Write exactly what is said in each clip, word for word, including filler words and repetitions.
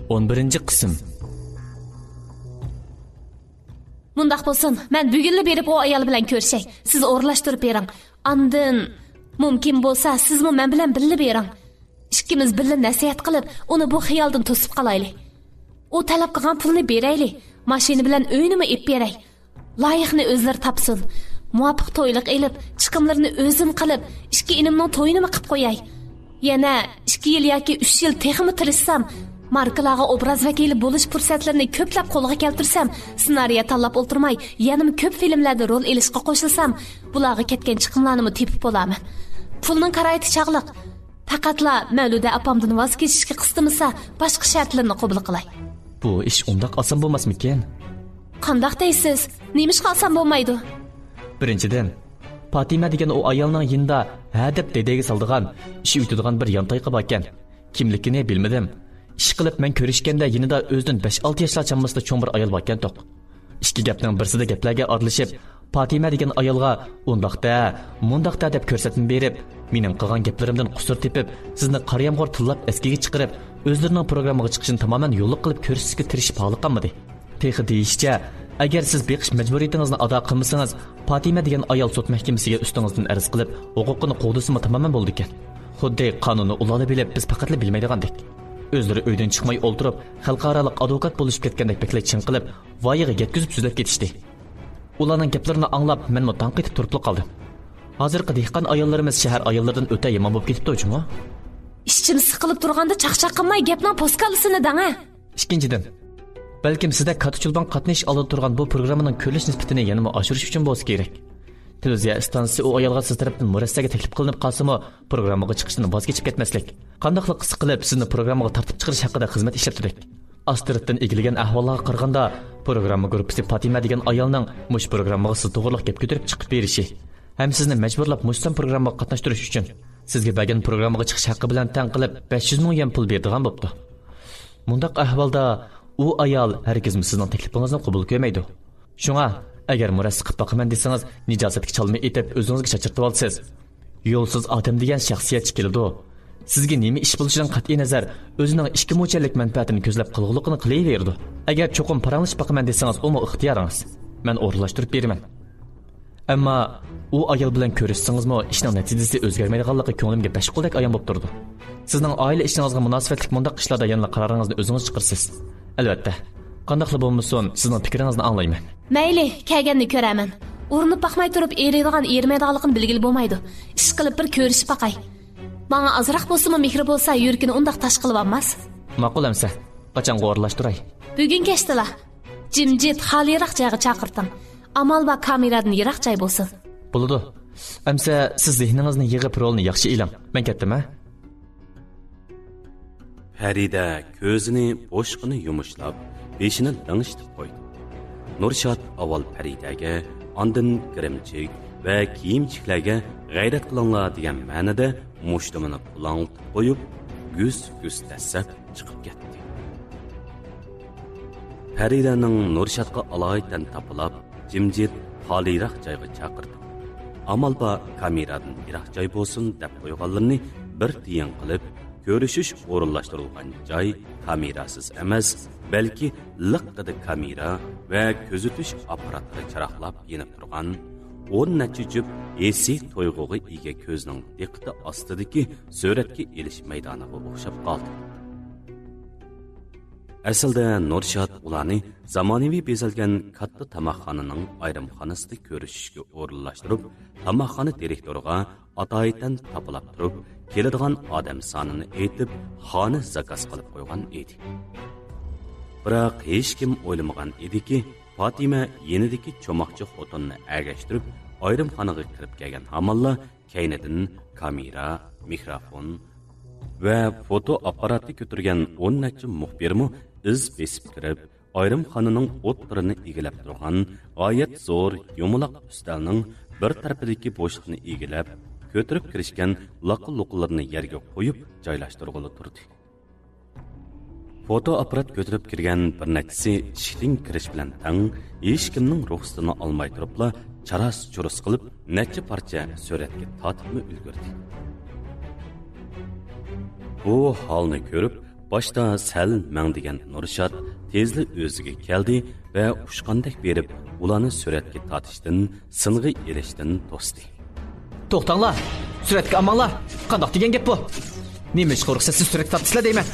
ئون بىرىنچى قىسىم. مۇنداق بولسۇن، مەن بۈگۈنلا بېرىپ ئۇ ئايال بىلەن كۆرۈشەي. سىز ئورۇنلاشتۇرۇپ بېرىڭ. ئاندىن، مۇمكىن بولسا، سىزمۇ مەن بىلەن بىللە بېرىڭ. ئىككىمىز بىللە نەسىھەت قىلىپ، ئۇنى بۇ خىيالدىن توسۇپ قالايلى. ئۇ تەلەپ قىلغان پۇلنى بېرەيلى. ماشىنا بىلەن ئۆينىمۇ ئېلىپ بېرەي. لايىقنى ئۆزلىرى تاپسۇن. مۇۋاپىق تويلۇق ئېلىپ، چىقىملىرىنى ئۆزۈم قىلىپ، ئىككى ئىنىمنىڭ تويىنىمۇ قىلىپ قوياي. يەنە ئىككى يىل ياكى ئۈچ يىل تېخىمۇ تىرىشسام، ماركىلارغا ئوبراز ۋەكىلى بولۇش پۇرسەتلىرىنى كۆپلەپ قولغا كەلتۈرسەم، سېنارىيە تاللاپ ئولتۇرماي، يەنىمۇ كۆپ فىلىملەردە رول ئېلىشقا قوشۇلسام، بۇلارغا كەتكەن چىقىملارنىمۇ تېپىپ بولارمەن. پۇلنىڭ كارايتى چاغلىق. پەقەتلا مەۋلۇدە ئاپامدىن ۋاز كېچىشكە قىستىمىسا، باشقا شەرتلىرىنى قوبۇل قىلاي. بۇ ئىش ئۇنداق ئاسان بولماسمىكىن؟ قانداق دەيسىز؟ نېمىشقا ئاسان بولمايدۇ؟ بىرىنچىدىن، پاتىمە دېگەن ئۇ ئايالنىڭ يېنىدا ھە دەپ دېدەيگە سالىدىغان، ئىش ئۆتىدىغان بىر يانتايقى باركەن. كىملىكىنى بىلمىدىم. ئىشقىلىپ مەن كۆرۈشكەندە يېنىدا ئۆزىدىن بەش-ئالتە ياشلار چامىسىدا چوڭ بىر ئايال باركەن توق. ئىككى گەپنىڭ بىرسىدە گەپلەرگە ئارىلىشىپ، پاتىمە دېگەن ئايالغا ئۇنداق دە، مۇنداق دە دەپ كۆرسەتمە بېرىپ، مېنىڭ قىلغان گەپلىرىمدىن قۇسۇر تېپىپ، سىزنى قارا يامغۇر تىللاپ ئەسكىگە چىقىرىپ، ئۆزلىرىنىڭ پروگراممىغا چىقىشىنى تامامەن يوللۇق قىلىپ كۆرسىتىشكە تىرىشىپ ھالى قالمىدى. تېخى دېيىشىچە، ئەگەر سىز بېقىش مەجبۇرىيىتىڭىزنى ئادا قىلمىسىڭىز، پاتىمە دېگەن ئايال سوت مەھكىمىسىگە ئۈستىڭىزدىن ئەرز قىلىپ، ھوقۇقىنى قوغدىسىمۇ تامامەن بولىدىكەن. خۇددى قانۇننى ئۇلارلا بىلىپ، بىز پەقەتلا بىلمەيدىغاندەك. ئۆزلىرى ئۆيدىن چىقماي ئولتۇرۇپ، خەلقئارالىق ئادۋوكات بولۇشۇپ كەتكەندەك بەكلا چىڭقىلىپ، ۋايىغا يەتكۈزۈپ سۆزلەپ كېتىشتى. ئۇلارنىڭ گەپلىرىنى ئاڭلاپ، مەنمۇ تاڭ قېتىپ تۇرۇپلا قالدىم. ھازىرقى دېھقان ئاياللىرىمىز شەھەر ئاياللىرىدىن ئۆتە يامان بولۇپ كېتىپتۇ جۇمۇ. ئىچىم سىقىلىپ تۇرغاندا چاقچاق قىلماي، گەپنىڭ پوسكالىسىنى دەڭە. ئىككىنچىدىن، بەلكىم سىزدەك كاتتا چولپان قاتنىشىش ئالدىدا تۇرغان بۇ پروگراممىنىڭ كۆرۈلۈش نىسبىتىنى يەنىمۇ ئاشۇرۇش ئۈچۈن بولسا كېرەك. تېلېۋىزىيە ئىستانسىسى ئۇ ئايالغا سىز تەرەپتىن مۇرەسسەگە تەكلىپ قىلىنىپ قالسىمۇ، پروگراممىغا چىقىشتىن ۋاز كېچىپ كەتمەسلىك. قانداقلا قىلسا قىلىپ، سىزنى پروگراممىغا تارتىپ چىقىرىش ھەققىدە خىزمەت ئىشلەپتۇ دەك. ئاستىرىدتىن ئىگىلىگەن ئەھۋاللارغا قارىغاندا، پروگرامما گۇرۇپپىسى پاتىمە دېگەن ئايالنىڭ مۇشۇ پروگراممىغا سىز توغرىلىق گەپ كۆتۈرۈپ چىقىپ بېرىشى ھەم سىزنى مەجبۇرلاپ مۇشۇ سان پروگراممىغا قاتناشتۇرۇش ئۈچۈن، سىزگە بەرگەن پروگراممىغا چىقىش ھەققى بىلەن تەڭ قىلىپ بەش يۈز مىڭ يۈەن پۇل بېرىدىغان بوپتۇ. مۇنداق ئەھۋالدا ئۇ ئايال ھەرگىزمۇ سىزنىڭ تەكلىپىڭىزنى قوبۇل كۆرمەيدۇ. شۇڭا، ئەگەر مۇرەسسە قىلىپ باقىمەن دېسىڭىز، نىجاسەتكە چالما ئېتىپ، ئۆزىڭىزگە چاچرىتىۋالىسىز. يولسىز ئادەم دېگەن شەخسىيەتچى كېلىدۇ. سىزگە نېمە ئىش بولۇشىدىن قەتئىينەزەر، ئۆزىنىڭ ئىككى موچەنلىك مەنپەئەتىنى كۆزلەپ قىلغۇلۇقىنى قىلىۋېرىدۇ. ئەگەر چوقۇم پاراڭلىشىپ باقىمەن دېسىڭىز، ئۇمۇ ئىختىيارىڭىز. مەن ئورۇنلاشتۇرۇپ بېرىمەن. ئەمما ئۇ ئايال بىلەن كۆرۈشسىڭىزمۇ، ئىشنىڭ نەتىجىسى ئۆزگەرمەيدىغانلىقى كۆڭلۈمگە بەش قولدەك ئايان بولۇپ تۇرىدۇ. سىزنىڭ ئائىلە ئىشىڭىزغا مۇناسىۋەتلىك مۇنداق ئىشلاردا يەنىلا قارارىڭىزنى ئۆزىڭىز چىقىرىسىز. ئەلۋەتتە، قانداقلا بولمىسۇن، سىزنىڭ پىكرىڭىزنى ئاڭلايمەن. مەيلى، كەلگەننى كۆرەرمەن. ئۇرۇنۇپ باقماي تۇرۇپ، ئېرىيدىغان، ئېرىمەيدىغانلىقىنى بىلگىلى بولمايدۇ. ئىشقىلىپ بىر كۆرۈشۈپ باقاي. ماڭا ئازراق بولسىمۇ مېھرى بولسا، يۈرىكىنى ئۇنداق تاش قىلىۋالماس. ماقۇل ئەمسە، قاچانغا ئورۇنلاشتۇراي؟ بۈگۈن كەچتىلا. جىمجىت، خالىيراق جايغا چاقىرتىڭ. ئامال بار كامېرادىن يىراق جاي بولسۇن. بولىدۇ. ئەمسە سىز زېھنىڭىزنى يىغىپ، رولنى ياخشى ئېلىڭ. مەن كەتتىم، ھە؟ پەرىدە كۆزىنى بوشقىنە يۇمۇشلاپ، بېشىنى لىڭشىتىپ قويدى. نۇرشات ئاۋۋال پەرىدەگە، ئاندىن گىرىمچىك ۋە كىيىمچىكلەرگە غەيرەت قىلىڭلار دېگەن مەنىدە مۇشتۇمىنى پۇلاڭلىتىپ قويۇپ، گۈس-گۈس دەسسەپ چىقىپ كەتتى. پەرىدەنىڭ نۇرشاتقا ئالايىتەن تاپىلاپ، جىمجىت، خالىيراق جايغا چاقىردى. ئامال بار كامېرادىن يىراق جاي بولسۇن دەپ قويغانلىرىنى بىر تىيىن قىلىپ، كۆرۈشۈش ئورۇنلاشتۇرۇلغان جاي كامېراسىز ئەمەس، بەلكى لىققىدە كامېرا ۋە كۆزىتىش ئاپپاراتلىرى چىراغلاپ يېنىپ تۇرغان ئون نەچچە جۈپ ھېسسىي تۇيغۇغا ئىگە كۆزنىڭ دىققىتى ئاستىدىكى سۈرەتكە ئېلىش مەيدانىغا ئوخشاپ قالدى. ئەسلىدە نۇرشات ئۇلارنى زامانىۋى بېزەلگەن كاتتا تاماقخانىنىڭ ئايرىمخانىسىدا كۆرۈشۈشكە ئورۇنلاشتۇرۇپ، تاماقخانا دىرېكتورىغا ئاتايىتەن تاپىلاپ تۇرۇپ، كېلىدىغان ئادەم سانىنى ئېيتىپ، خانا زاكاز قىلىپ قويغان ئىدى. بىراق ھېچكىم ئويلىمىغان ئىدىكى، پاتىمە يېنىدىكى چوماقچى خوتۇننى ئەگەشتۈرۈپ، ئايرىمخانىغا كىرىپ كەلگەن ھامانلا كەينىدىن كامېرا، مىكروفون ۋە فوتو ئاپپاراتنى كۆتۈرگەن ئون نەچچە مۇخبىرمۇ ئىز بېسىپ كىرىپ، ئايرىمخانىنىڭ ئوتتۇرىنى ئىگىلەپ تۇرغان غايەت زور يۇمىلاق ئۈستەلنىڭ بىر تەرىپىدىكى بوشلۇقنى ئىگىلەپ، كۆتۈرۈپ كىرىشكەن لاقا-لۇقىلىرىنى يەرگە قويۇپ جايلاشتۇرغىلى تۇردى. فوتو ئاپپارات كۆتۈرۈپ كىرگەن بىر نەچچىسى ئىشىكتىن كىرىش بىلەن تەڭ، ھېچكىمنىڭ رۇخسىتىنى ئالماي تۇرۇپلا چاراس-چۇرۇس قىلىپ، نەچچە پارچە سۈرەتكە تارتىپمۇ ئۈلگۈردى. بۇ ھالنى كۆرۈپ، باشتا سەل مەڭدىگەن نۇرشات تېزلا ئۆزىگە كەلدى ۋە ئۇچقاندەك بېرىپ، ئۇلارنى سۈرەتكە تارتىشتىن، سىنغا ئېلىشتىن توستى. توختاڭلار! سۈرەتكە ئالماڭلار! قانداق دېگەن گەپ بۇ؟ نېمە ئىشقا رۇخسەتسىز سۈرەتكە تارتىسىلەر دەيمەن؟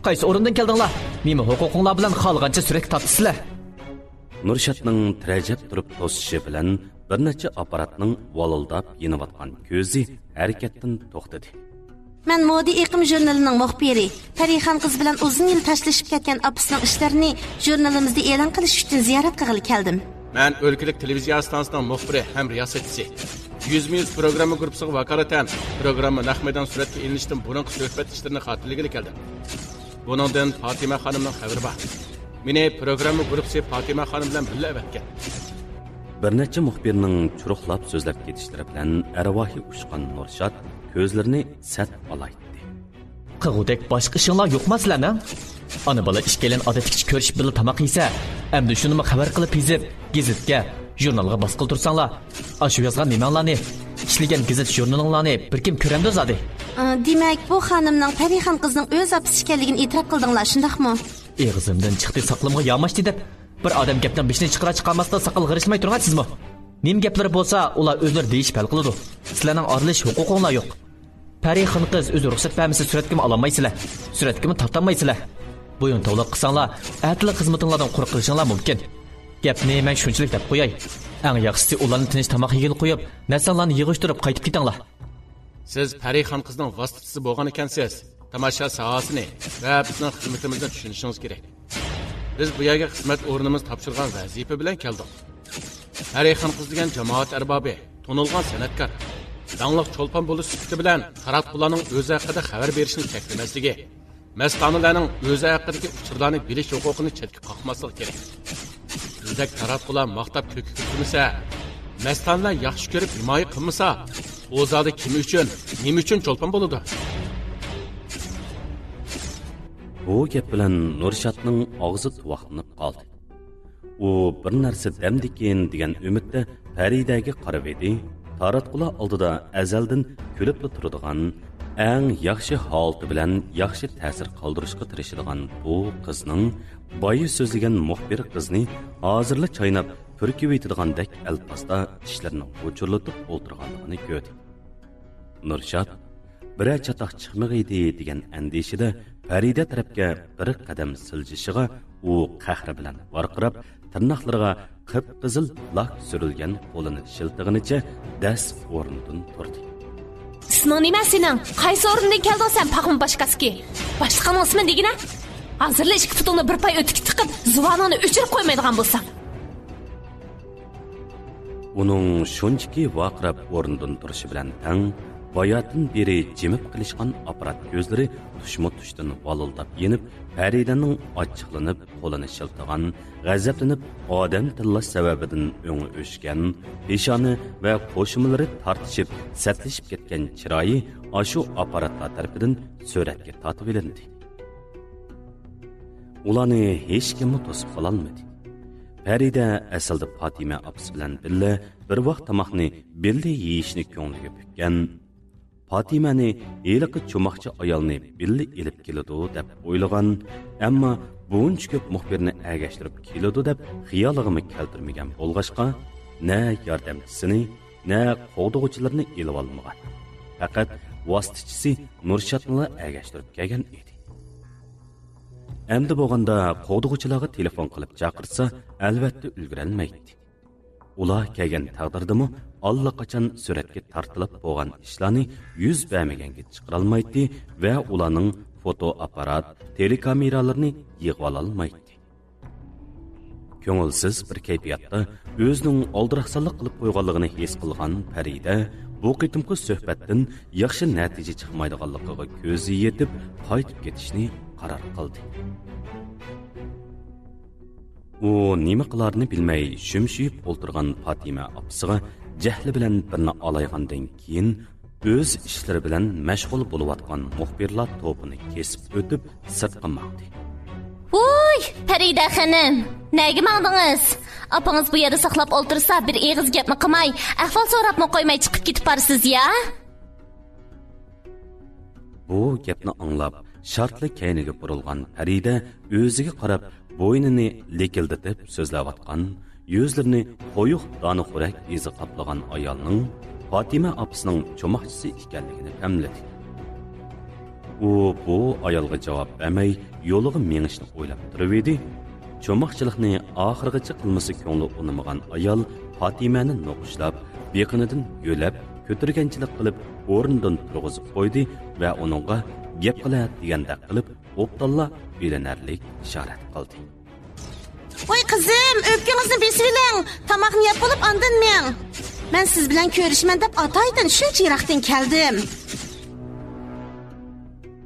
قايسى ئورۇندىن كەلدىڭلار؟ نېمە ھوقۇقۇڭلار بىلەن خالىغانچە سۈرەتكە تارتىسىلەر؟ نۇرشاتنىڭ تىرەجەپ تۇرۇپ توسۇشى بىلەن بىر نەچچە ئاپپاراتنىڭ ۋالىلداپ يېنىۋاتقان كۆزى ھەرىكەتتىن توختىدى. مەن مودا ئېقىم ژۇرنىلىنىڭ مۇخبىرى پەرىخان قىز بىلەن ئۇزۇن يىل تاشلىشىپ كەتكەن ئاپىسىنىڭ ئىشلىرىنى ژۇرنىلىمىزدا ئېلان قىلىش ئۈچۈن زىيارەت قىلغىلى كەلدىم. مەن ئۆلكىلىك تېلېۋىزىيە ئىستانسىسىنىڭ مۇخبىرى ھەم رىياسەتچىسى. يۈزمۇ يۈز پروگرامما گۇرۇپپىسىغا ۋاكالىتەن پروگرامما نەق مەيدان سۈرەتكە ئېلىنىشتىن بۇرۇنقى سۆھبەت ئىشلىرىنى خاتىرىلىگىلى كەلدىم. بۇنىڭدىن پاتىمە خانىمنىڭ خەۋىرى بار. مېنى پروگرامما گۇرۇپپىسى پاتىمە خانىم بىلەن بىللە ئەۋەتكەن. بىر نەچچە مۇخبىرنىڭ چۇرۇقلاپ سۆزلەپ كېتىشلىرى بىلەن ئەرۋاھى ئۇچقان نۇرشات كۆزلىرىنى سەت ئالايتتى. قىغۇدەك باشقا ئىشىڭلار يوقما سىلەرنىڭ؟ ئانا بالا ئىككىيلەن ئادەتتىكىچە كۆرۈشۈپ بىللە تاماق يېسە، ئەمدى شۇنىمۇ خەۋەر قىلىپ يېزىپ، گېزىتكە، ژۇرنالغا باسقىلى تۇرساڭلار، ئاشۇ يازغان نېمەڭلارنى، ئىشلىگەن گېزىت ژۇرنىلىڭلارنى بىر كىم كۆرەمدۇ زادى؟ ئا، دېمەك، بۇ خانىمنىڭ پەرىخان قىزنىڭ ئۆز ئاپىسى ئىكەنلىكىنى ئېتىراپ قىلدىڭلار، شۇنداقمۇ؟ ئېغىزىمدىن چىقتى، ساقىلىمغا ياماشتى دەپ، بىر ئادەم گەپنىڭ بېشىنى چىقىرار چىقارماستىن ساقال غىرىشلىماي تۇرغان سىزمۇ؟ نېمە گەپلىرى بولسا، ئۇلار ئۆزلىرى دېيىشىپ ھەل قىلىدۇ. سىلەرنىڭ ئارىلىشىش ھوقۇقۇڭلار يوق. پەرىخان قىز ئۆزى رۇخسەت بەرمىسە سۈرەتكىمۇ ئالالمايسىلەر، سۈرەتكىمۇ تارتالمايسىلەر. بويۇن توۋلاپ قىلساڭلار، ئەتىلا خىزمىتىڭلاردىن قۇرۇق قېلىشىڭلار مۇمكىن. گەپنى مەن شۇنچىلىك دەپ قوياي. ئەڭ ياخشىسى ئۇلارنى تىنچ تاماق يېگىلى قويۇپ، نەرسەڭلارنى يىغىشتۇرۇپ قايتىپ كېتىڭلار. سىز پەرىخان قىزنىڭ ۋاسىتىچىسى بولغان ئىكەنسىز، تاماشا ساھەسىنى ۋە بىزنىڭ خىزمىتىمىزنى چۈشىنىشىڭىز كېرەك. بىز بۇ يەرگە خىزمەت ئورنىمىز تاپشۇرغان ۋەزىپە بىلەن كەلدۇق. پەرىخان قىز دېگەن جامائەت ئەربابى، تونۇلغان سەنئەتكار، داڭلىق چولپان بولۇش سۈپىتى بىلەن تاراتقۇلارنىڭ ئۆزى ھەققىدە خەۋەر بېرىشنى چەكلىمەسلىكى، مەستانىلەرنىڭ ئۆزى ھەققىدىكى ئۇچۇرلارنى بىلىش ھوقۇقىنى چەتكە قاقماسلىقى كېرەك. بىزدەك تاراتقۇلار ماختاپ كۆككە كۆتۈرمىسە، مەستانىلەر ياخشى كۆرۈپ ھىمايە قىلمىسا، ئۇ زادى كىم ئۈچۈن، نېمە ئۈچۈن چولپان بولىدۇ؟ بۇ گەپ بىلەن نۇرشاتنىڭ ئاغزى تۇۋاقلىنىپ قالدى. ئۇ بىر نەرسە دەمدىكىن دېگەن ئۈمىدتە پەرىدەگە قارىۋىدى. تاراتقۇلار ئالدىدا ئەزەلدىن كۈلۈپلا تۇرىدىغان، ئەڭ ياخشى ھالىتى بىلەن ياخشى تەسىر قالدۇرۇشقا تىرىشىدىغان بۇ قىزنىڭ بايا سۆزلىگەن مۇخبىر قىزنى ھازىرلا چايناپ پۈركۈۋېتىدىغاندەك ئەلپازدا چىشلىرىنى غۇچۇرلىتىپ ئولتۇرغانلىقىنى كۆردى. نۇرشات بىرەر چاتاق چىقمىغىيدى دېگەن ئەندىشىدە پەرىدە تەرەپكە بىر قەدەم سىلجىشىغا، ئۇ قەھرى بىلەن ۋارقىراپ، تىرناقلىرىغا قىپقىزىل لاك سۈرۈلگەن قولىنى شىلتىغىنىچە دەس ئورنىدىن تۇردى. ئىسمىڭ نېمە سېنىڭ؟ قايسى ئورۇندىن كەلدىڭ سەن، پاخما باش كاسكى؟ باشلىقىڭنىڭ ئىسمىنى دېگىنە؟ ھازىرلا ئىككى پۇتۇڭنى بىر پاي ئۆتۈككە تىقىپ، زۇۋانىڭنى ئۆچۈرۈپ قويمايدىغان بولسام. ئۇنىڭ شۇنچىكى ۋارقىراپ ئورنىدىن تۇرۇشى بىلەن تەڭ، باياتىن بېرى جىمىپ قېلىشقان ئاپپارات كۆزلىرى تۇشمۇ تۇشتىن ۋالىلداپ يېنىپ، پەرىدەنىڭ ئاچچىقلىنىپ قولىنى شىلتىغان، غەزەپلىنىپ ئادەم تىللاش سەۋەبىدىن ئۆڭى ئۆچكەن، پېشانە ۋە قوشۇمىلىرى تارتىشىپ سەتلىشىپ كەتكەن چىرايى ئاشۇ ئاپپاراتلار تەرىپىدىن سۈرەتكە تارتىۋېلىندى. ئۇلارنى ھېچكىممۇ توسۇپ قالالمىدى. پەرىدە ئەسلىدە پاتىمە ئاپىسى بىلەن بىللە بىر ۋاق تاماقنى بىللە يېيىشنى كۆڭلىگە پۈككەن. پاتىمەنى ھېلىقى چوماقچى ئايالنى بىللە ئېلىپ كېلىدۇ دەپ ئويلىغان، ئەمما بۇنچە كۆپ مۇخبىرنى ئەگەشتۈرۈپ كېلىدۇ دەپ خىيالىغىمۇ كەلتۈرمىگەن بولغاچقا، نە ياردەمچىسىنى، نە قوغدىغۇچىلىرىنى ئېلىۋالمىغان. پەقەت ۋاسىتىچىسى نۇرشاتنىلا ئەگەشتۈرۈپ كەلگەن ئىدى. ئەمدى بولغاندا قوغدىغۇچىلارغا تېلېفون قىلىپ چاقىرتسا، ئەلۋەتتە ئۈلگۈرەلمەيتتى. ئۇلار كەلگەن تەقدىردىمۇ ئاللىقاچان سۈرەتكە تارتىلىپ بولغان ئىشلارنى يۈز بەرمىگەنگە چىقىرالمايتتى ۋە ئۇلارنىڭ فوتو ئاپپارات، تېلېكامېرالىرىنى يىغىۋالالمايتتى. كۆڭۈلسىز بىر كەيپىياتتا ئۆزىنىڭ ئالدىراقسانلىق قىلىپ قويغانلىقىنى ھېس قىلغان پەرىدە بۇ قېتىمقى سۆھبەتتىن ياخشى نەتىجە چىقمايدىغانلىقىغا كۆزى يېتىپ، قايتىپ كېتىشنى قارار قىلدى. ئۇ نېمە قىلارىنى بىلمەي شۈمشىيىپ ئولتۇرغان پاتىمە ئاپىسىغا جەھلى بىلەن بىرنى ئالايغاندىن كېيىن، ئۆز ئىشلىرى بىلەن مەشغۇل بولۇۋاتقان مۇخبىرلار توپىنى كېسىپ ئۆتۈپ، سىرتقا ماڭدى. ۋوي، پەرىدە خېنىم، نەگە ماڭدىڭىز؟ ئاپىڭىز بۇ يەردە ساقلاپ ئولتۇرسا، بىر ئېغىز گەپمۇ قىلماي، ئەھۋال سوراپمۇ قويماي چىقىپ كېتىپ بارىسىز يا؟ بۇ گەپنى ئاڭلاپ، شارتلا كەينىگە بۇرۇلغان پەرىدە ئۆزىگە قاراپ بوينىنى لىكىلدىتىپ سۆزلەۋاتقان، يۈزلىرىنى قويۇق دانىخورەك ئىزى قاپلىغان ئايالنىڭ پاتىمە ئاپىسىنىڭ چوماقچىسى ئىكەنلىكىنى پەملىدى. ئۇ بۇ ئايالغا جاۋاب بەرمەي، يولىغا مېڭىشنى ئويلاپ تۇرۇۋىدى. چوماقچىلىقنى ئاخىرغىچە قىلمىسا كۆڭلى ئۇنىمىغان ئايال پاتىمەنى نوقۇشلاپ، بېقىنىدىن يۆلەپ، كۆتۈرگەنچىلىك قىلىپ، ئورنىدىن تۇرغۇزۇپ قويدى ۋە ئۇنىڭغا «گەپ قىلە» دېگەندەك قىلىپ، ئوبدانلا بىلىنەرلىك ئىشارەت قىلدى. ۋاي قىزىم، ئۆپكىڭىزنى بېسىۋېلىڭ، تاماقنى يەپ بولۇپ ئاندىن مېڭ. مەن سىز بىلەن كۆرۈشىمەن دەپ ئاتايىتىن شۇنچە يىراقتىن كەلدىم.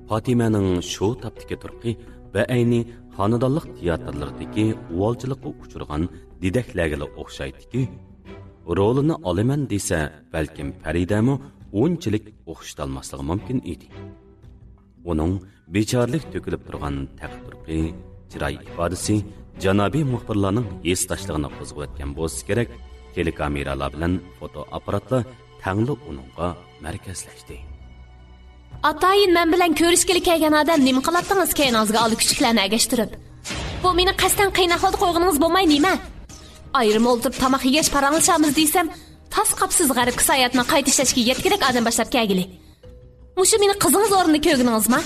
پاتىمەنىڭ شۇ تاپتىكى تۇرقى بەئەينى خانىدانلىق تىياتىرلىرىدىكى ئۇۋالچىلىققا ئۇچرىغان دېدەكلەرگىلا ئوخشايتتىكى، رولىنى ئالىمەن دېسە، بەلكىم پەرىدەمۇ ئۇنچىلىك ئوخشىتالماسلىقى مۇمكىن ئىدى. ئۇنىڭ بىچارىلىك تۆكۈلۈپ تۇرغان تەقە تۇرقى، چىراي ئىپادىسى جانابىي مۇخبىرلارنىڭ ھېسداشلىقىنى قوزغىۋەتكەن بولسا كېرەك، تېلېكامېرالار بىلەن فوتو ئاپپاراتلار تەڭلا ئۇنىڭغا مەركەزلەشتى. ئاتايىن، مەن بىلەن كۆرۈشكىلى كەلگەن ئادەم نېمە قىلاتتىڭىز كەينىڭىزگە ئالا كۈچۈكلەرنى ئەگەشتۈرۈپ؟ بۇ مېنى قەستەن قىيىن ئەھۋالدا قويغىنىڭىز بولماي نېمە؟ ئايرىم ئولتۇرۇپ تاماق يېگەچ پاراڭلىشارمىز دېسەم، تاس قاپسىز غەربكە ساياھەتنى قايتا ئىشلەشكە يەتكۈدەك ئادەم باشلاپ كەلگىلى. مۇشۇ مېنى قىزىڭىز ئورنىدا كۆرگىنىڭىزما؟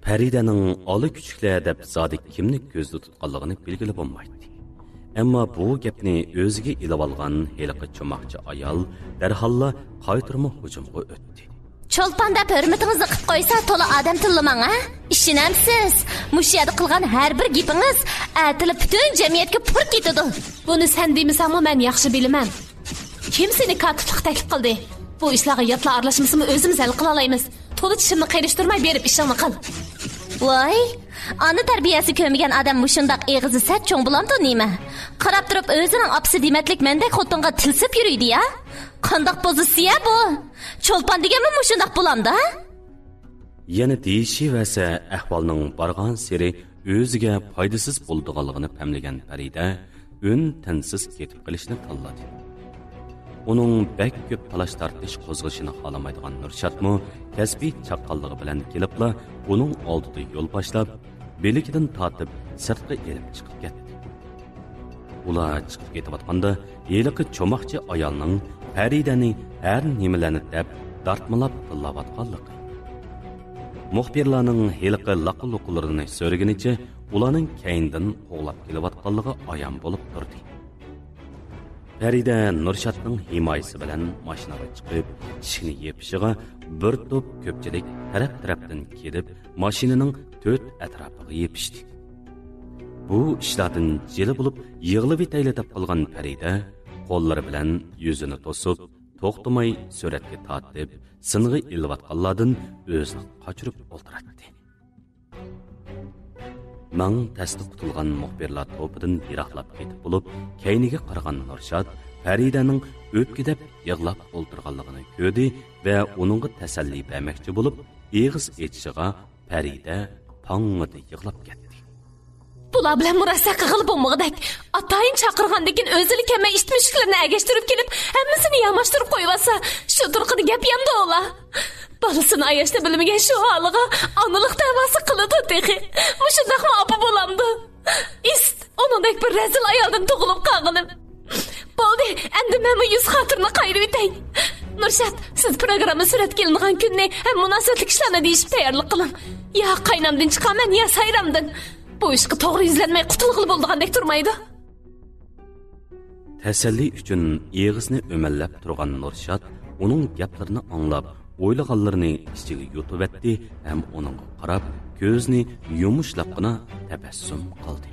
پەرىدەنىڭ ئالا كۈچۈكلەر دەپ زادى كىمنى كۆزدە تۇتقانلىقىنى بىلگىلى بولمايتتى. ئەمما بۇ گەپنى ئۆزىگە ئېلىۋالغان ھېلىقى چوماقچى ئايال دەرھاللا قايتۇرما ھۇجۇمغا ئۆتتى. چولپان دەپ ھۆرمىتىڭىزنى قىپ قويسا، تولا ئادەم تىللىماڭ، ھە؟ ئىشىنەمسىز؟ مۇشۇ يەردە قىلغان ھەر بىر گېپىڭىز ئەتىلا پۈتۈن جەمئىيەتكە پۇر كېتىدۇ. بۇنى سەن دېمىسەڭمۇ مەن ياخشى بىلىمەن. كىم سېنى كاتىپلىققا تەكلىپ قىلدى؟ بۇ ئىشلارغا ياتلار ئارىلاشمىسىمۇ ئۆزىمىز ھەل قىلالايمىز. تولا چىشىمنى قېرىشتۇرماي بېرىپ ئىشىڭنى قىل. ۋاي، ئانا تەربىيەسى كۆرمىگەن ئادەم مۇشۇنداق ئېغىزى سەت چوڭ بولامدۇ نېمە؟ قاراپ تۇرۇپ ئۆزىنىڭ ئاپىسى دېمەتلىك مەندەك خوتۇنغا تىلسىپ يۈرۈيدۇ يا؟ قانداق پوزىتسىيە بۇ؟ چولپان دېگەنمۇ مۇشۇنداق بولامدا؟ يەنە دېيىشىۋەرسە، ئەھۋالنىڭ بارغانسېرى ئۆزىگە پايدىسىز بولىدىغانلىقىنى پەملىگەن پەرىدە ئۈن تىنسىز كېتىپ قېلىشنى تاللىدى. ئۇنىڭ بەك كۆپ تالاش-تارتىش قوزغىشىنى خالىمايدىغان نۇرشاتمۇ كەسپىي چاققانلىقى بىلەن كېلىپلا ئۇنىڭ ئالدىدا يول باشلاپ، بىلىكىدىن تارتىپ سىرتقا ئېلىپ چىقىپ كەتتى. ئۇلار چىقىپ كېتىۋاتقاندا، ھېلىقى چوماقچى ئايالنىڭ پەرىدەنى ھەر نېمىلەرنى دەپ دارتمىلاپ تىللاۋاتقانلىقى، مۇخبىرلارنىڭ ھېلىقى لاققا-لۇققىلىرىنى سۆرىگىنىچە ئۇلارنىڭ كەينىدىن قوغلاپ كېلىۋاتقانلىقى ئايان بولۇپ تۇردى. پەرىدە نۇرشاتنىڭ ھىمايىسى بىلەن ماشىنىغا چىقىپ، ئىشىكنى يېپىشىغا بىر توپ كۆپچىلىك تەرەپ-تەرەپتىن كېلىپ، ماشىنىنىڭ تۆت ئەتراپىغا يېپىشتى. بۇ ئىشلاردىن جىلە بولۇپ يىغلىۋېتەيلى دەپ قالغان پەرىدە قوللىرى بىلەن يۈزىنى توسۇپ، توختىماي سۈرەتكە تارتىپ، سىنغا ئېلىۋاتقانلاردىن ئۆزىنى قاچۇرۇپ ئولتۇراتتى. مىڭ تەستە قۇتۇلغان مۇخبىرلار توپىدىن يىراقلاپ كېتىپ بولۇپ، كەينىگە قارىغان نۇرشات پەرىدەنىڭ ئۆپكىدەپ يىغلاپ ئولتۇرغانلىقىنى كۆردى ۋە ئۇنىڭغا تەسەللى بەرمەكچى بولۇپ، ئېغىز ئېچىشىغا پەرىدە پاڭڭىدە يىغلاپ كەتتى. بۇلار بىلەن مۇراسا قىلغىلى بولمىغۇدەك. ئاتايىن چاقىرغاندىن كېيىن ئۆزىلا كەلمەي ئىت مۈشۈكلىرىنى ئەگەشتۈرۈپ كېلىپ، ھەممىسىنى ياماشتۇرۇپ قويۇۋاتسا، شۇ تۇرقىدا گەپ يامدۇ ئۇلار؟ بالىسىنى ئاياشنى بىلمىگەن شۇ ھالىغا ئانىلىق دەۋاسى قىلىدۇ تېخى. مۇشۇنداقمۇ ئاپا بولامدۇ؟ ئىست، ئۇنىڭدەك بىر رەزىل ئايالدىن تۇغۇلۇپ قالغىنىم. بولدى، ئەمدى مەنمۇ يۈز خاتىرىنى قايرىۋېتەي. نۇرشات، سىز پروگرامما سۈرەتكە ئېلىنغان كۈننى ھەم مۇناسىۋەتلىك ئىشلارنى دېيىشىپ تەييارلىق قىلىڭ. يا قاينامدىن چىقارمەن، يا سايرامدىن. بۇ ئىشقا توغرا يۈزلەنمەي قۇتۇلغىلى بولىدىغاندەك تۇرمايدۇ. تەسەللى ئۈچۈن ئېغىزنى ئۆمەللەپ تۇرغان نۇرشات ئۇنىڭ گەپلىرىنى ئاڭلاپ، ئويلىغانلىرىنى ئىچىگە يۇتۇۋەتتى ھەم ئۇنىڭغا قاراپ، كۆزىنى يۇمۇشلاپقىنا تەبەسسۇم قىلدى.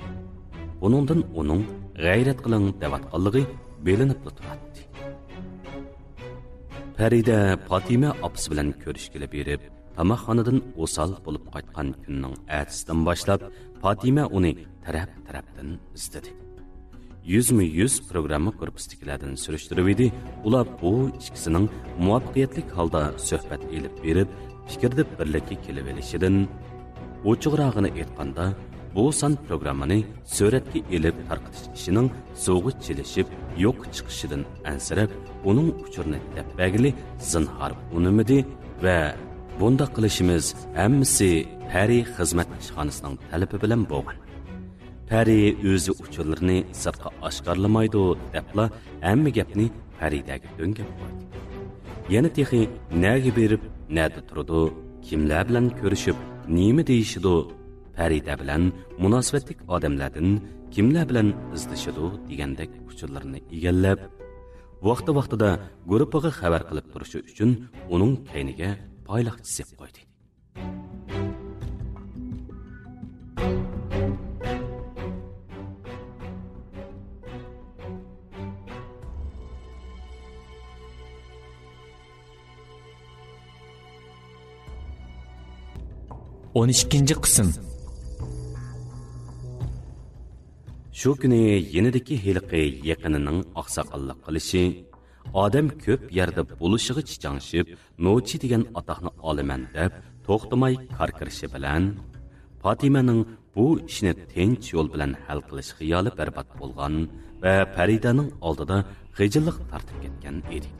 بۇنىڭدىن ئۇنىڭ غەيرەت قىلىڭ دەۋاتقانلىقى بىلىنىپلا تۇراتتى. پەرىدە پاتىمە ئاپىسى بىلەن كۆرۈشكىلى بېرىپ، تاماقخانىدىن ئوسال بولۇپ قايتقان كۈننىڭ ئەتىسىدىن باشلاپ، پاتىمە ئۇنى تەرەپ-تەرەپتىن ئىزدىدى. يۈزمۇ يۈز پروگرامما گۇرۇپپىسىدىكىلەردىن سۈرۈشتۈرۈۋىدى، ئۇلار بۇ ئىككىسىنىڭ مۇۋەپپەقىيەتلىك ھالدا سۆھبەت ئېلىپ بېرىپ، پىكىردە بىرلىككە كېلىۋېلىشىدىن، ئوچۇقراقىنى ئېيتقاندا، بۇ سان پروگراممىنى سۈرەتكە ئېلىپ تارقىتىش ئىشىنىڭ سۇغا چىلىشىپ، يوققا چىقىشىدىن ئەنسىرەپ، ئۇنىڭ ئۇچۇرىنى دەپ بەرگىلى زىنھار ئۇنىمىدى ۋە بۇنداق قىلىشىمىز ھەممىسى پەرى خىزمەت ئىشخانىسىنىڭ تەلىپى بىلەن بولغان. پەرى ئۆزى ئۇچۇرلىرىنى سىرتقا ئاشكارىلىمايدۇ دەپلا ھەممە گەپنى پەرىدەگە دۆڭگەپ قويدى. يەنە تېخى نەگە بېرىپ، نەدە تۇرىدۇ، كىملەر بىلەن كۆرۈشۈپ، نېمە دېيىشىدۇ، پەرىدە بىلەن مۇناسىۋەتلىك ئادەملەردىن كىملەر بىلەن ئىزدىشىدۇ دېگەندەك ئۇچۇرلىرىنى ئىگىلەپ، ۋاقتى-ۋاقتىدا گۇرۇپپىغا خەۋەر قىلىپ تۇرۇشى ئۈچۈن ئۇنىڭ كەينىگە پايلاقچى سېلىپ قويدى. ئون ئىككىنچى قىسىم. شۇ كۈنى يېنىدىكى ھېلىقى يېقىنىنىڭ ئاقساقاللىق قىلىشى، ئادەم كۆپ يەردە بولۇشىغا چىچاڭشىپ، نوچى دېگەن ئاتاقنى ئالىمەن دەپ توختىماي كاركىرىشى بىلەن، پاتىمەنىڭ بۇ ئىشنى تىنچ يول بىلەن ھەل قىلىش خىيالى بەربات بولغان ۋە پەرىدەنىڭ ئالدىدا خىجىللىق تارتىپ كەتكەن ئىدى.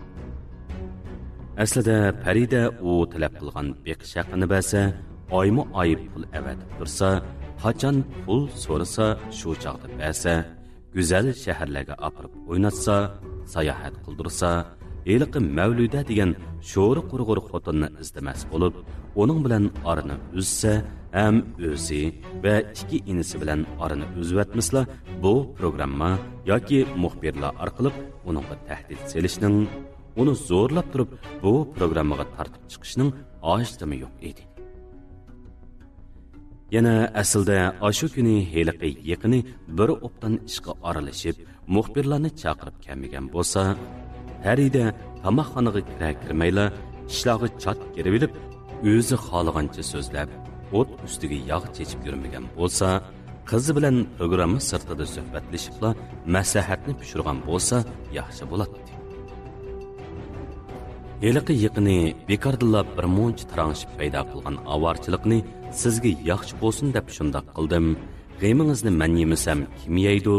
ئەسلىدە پەرىدە ئۇ تەلەپ قىلغان بېقىش ھەققىنى بەرسە، ئايمۇ ئاي پۇل ئەۋەتىپ تۇرسا، قاچان پۇل سورىسا شۇ چاغدا بەرسە، گۈزەل شەھەرلەرگە ئاپىرىپ ئويناتسا، ساياھەت قىلدۇرسا، ھېلىقى مەۋلۇدە دېگەن شورى قۇرغۇر خوتۇننى ئىزدىمەس بولۇپ، ئۇنىڭ بىلەن ئارىنى ئۈزسە، ھەم ئۆزى ۋە ئىككى ئىنىسى بىلەن ئارىنى ئۈزۈۋەتمىسىلا، بۇ پروگرامما ياكى مۇخبىرلار ئارقىلىق ئۇنىڭغا تەھدىت سېلىشنىڭ، ئۇنى زورلاپ تۇرۇپ بۇ پروگراممىغا تارتىپ چىقىشنىڭ ھاجىتىمۇ يوق ئىدى. يەنە ئەسلىدە ئاشۇ كۈنى ھېلىقى يېقىنى بىر ئوبدان ئىشقا ئارىلىشىپ، مۇخبىرلارنى چاقىرىپ كەلمىگەن بولسا، پەرىدە تاماقخانىغا كىرەر كىرمەيلا ئىشلارغا چات كىرىۋېلىپ، ئۆزى خالىغانچە سۆزلەپ، ئوت ئۈستىگە ياغ چېچىپ يۈرمىگەن بولسا، قىزى بىلەن پروگرامما سىرتىدا سۆھبەتلىشىپلا مەسلىھەتنى پىشۇرغان بولسا ياخشى بولاتتى. ھېلىقى يېقىنى بىكاردىلا بىر مۇنچە تاراڭشىپ پەيدا قىلغان ئاۋارىچىلىقنى سىزگە ياخشى بولسۇن دەپ شۇنداق قىلدىم. غېمىڭىزنى مەن يېمىسەم، كىم يەيدۇ؟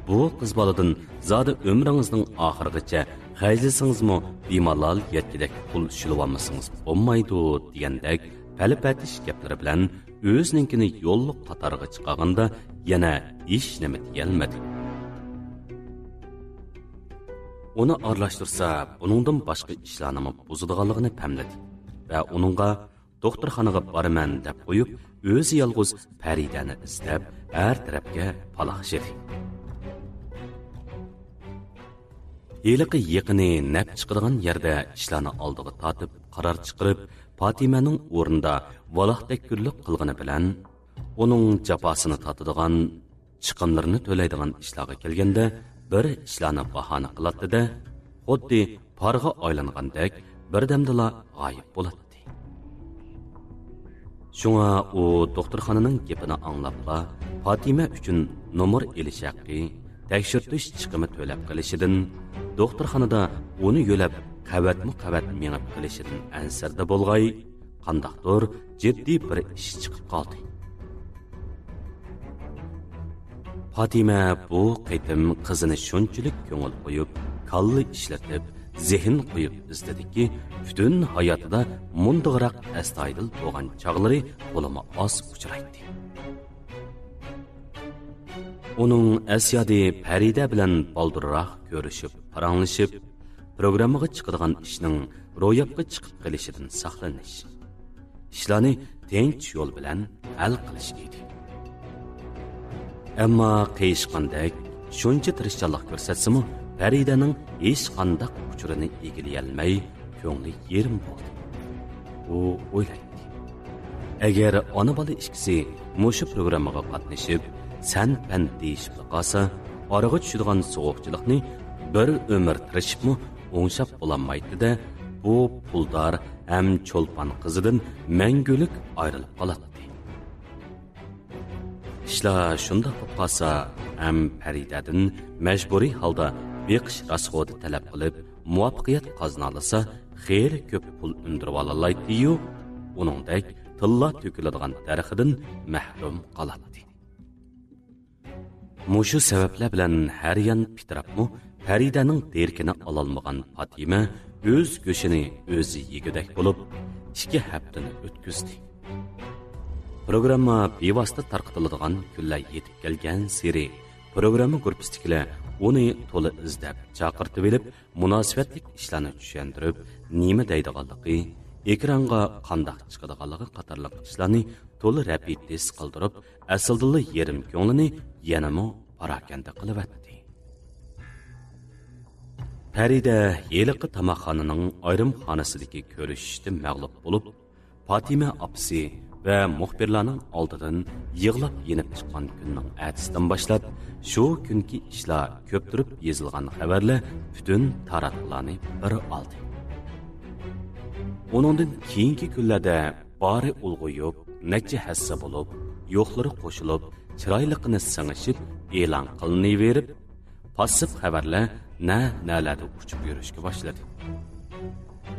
بۇ قىز بالىدىن زادى ئۆمرىڭىزنىڭ ئاخىرىغىچە خەجلىسىڭىزمۇ، بىمالال يەتكۈدەك پۇل شىلىۋالمىسىڭىز بولمايدۇ، دېگەندەك پەلىپەتىش گەپلىرى بىلەن ئۆزىنىڭكىنى يوللۇق قاتارغا چىقارغاندا، يەنە ھېچنېمە دېيەلمىدى. ئۇنى ئارىلاشتۇرسا، بۇنىڭدىن باشقا ئىشلارنىمۇ بۇزىدىغانلىقىنى پەملىدى ۋە ئۇنىڭغا دوختۇرخانىغا بارىمەن دەپ قويۇپ، ئۆزى يالغۇز پەرىدەنى ئىزدەپ، ھەر تەرەپكە پالاقشىدى. ھېلىقى يېقىنى نەپ چىقىدىغان يەردە ئىشلارنى ئالدىغا تارتىپ، قارار چىقىرىپ، پاتىمەنىڭ ئورنىدا ۋالاقتەككۈرلۈك قىلغىنى بىلەن، ئۇنىڭ جاپاسىنى تارتىدىغان، چىقىملىرىنى تۆلەيدىغان ئىشلارغا كەلگەندە، بىر ئىشلارنى باھانە قىلاتتى-دە، خۇددى پارغا ئايلانغاندەك بىردەمدىلا غايىب بولاتتى. شۇڭا ئۇ دوختۇرخانىنىڭ گېپىنى ئاڭلاپلا، پاتىمە ئۈچۈن نومۇر ئېلىش ھەققى، تەكشۈرتۈش چىقىمى تۆلەپ قېلىشىدىن، دوختۇرخانىدا ئۇنى يۆلەپ قەۋەتمۇ قەۋەت مېڭىپ قېلىشىدىن ئەنسىرىدە بولغاي، قانداقتۇر جىددىي بىر ئىش چىقىپ قالدى. پاتىمە بۇ قېتىم قىزىنى شۇنچىلىك كۆڭۈل قويۇپ، كاللا ئىشلىتىپ، زېھىن قويۇپ ئىزدىدىكى، پۈتۈن ھاياتىدا مۇنداقراق ئەستايىدىل بولغان چاغلىرى تولىمۇ ئاز ئۇچرايتتى. ئۇنىڭ ئەسيادى پەرىدە بىلەن بالدۇرراق كۆرۈشۈپ، پاراڭلىشىپ، پروگراممىغا چىقىدىغان ئىشنىڭ روياپقا چىقىپ قېلىشىدىن ساقلىنىش، ئىشلارنى تىنچ يول بىلەن ھەل قىلىش ئىدى. ئەمما قېيىشقاندەك شۇنچە تىرىشچانلىق كۆرسەتسىمۇ، پەرىدەنىڭ ھېچقانداق ئۇچۇرىنى ئىگىلىيەلمەي، كۆڭلى يېرىم بولدى. ئۇ ئويلايتتى، ئەگەر ئانا-بالا ئىككىسى مۇشۇ پروگراممىغا قاتنىشىپ، سەن-پەن دېيىشىپلا قالسا، ئارىغا چۈشىدىغان سوغۇقچىلىقنى بىر ئۆمۈر تىرىشىپمۇ ئوڭشاپ بولالمايتتى-دە، بۇ پۇلدار ھەم چولپان قىزىدىن مەڭگۈلۈك ئايرىلىپ قالاتتى. ئىشلار شۇنداق بولۇپ قالسا، ھەم پەرىدەدىن مەجبۇرىي ھالدا بېقىش راسخوتى تەلەپ قىلىپ، مۇۋەپپەقىيەت قازىنالىسا، خېلى كۆپ پۇل ئۈندۈرۈۋالالايتتى-يۇ، ئۇنىڭدەك تىللا تۆكۈلىدىغان دەرىخىدىن مەھرۇم قالاتتى. مۇشۇ سەۋەبلەر بىلەن ھەر يان پىتىراپمۇ پەرىدەنىڭ دېرىكىنى ئالالمىغان پاتىمە ئۆز گۆشىنى ئۆزى يېگۈدەك بولۇپ، ئىككى ھەپتىنى ئۆتكۈزدى. پروگرامما بىۋاسىتە تارقىتىلىدىغان كۈنلەر يېتىپ كەلگەنسېرى، پروگرامما گۇرۇپپىسىدىكىلەر ئۇنى تولا ئىزدەپ چاقىرتىۋېلىپ، مۇناسىۋەتلىك ئىشلارنى چۈشەندۈرۈپ، نېمە دەيدىغانلىقى، ئېكرانغا قانداق چىقىدىغانلىقى قاتارلىق ئىشلارنى تولا رەپىدىس قىلدۇرۇپ، ئەسلىدىنلا يېرىم كۆڭلىنى يەنىمۇ پاراكەندە قىلىۋەتتى. پەرىدە ھېلىقى تاماقخانىنىڭ ئايرىم خانىسىدىكى كۆرۈشۈشتىن مەغلۇپ بولۇپ، پاتىمە ئاپىسى ۋە مۇخبىرلارنىڭ ئالدىدىن يىغلاپ يېنىپ چىققان كۈننىڭ ئەتىسىدىن باشلاپ، شۇ كۈنكى ئىشلار كۆپتۈرۈپ يېزىلغان خەۋەرلەر پۈتۈن تاراتقۇلارنى بىر ئالدى. ئۇنىڭدىن كېيىنكى كۈنلەردە بارى ئۇلغىيىپ، نەچچە ھەسسە بولۇپ، يوقلىرى قوشۇلۇپ، چىرايلىقىنى سىڭىشىپ ئېلان قىلىنىۋېرىپ، پاسسىپ خەۋەرلەر نە-نەلەردە ئۇچۇپ يۈرۈشكە باشلىدى.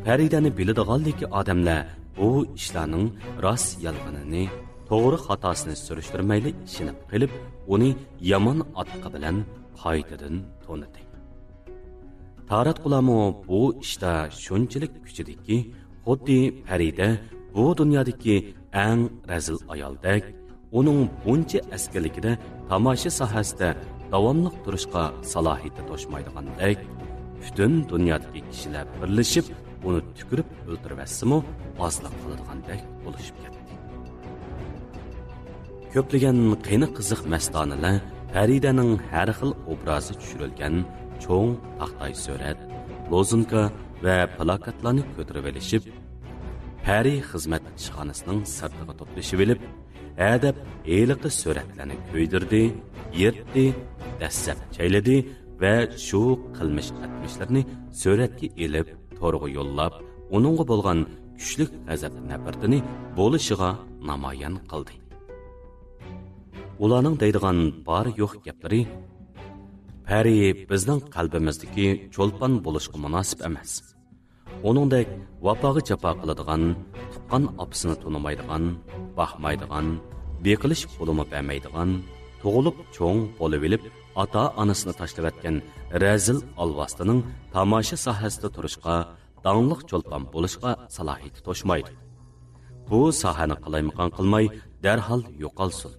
پەرىدەنى بىلىدىغانلىكى ئادەملەر بۇ ئىشلارنىڭ راست-يالغىنىنى، توغرا-خاتاسىنى سۈرۈشتۈرمەيلا ئىشىنىپ قېلىپ، ئۇنى يامان ئاتىقى بىلەن قايتىدىن تونىدى. تاراتقۇلارمۇ بۇ ئىشتا شۇنچىلىك كۈچىدىكى، خۇددى پەرىدە بۇ دۇنيادىكى ئەڭ رەزىل ئايالدەك، ئۇنىڭ بۇنچە ئەسكىلىكىدە تاماشا ساھەسىدە داۋاملىق تۇرۇشقا سالاھىيىتى توشمايدىغاندەك، پۈتۈن دۇنيادىكى كىشىلەر بىرلىشىپ ئۇنى تۈكۈرۈپ ئۆلتۈرۈۋەتسىمۇ ئازلىق قىلىدىغاندەك بولۇشۇپ كەتتى. كۆپلىگەن قېنىق قىزىق مەستانىلەر پەرىدەنىڭ ھەر خىل ئوبرازى چۈشۈرۈلگەن چوڭ تاختاي سۈرەت، لوزۇنكا ۋە پىلاكاتلارنى كۆتۈرۈۋېلىشىپ، پەرى خىزمەت ئىشخانىسىنىڭ سىرتىغا توپلىشىۋېلىپ، ھەدەپ ھېلىقى سۈرەتلەرنى كۆيدۈردى، يىرتتى، دەسسەپ چەيلىدى ۋە شۇ قىلمىش ئەتمىشلىرىنى سۈرەتكە ئېلىپ، تورغا يوللاپ، ئۇنىڭغا بولغان كۈچلۈك غەزەپ نەپرىتىنى بولۇشىغا نامايان قىلدى. ئۇلارنىڭ دەيدىغان بار-يوق گەپلىرى، پەرى بىزنىڭ قەلبىمىزدىكى چولپان بولۇشقا مۇناسىپ ئەمەس. ئۇنىڭدەك ۋاپاغا جاپا قىلىدىغان، تۇغقان ئاپىسىنى تونۇمايدىغان، باقمايدىغان، بېقىلىش پۇلىمۇ بەرمەيدىغان، تۇغۇلۇپ چوڭ بولۇۋېلىپ، ئاتا-ئانىسىنى تاشلىۋەتكەن رەزىل ئالۋاستىنىڭ تاماشا ساھەسىدە تۇرۇشقا، داڭلىق چولپان بولۇشقا سالاھىيىتى توشمايدۇ. بۇ ساھەنى قالايمىقان قىلماي، دەرھال يوقالسۇن.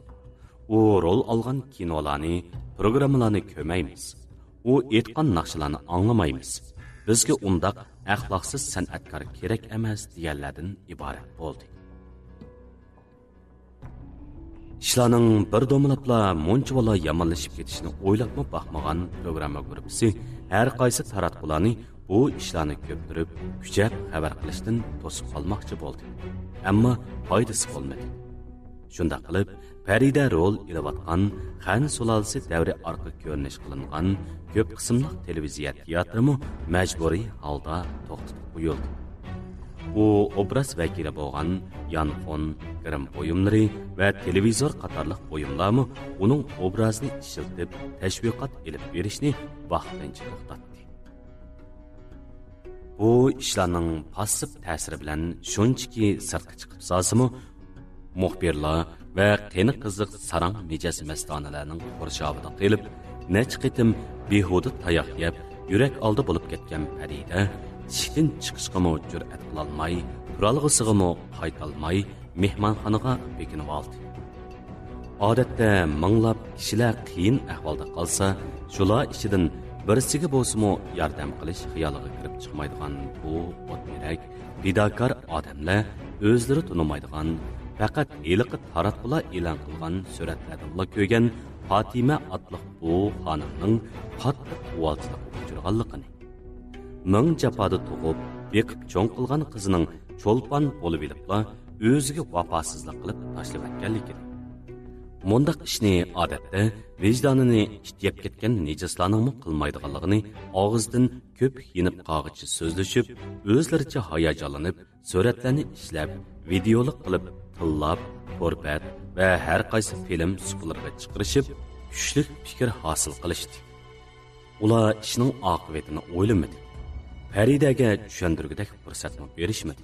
ئۇ رول ئالغان كىنولارنى، پروگراممىلارنى كۆرمەيمىز. ئۇ ئېيتقان ناخشىلارنى ئاڭلىمايمىز. بىزگە ئۇنداق ئەخلاقسىز سەنئەتكار كېرەك ئەمەس، دېگەنلەردىن ئىبارەت بولدى. ئىشلارنىڭ بىر دومىلاپلا مۇنچىۋالا يامانلىشىپ كېتىشىنى ئويلاپمۇ باقمىغان پروگرامما گۇرۇپپىسى ھەر قايسى تاراتقۇلارنى بۇ ئىشلارنى كۆپتۈرۈپ، كۈچەپ خەۋەر قىلىشتىن توسۇپ قالماقچى بولدى. ئەمما پايدىسى بولمىدى. شۇنداق قىلىپ، پەرىدە رول ئېلىۋاتقان خەن سۇلالىسى دەۋرى ئارقا كۆرۈنۈش قىلىنغان كۆپ قىسىملىق تېلېۋىزىيە تىياتىرىمۇ مەجبۇرىي ھالدا توختىتىپ قويۇلدى. ئۇ ئوبراز ۋەكىلى بولغان يانفون، گىرىم بۇيۇملىرى ۋە تېلېۋىزور قاتارلىق بۇيۇملارمۇ ئۇنىڭ ئوبرازىنى ئىشلىتىپ تەشۋىقات ئېلىپ بېرىشنى ۋاقتىنچە توختاتتى. بۇ ئىشلارنىڭ پاسسىپ تەسىرى بىلەن شۇنچىكى سىرتقا چىقىپ سالسىمۇ، مۇخبىرلار ۋە قېنى قىزىق ساراڭ مىجەز مەستانىلەرنىڭ قورشاۋىدا قېلىپ، نەچچە قېتىم بىھۇدە تاياق يەپ، يۈرەك ئالدى بولۇپ كەتكەن پەرىدە ئىشىكتىن چىقىشقىمۇ جۈرئەت قىلالماي، تۇرالغۇسىغىمۇ قايتالماي، مېھمانخانىغا بېكىنىۋالدى. ئادەتتە مىڭلاپ كىشىلەر قىيىن ئەھۋالدا قالسا، شۇلار ئىچىدىن بىرسىگە بولسىمۇ ياردەم قىلىش خىيالىغا كىرىپ چىقمايدىغان بۇ ئوت يۈرەك، پىداكار ئادەملەر ئۆزلىرى تونۇمايدىغان، پەقەت ھېلىقى تاراتقۇلار ئېلان قىلغان سۈرەتلەردىنلا كۆرگەن پاتىمە ئاتلىق بۇ خانىمنىڭ قاتتىق ئۇۋالچىلىققا ئۇچرىغانلىقىنى، مىڭ جاپادا تۇغۇپ، بېقىپ چوڭ قىلغان قىزىنىڭ چولپان بولۇۋېلىپلا ئۆزىگە ۋاپاسىزلىق قىلىپ تاشلىۋەتكەنلىكىنى، مۇنداق ئىشنى ئادەتتە ۋىجدانىنى ئىت يەپ كەتكەن نىجىسلارنىڭمۇ قىلمايدىغانلىقىنى ئاغزىدىن كۆپۈك يېنىپ قالغىچە سۆزلىشىپ، ئۆزلىرىچە ھاياجانلىنىپ، سۈرەتلەرنى ئىشلەپ، ۋىدىيولۇق قىلىپ، تىللاپ، تور بەت ۋە ھەر قايسى فىلىم سۇپىلىرىغا چىقىرىشىپ، كۈچلۈك پىكىر ھاسىل قىلىشتى. ئۇلار ئىشنىڭ ئاقىۋىتىنى ئويلىمىدى. پەرىدەگە چۈشەندۈرگۈدەك پۇرسەتمۇ بېرىشمىدى.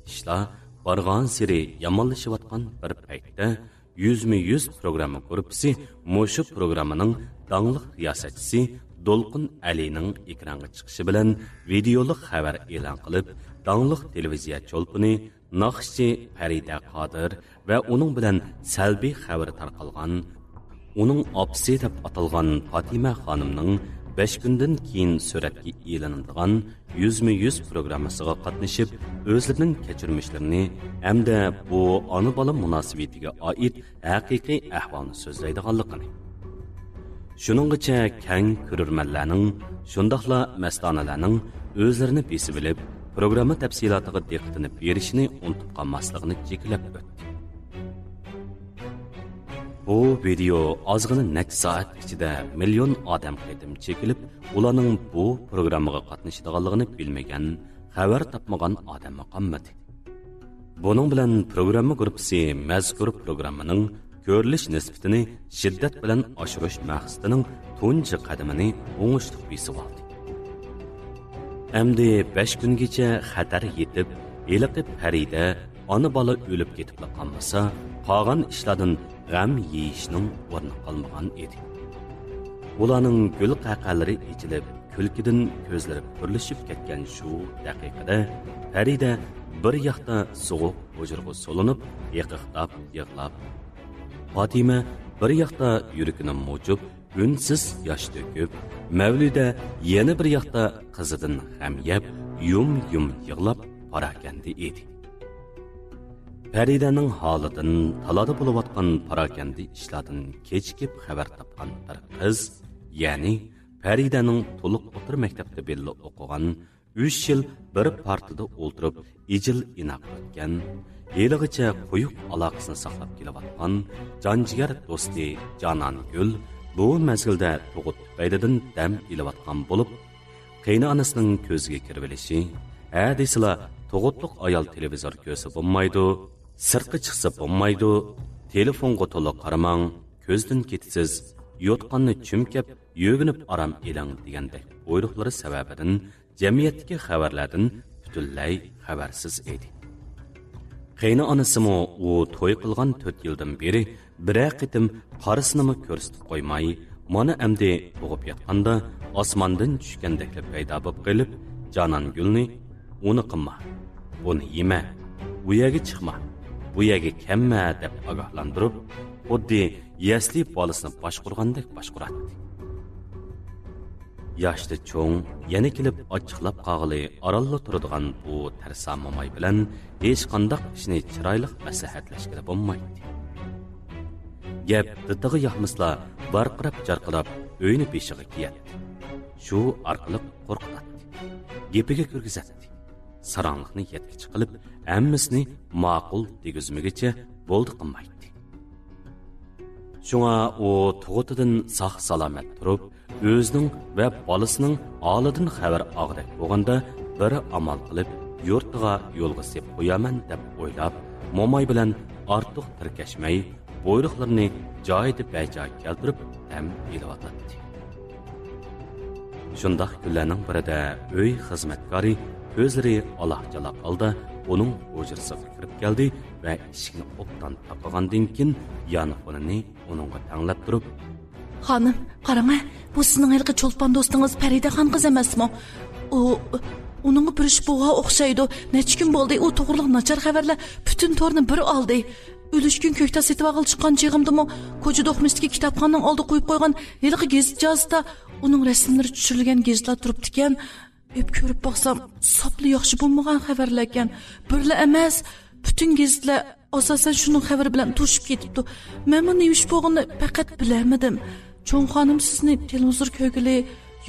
ئىشلار بارغانسېرى يامانلىشىۋاتقان بىر پەيتتە، يۈزمۇ يۈز پروگرامما گۇرۇپپىسى مۇشۇ پروگراممىنىڭ داڭلىق رىياسەتچىسى دولقۇن ئەلىنىڭ ئېكرانغا چىقىشى بىلەن ۋىدېئولۇق خەۋەر ئېلان قىلىپ، داڭلىق تېلېۋىزىيە چولپىنى ناخشىچى پەرىدە قادىر ۋە ئۇنىڭ بىلەن سەلبىي خەۋىرى تارقالغان، ئۇنىڭ ئاپىسى دەپ ئاتالغان پاتىمە خانىمنىڭ بەش كۈندىن كېيىن سۈرەتكە ئېلىنىدىغان يۈزمۇ يۈز پروگراممىسىغا قاتنىشىپ، ئۆزلىرىنىڭ كەچۈرمىشلىرىنى ھەمدە بۇ ئانا-بالا مۇناسىۋىتىگە ئائىت ھەقىقىي ئەھۋالنى سۆزلەيدىغانلىقىنى، شۇنىڭغىچە كەڭ كۆرۈرمەنلەرنىڭ، شۇنداقلا مەستانىلەرنىڭ ئۆزلىرىنى بېسىۋېلىپ، پروگرامما تەپسىلاتىغا دىققىتىنى بېرىشىنى ئۇنتۇپ قالماسلىقىنى جېكىلەپ ئۆتتى. بۇ ۋىدېئو ئازغىنە نەچچە سائەت ئىچىدە مىليون ئادەم قېتىم چېكىلىپ، ئۇلارنىڭ بۇ پروگراممىغا قاتنىشىدىغانلىقىنى بىلمىگەن، خەۋەر تاپمىغان ئادەممۇ قالمىدى. بۇنىڭ بىلەن پروگرامما گۇرۇپپىسى مەزكۇر پروگراممىنىڭ كۆرۈلۈش نىسبىتىنى شىددەت بىلەن ئاشۇرۇش مەقسىتىنىڭ تۇنجى قەدىمىنى ئوڭۇشلۇق بېسىۋالدى. ئەمدى بەش كۈنگىچە خەتەر يېتىپ، ھېلىقى پەرىدە ئانا-بالا ئۆلۈپ كېتىپلا قالمىسا، قالغان ئىشلاردىن غەم يېيىشنىڭ ئورنى قالمىغان ئىدى. ئۇلارنىڭ گۈل قەقەلىرى ئېچىلىپ، كۈلكىدىن كۆزلىرى پۈرلىشىپ كەتكەن شۇ دەقىقىدە پەرىدە بىر ياقتا سوغۇق ھۇجرىغا سولىنىپ، ھېقىقلاپ يىغلاپ، پاتىمە بىر ياقتا يۈرىكىنى مۇجۇپ، ئۈنسىز ياش تۆكۈپ، مەۋلىدە يەنە بىر ياقتا قىزىدىن غەم يەپ، يۇم-يۇم يىغلاپ پاراكەندە ئىدى. پەرىدەنىڭ ھالىدىن، تالادا بولۇۋاتقان پاراكەندە ئىشلاردىن كېچىكىپ خەۋەر تاپقان بىر قىز، يەنى پەرىدەنىڭ تولۇق ئوتتۇرا مەكتەپتە بىللە ئوقۇغان، ئۈچ يىل بىر پارتىدا ئولتۇرۇپ، ئىجىل-ئىناق ئۆتكەن، ھېلىغىچە قويۇق ئالاقىسىنى ساقلاپ كېلىۋاتقان جان-جىگەر دوستى جانانگۈل بۇ مەزگىلدە تۇغۇت تۈپەيلىدىن دەم ئېلىۋاتقان بولۇپ، قېينىئانىسىنىڭ كۆزىگە كىرىۋېلىشى، ھە دېسىلا، تۇغۇتلۇق ئايال تېلېۋىزور كۆرسە بولمايدۇ، سىرتقا چىقسا بولمايدۇ، تېلېفونغا تولا قارىماڭ، كۆزدىن كېتىسىز، يوتقاننى چۈمكەپ، يۆگىنىپ ئارام ئېلىڭ دېگەندەك بۇيرۇقلىرى سەۋەبىدىن جەمئىيەتتىكى خەۋەرلەردىن پۈتۈنلەي خەۋەرسىز ئىدى. قېينىئانىسىمۇ ئۇ توي قىلغان تۆت يىلدىن بېرى بىرەر قېتىم قارىسىنىمۇ كۆرسىتىپ قويماي، مانا ئەمدى بوغۇپ ياتقاندا ئاسماندىن چۈشكەندەكلا پەيدا بولۇپ قېلىپ، جانانگۈلنى «ئۇنى قىلما، بۇنى يېمە، ئۇ يەرگە چىقما، بۇ يەرگە كەلمە» دەپ ئاگاھلاندۇرۇپ، خۇددى يەسلى بالىسىنى باشقۇرغاندەك باشقۇراتتى. ياشتا چوڭ، يەنە كېلىپ ئاچچىقلاپ قالغىلى ئارانلا تۇرىدىغان بۇ تەرسا موماي بىلەن ھېچقانداق ئىشنى چىرايلىق مەسلىھەتلەشكىلى بولمايتتى. گەپ دىتىغا ياقمىسىلا، ۋارقىراپ-جارقىراپ ئۆينى بېشىغا كىيەتتى. شۇ ئارقىلىق قورقۇتاتتى. گېپىگە كىرگۈزەتتى. ساراڭلىقنى يەتكۈچە قىلىپ، ھەممىسىنى ماقۇل دېگۈزمىگۈچە بولدى قىلمايتتى. شۇڭا ئۇ تۇغۇتىدىن ساق-سالامەت تۇرۇپ، ئۆزىنىڭ ۋە بالىسىنىڭ ھالىدىن خەۋەر ئالغۇدەك بولغاندا، بىر ئامال قىلىپ، يۇرتىغا يولغا سېلىپ قويارمەن دەپ ئويلاپ، موماي بىلەن ئارتۇق تىركەشمەي، بۇيرۇقلىرىنى جايىدا بەجا كەلتۈرۈپ دەم ئېلىۋاتاتتى. شۇنداق كۈنلەرنىڭ بىرىدە ئۆي خىزمەتكارى كۆزلىرى ئالاق-چالاق ھالدا ئۇنىڭ ھۇجرىسىغا كىرىپ كەلدى ۋە ئىشىكنى ئوبدان تاقىغاندىن كېيىن يانفونىنى ئۇنىڭغا تەڭلەپ تۇرۇپ، خانىم، قاراڭە، بۇ سىزنىڭ ھېلىقى چولپان دوستىڭىز پەرىدە خان قىز ئەمەسمۇ؟ ئۇ، ئۇنىڭغا بىر ئىش بولغان ئوخشايدۇ. نەچچە كۈن بولدى، ئۇ توغرىلىق ناچار خەۋەرلەر پۈتۈن تورنى بىر ئالدى. ئۈلۈشكۈن كۆكتات سېتىۋالغىلى چىققان چېغىمدىمۇ، كوچا دوقمۇشىدىكى كىتابخانىنىڭ ئالدىغا قويۇپ قويغان ھېلىقى گېزىت جازىسىدا ئۇنىڭ رەسىملىرى چۈشۈرۈلگەن گېزىتلەر تۇرۇپتىكەن. ئېپ كۆرۈپ باقسام، ساپلا ياخشى بولمىغان خەۋەرلەركەن. بىرلا ئەمەس، پۈتۈن گېزىتلەر ئاساسەن شۇنىڭ خەۋىرى بىلەن توشۇپ كېتىپتۇ. مەنمۇ نېمە ئىش بولغىنىنى پەقەت بىلەلمىدىم. چوڭ خانىم سىزنى تېلېۋىزور كۆرگىلى،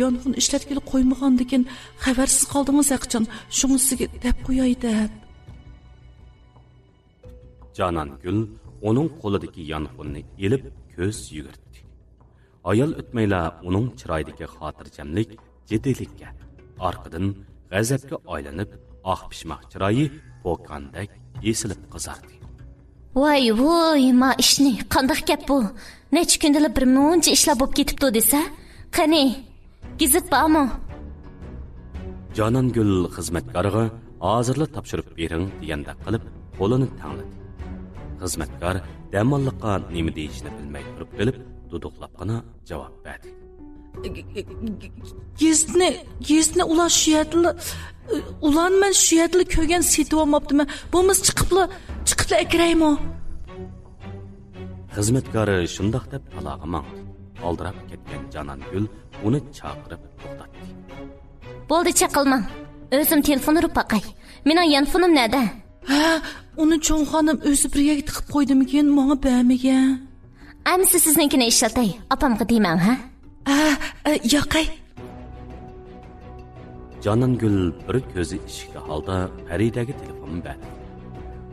يانفون ئىشلەتكىلى قويمىغاندىكىن خەۋەرسىز قالدىڭىز ھەقىچان، شۇڭا سىزگە دەپ قوياي دەپ. جانانگۈل ئۇنىڭ قولىدىكى يانفوننى ئېلىپ كۆز يۈگۈرتتى. ھايال ئۆتمەيلا ئۇنىڭ چىرايىدىكى خاتىرجەملىك جىددىيلىككە، ئارقىدىن غەزەپكە ئايلىنىپ، ئاق پىشماق چىرايى پوكاندەك ئېسىلىپ قىزاردى. ۋاي ۋۇي، ما ئىشنى، قانداق گەپ بۇ؟ نەچچە كۈندىلا بىر مۇنچە ئىشلار بولۇپ كېتىپتۇ دېسە. قېنى، گېزىت بارمۇ؟ جانانگۈل خىزمەتكارغا ھازىرلا تاپشۇرۇپ بېرىڭ دېگەندەك قىلىپ قولىنى تەڭلىدى. خىزمەتكار دەماللىققا نېمە دېيىشنى بىلمەي تۇرۇپ قېلىپ، دۇدۇقلاپقىنا جاۋاب بەردى. گېزىتنى، گېزىتنى ئۇلار شۇ يەردىلا، ئۇلارنى مەن شۇ يەردىلا كۆرگەن، سېتىۋالماپتىمەن. بولمىسا چىقىپلا، چىقىپلا ئەكىرەيمۇ؟ خىزمەتكار شۇنداق دەپ تالاغا ماڭدى. ئالدىراپ كەتكەن جانانگۈل ئۇنى چاقىرىپ توختاتتى. بولدى، چېقىلماڭ. ئۆزۈم تېلېفون ئۇرۇپ باقاي. مېنىڭ يانفونۇم نەدە؟ ھە، ئۇنى چوڭ خانىم ئۆزى بىر يەرگە تىقىپ قويدىمىكىن، ماڭا بەرمىگەن. ئەمىسە سىزنىڭكىنى ئىشلىتەي، ئاپامغا دېمەڭ، ھە؟ ھە، ھە، ياقەي. جانانگۈل بىر كۆزى ئىشىكلىك ھالدا پەرىدەگە تېلېفوننى بەردى.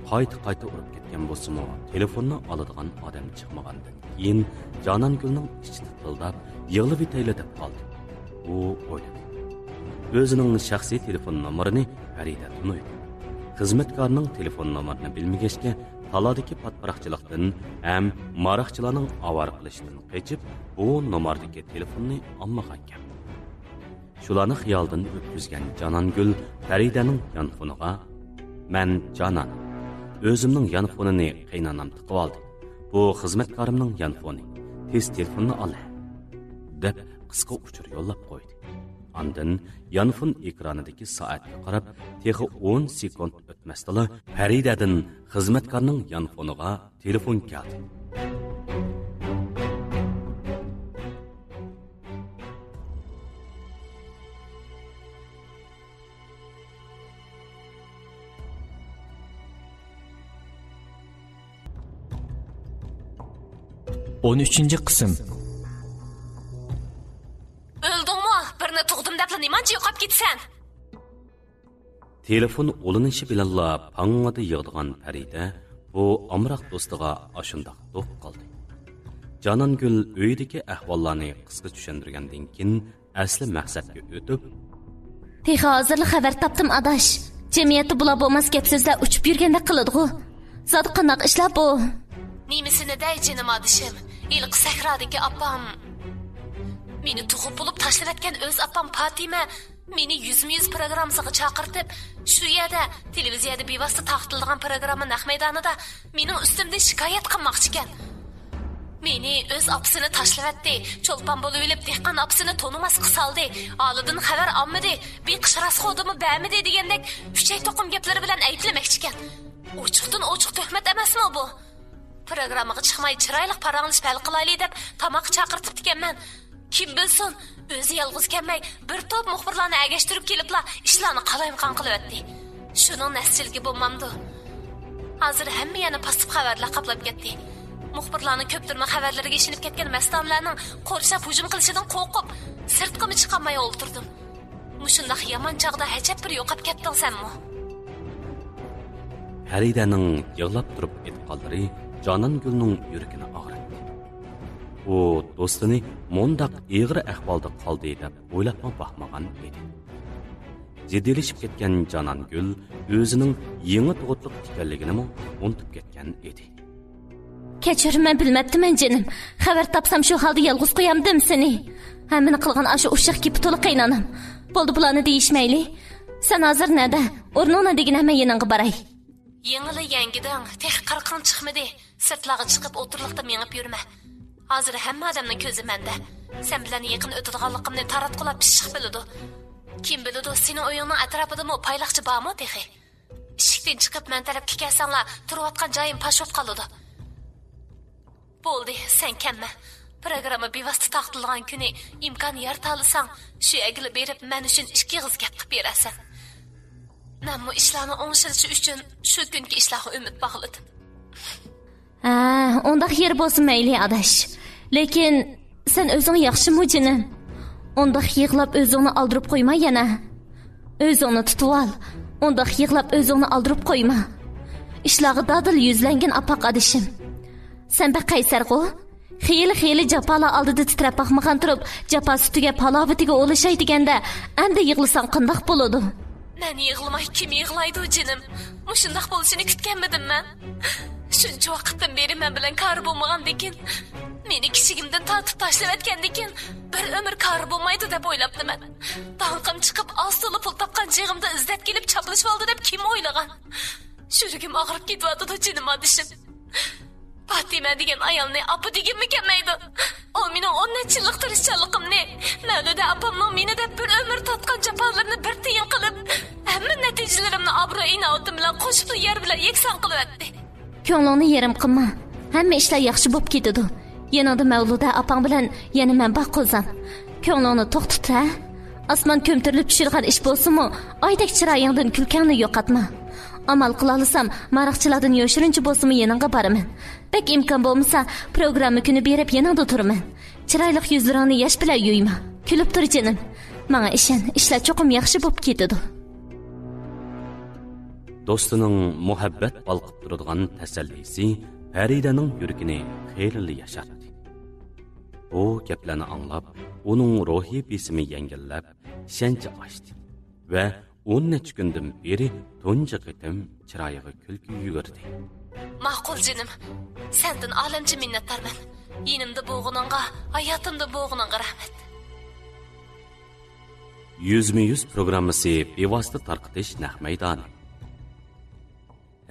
قايتا-قايتا ئۇرۇپ كەتكەن بولسىمۇ، تېلېفوننى ئالىدىغان ئادەم چىقمىغاندىن كېيىن، جانانگۈلنىڭ ئىچى تىتىلداپ، يىغلىۋېتەيلا دەپ قالدى. ئۇ ئويلىدى. ئۆزىنىڭ شەخسىي تېلېفون نومۇرىنى پەرىدە تونۇيدۇ. خىزمەتكارنىڭ تېلېفون نومۇرىنى بىلمىگەچكە، تالادىكى پاتىپاراقچىلىقتىن ھەم ماراقچىلارنىڭ ئاۋارە قىلىشىدىن قېچىپ، بۇ نومۇردىكى تېلېفوننى ئالمىغانىكەن. شۇلارنى خىيالىدىن ئۆتكۈزگەن جانانگۈل پەرىدەنىڭ يانفونىغا، «مەن جانان. ئۆزۈمنىڭ يانفونىنى قېيىنئانام تىقىۋالدى. بۇ خىزمەتكارىمنىڭ يانفونى. تېز تېلېفوننى ئال ھە!» دەپ قىسقا ئۇچۇر يوللاپ قويدى. ئاندىن يانفون ئېكرانىدىكى سائەتكە قاراپ، تېخى ئون سېكۇنت ئۆتمەستىلا، پەرىدەدىن خىزمەتكارنىڭ يانفونىغا تېلېفون كەلدى. ئون ئۈچىنچى قىسىم. ئۆلدۈڭمۇ؟ بىرنى تۇغدۇم دەپلا نېمانچە يوقاپ كېتىسەن؟ تېلېفون ئۇلىنىشى بىلەنلا پاڭڭىدا يىغلىغان پەرىدە بۇ ئامراق دوستىغا ئاشۇنداق دوق قالدى. جانانگۈل ئۆيىدىكى ئەھۋاللارنى قىسقا چۈشەندۈرگەندىن كېيىن، ئەسلى مەقسەتكە ئۆتۈپ، تېخى ھازىرلا خەۋەر تاپتىم، ئاداش. جەمئىيەتتە بولا بولماس گەپ سۆزلەر ئۇچۇپ يۈرگەندەك قىلىدىغۇ. زادى قانداق ئىشلار بۇ؟ نېمىسىنى دەي، جېنىم ئادىشىم؟ ھېلىقى سەھرادىكى ئاپام مېنى تۇغۇپ بولۇپ تاشلىۋەتكەن ئۆز ئاپام پاتىمە مېنى يۈزمۇ يۈز پروگراممىسىغا چاقىرتىپ، شۇ يەردە تېلېۋىزىيەدە بىۋاسىتە تارقىتىلىدىغان پروگرامما نەق مەيدانىدا مېنىڭ ئۈستۈمدىن شىكايەت قىلماقچىكەن. مېنى ئۆز ئاپىسىنى تاشلىۋەتتى، چولپان بولۇۋېلىپ دېھقان ئاپىسىنى تونۇماسقا سالدى، ھالىدىن خەۋەر ئالمىدى، بېقىش راسخوتىمۇ بەرمىدى دېگەندەك ئۈچەي توقۇم گەپلىرى بىلەن ئەيىبلىمەكچىكەن. ئوچۇقتىن ئوچۇق تۆھمەت ئەمەسمۇ بۇ؟ پروگراممىغا چىقماي چىرايلىق پاراڭلىشىپ ھەل قىلايلى دەپ تاماققا چاقىرتىپتىكەنمەن. كىم بىلسۇن، ئۆزى يالغۇز كەلمەي، بىر توپ مۇخبىرلارنى ئەگەشتۈرۈپ كېلىپلا ئىشلارنى قالايمىقان قىلىۋەتتى. شۇنىڭ نەسچىلىكى بولمامدۇ؟ ھازىر ھەممە يەرنى پاسسىپ خەۋەرلەر قاپلاپ كەتتى. مۇخبىرلارنىڭ كۆپتۈرمە خەۋەرلىرىگە ئىشىنىپ كەتكەن مەستانىلەرنىڭ قورشاپ ھۇجۇم قىلىشىدىن قورقۇپ، سىرتقىمۇ چىقالماي ئولتۇردۇم. مۇشۇنداق يامان چاغدا ھەجەپ بىر يوقاپ كەتتىڭ سەنمۇ؟ پەرىدەنىڭ يىغلاپ تۇرۇپ ئېيتقانلىرى جانانگۈلنىڭ يۈرىكىنى ئاغرىتتى. ئۇ دوستىنى مۇنداق ئېغىر ئەھۋالدا قالدى دەپ ئويلاپمۇ باقمىغان ئىدى. جىددىيلىشىپ كەتكەن جانانگۈل ئۆزىنىڭ يېڭى تۇغۇتلۇق ئىكەنلىكىنىمۇ ئۇنتۇپ كەتكەن ئىدى. كەچۈر، مەن بىلمەپتىمەن جېنىم. خەۋەر تاپسام شۇ ھالدا يالغۇز قويامدىم سېنى. ھەممىنى قىلغان ئاشۇ ئۇششاق كېپىتولا قېينانام. بولدى، بۇلارنى دېيىشمەيلى. سەن ھازىر نەدە؟ ئورنۇڭنى دېگىنە، مەن يېنىڭغا باراي. يېڭىلا يەڭگىدىڭ، تېخى قىرقىڭ چىقمىدى. سىرتلارغا چىقىپ ئوتتۇرىلىقتا مېڭىپ يۈرمە. ھازىر ھەممە ئادەمنىڭ كۆزى مەندە. سەن بىلەن يېقىن ئۆتىدىغانلىقىمنى تاراتقۇلار پىششىق بىلىدۇ. كىم بىلىدۇ، سېنىڭ ئۆيۈڭنىڭ ئەتراپىدىمۇ پايلاقچى بارمۇ تېخى؟ ئىشىكتىن چىقىپ مەن تەرەپكە كەلسەڭلار، تۇرۇۋاتقان جايىم پاش بولۇپ قالىدۇ. بولدى، سەن كەلمە. پروگرامما بىۋاسىتە تارقىتىلغان كۈنى ئىمكان يارىتالىساڭ، شۇ يەرگىلا بېرىپ مەن ئۈچۈن ئىككى ئېغىز گەپ قىلىپ بېرەرسەن. مەنمۇ ئىشلارنىڭ ئوڭشىلىشى ئۈچۈن شۇ كۈنكى ئىشلارغا ئۈمىد باغلىدىم. ھە، ئۇنداق يېرى بولسا مەيلى، ئاداش. لېكىن سەن ئۆزۈڭ ياخشىمۇ، جېنىم؟ ئۇنداق يىغلاپ ئۆزۈڭنى ئالدۇرۇپ قويما يەنە. ئۆزۈڭنى تۇتۇۋال. ئۇنداق يىغلاپ ئۆزۈڭنى ئالدۇرۇپ قويما. ئىشلارغا دادىل يۈزلەنگىن، ئاپاق ئادىشىم. سەن بەك قەيسەرغۇ؟ خېلى، خېلى جاپالار ئالدىدا تىترەپ باقمىغان تۇرۇپ، جاپاسى تۈگەپ ھالاۋىتىگە ئولىشاي دېگەندە، ئەمدى يىغلىساڭ قانداق بولىدۇ؟ مەن يىغلىماي كىم يىغلايدۇ، جېنىم؟ مۇشۇنداق بولۇشىنى كۈتكەنمىدىم مەن. شۇنچە ۋاقىتتىن بېرى مەن بىلەن كارى بولمىغاندىكىن، مېنى كىچىكىمدىن تارتىپ تاشلىۋەتكەندىكىن، بىر ئۆمۈر كارى بولمايدۇ دەپ ئويلاپتىمەن. داڭقىم چىقىپ، ئاز تولا پۇل تاپقان چېغىمدا ئىزدەپ كېلىپ چاپلىشىۋالدى دەپ كىم ئويلىغان؟ يۈرىكىم ئاغرىپ كېتىۋاتىدۇ، جېنىم ئادىشىم. پاتىمە دېگەن ئايالنى ئاپا دېگىنمۇ كەلمەيدۇ. ئۇ مېنىڭ ئون نەچچە يىللىق تىرىشچانلىقىمنى، مەۋلۇدە ئاپامنىڭ مېنى دەپ بىر ئۆمۈر تارتقان جاپالىرىنى بىر تىيىن قىلىپ، ھەممە نەتىجىلىرىمنى ئابرۇي-ئىناۋىتىم بىلەن قوشۇپلا يەر بىلەن يەكسان قىلىۋەتتى. كۆڭلۈڭنى يېرىم قىلما. ھەممە ئىشلار ياخشى بوپ كېتىدۇ. يېنىڭدا مەۋلۇدە ئاپاڭ بىلەن يەنە مەن بار، قوزام. كۆڭلۈڭنى توختىتىپ، ھە؟ ئاسمان كۆمتۈرۈلۈپ چۈشىدىغان ئىش بولسىمۇ، ئايدەك چىرايىڭدىن كۈلكەڭنى يوقاتما. ئامال قىلالىسام، مارىقچىلاردىن يوشۇرۇنچە بولسىمۇ يېنىڭغا بارىمەن. بەك ئىمكان بولمىسا، پروگرامما كۈنى بېرىپ يېنىڭدا تۇرىمەن. چىرايلىق يۈزلىرىڭنى ياش بىلەن يۇيما. كۈلۈپ تۇر، جېنىم. ماڭا ئىشەن، ئىشلار چوقۇم ياخشى بوپ كېتىدۇ. دوستىنىڭ مۇھەببەت بالقىپ تۇرىدىغان تەسەللىسى پەرىدەنىڭ يۈرىكىنى خېلىلا ياشارتتى. بۇ گەپلەرنى ئاڭلاپ، ئۇنىڭ روھىي بېسىمى يەڭگىللەپ، ئىشەنچى ئاشتى ۋە ئون نەچچە كۈندىن بېرى تۇنجى قېتىم چىرايىغا كۈلكە يۈگۈردى. ماقۇل، جېنىم. سەندىن ئالەمچە مىننەتدارمەن. يېنىمدا بولغىنىڭغا، ھاياتىمدا بولغىنىڭغا رەھمەت. يۈزمۇ يۈز پروگراممىسى بىۋاسىتە تارقىتىش نەق مەيدانى.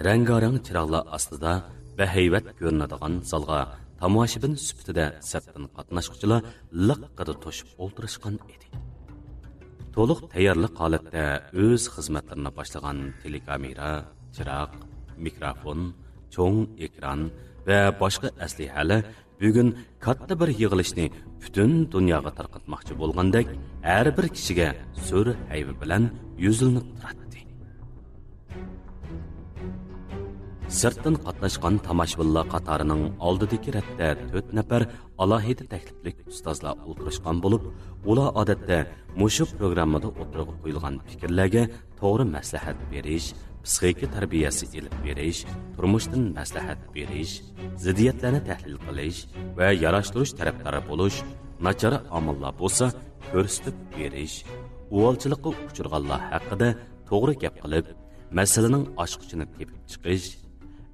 رەڭگارەڭ چىراغلار ئاستىدا بەھەيۋەت كۆرۈنىدىغان زالغا تاماشىبىن سۈپىتىدە سىرتتىن قاتناشقۇچىلار لىققىدە توشۇپ ئولتۇرۇشقان ئىدى. تولۇق تەييارلىق ھالەتتە ئۆز خىزمەتلىرىنى باشلىغان تېلېكامېرا، چىراغ، مىكروفون، چوڭ ئېكران ۋە باشقا ئەسلىھەلەر بۈگۈن كاتتا بىر يىغىلىشنى پۈتۈن دۇنياغا تارقاتماقچى بولغاندەك، ھەر بىر كىشىگە زور ھەيۋە بىلەن يۈزلىنىپ تۇراتتى. سىرتتىن قاتناشقان تاماشىبىنلار قاتارىنىڭ ئالدىدىكى رەتتە تۆت نەپەر ئالاھىدە تەكلىپلىك ئۇستازلار ئولتۇرۇشقان بولۇپ، ئۇلار ئادەتتە مۇشۇ پروگراممىدا ئوتتۇرىغا قويۇلغان پىكىرلەرگە توغرا مەسلىھەت بېرىش، پىسخىكا تەربىيەسى ئېلىپ بېرىش، تۇرمۇشتىن مەسلىھەت بېرىش، زىددىيەتلەرنى تەھلىل قىلىش ۋە ياراشتۇرۇش تەرەپدارى بولۇش، ناچار ئامىللار بولسا كۆرسىتىپ بېرىش، ئۇۋالچىلىققا ئۇچرىغانلار ھەققىدە توغرا گەپ قىلىپ، مەسىلىنىڭ ئاچقۇچىنى تېپىپ چىقىش،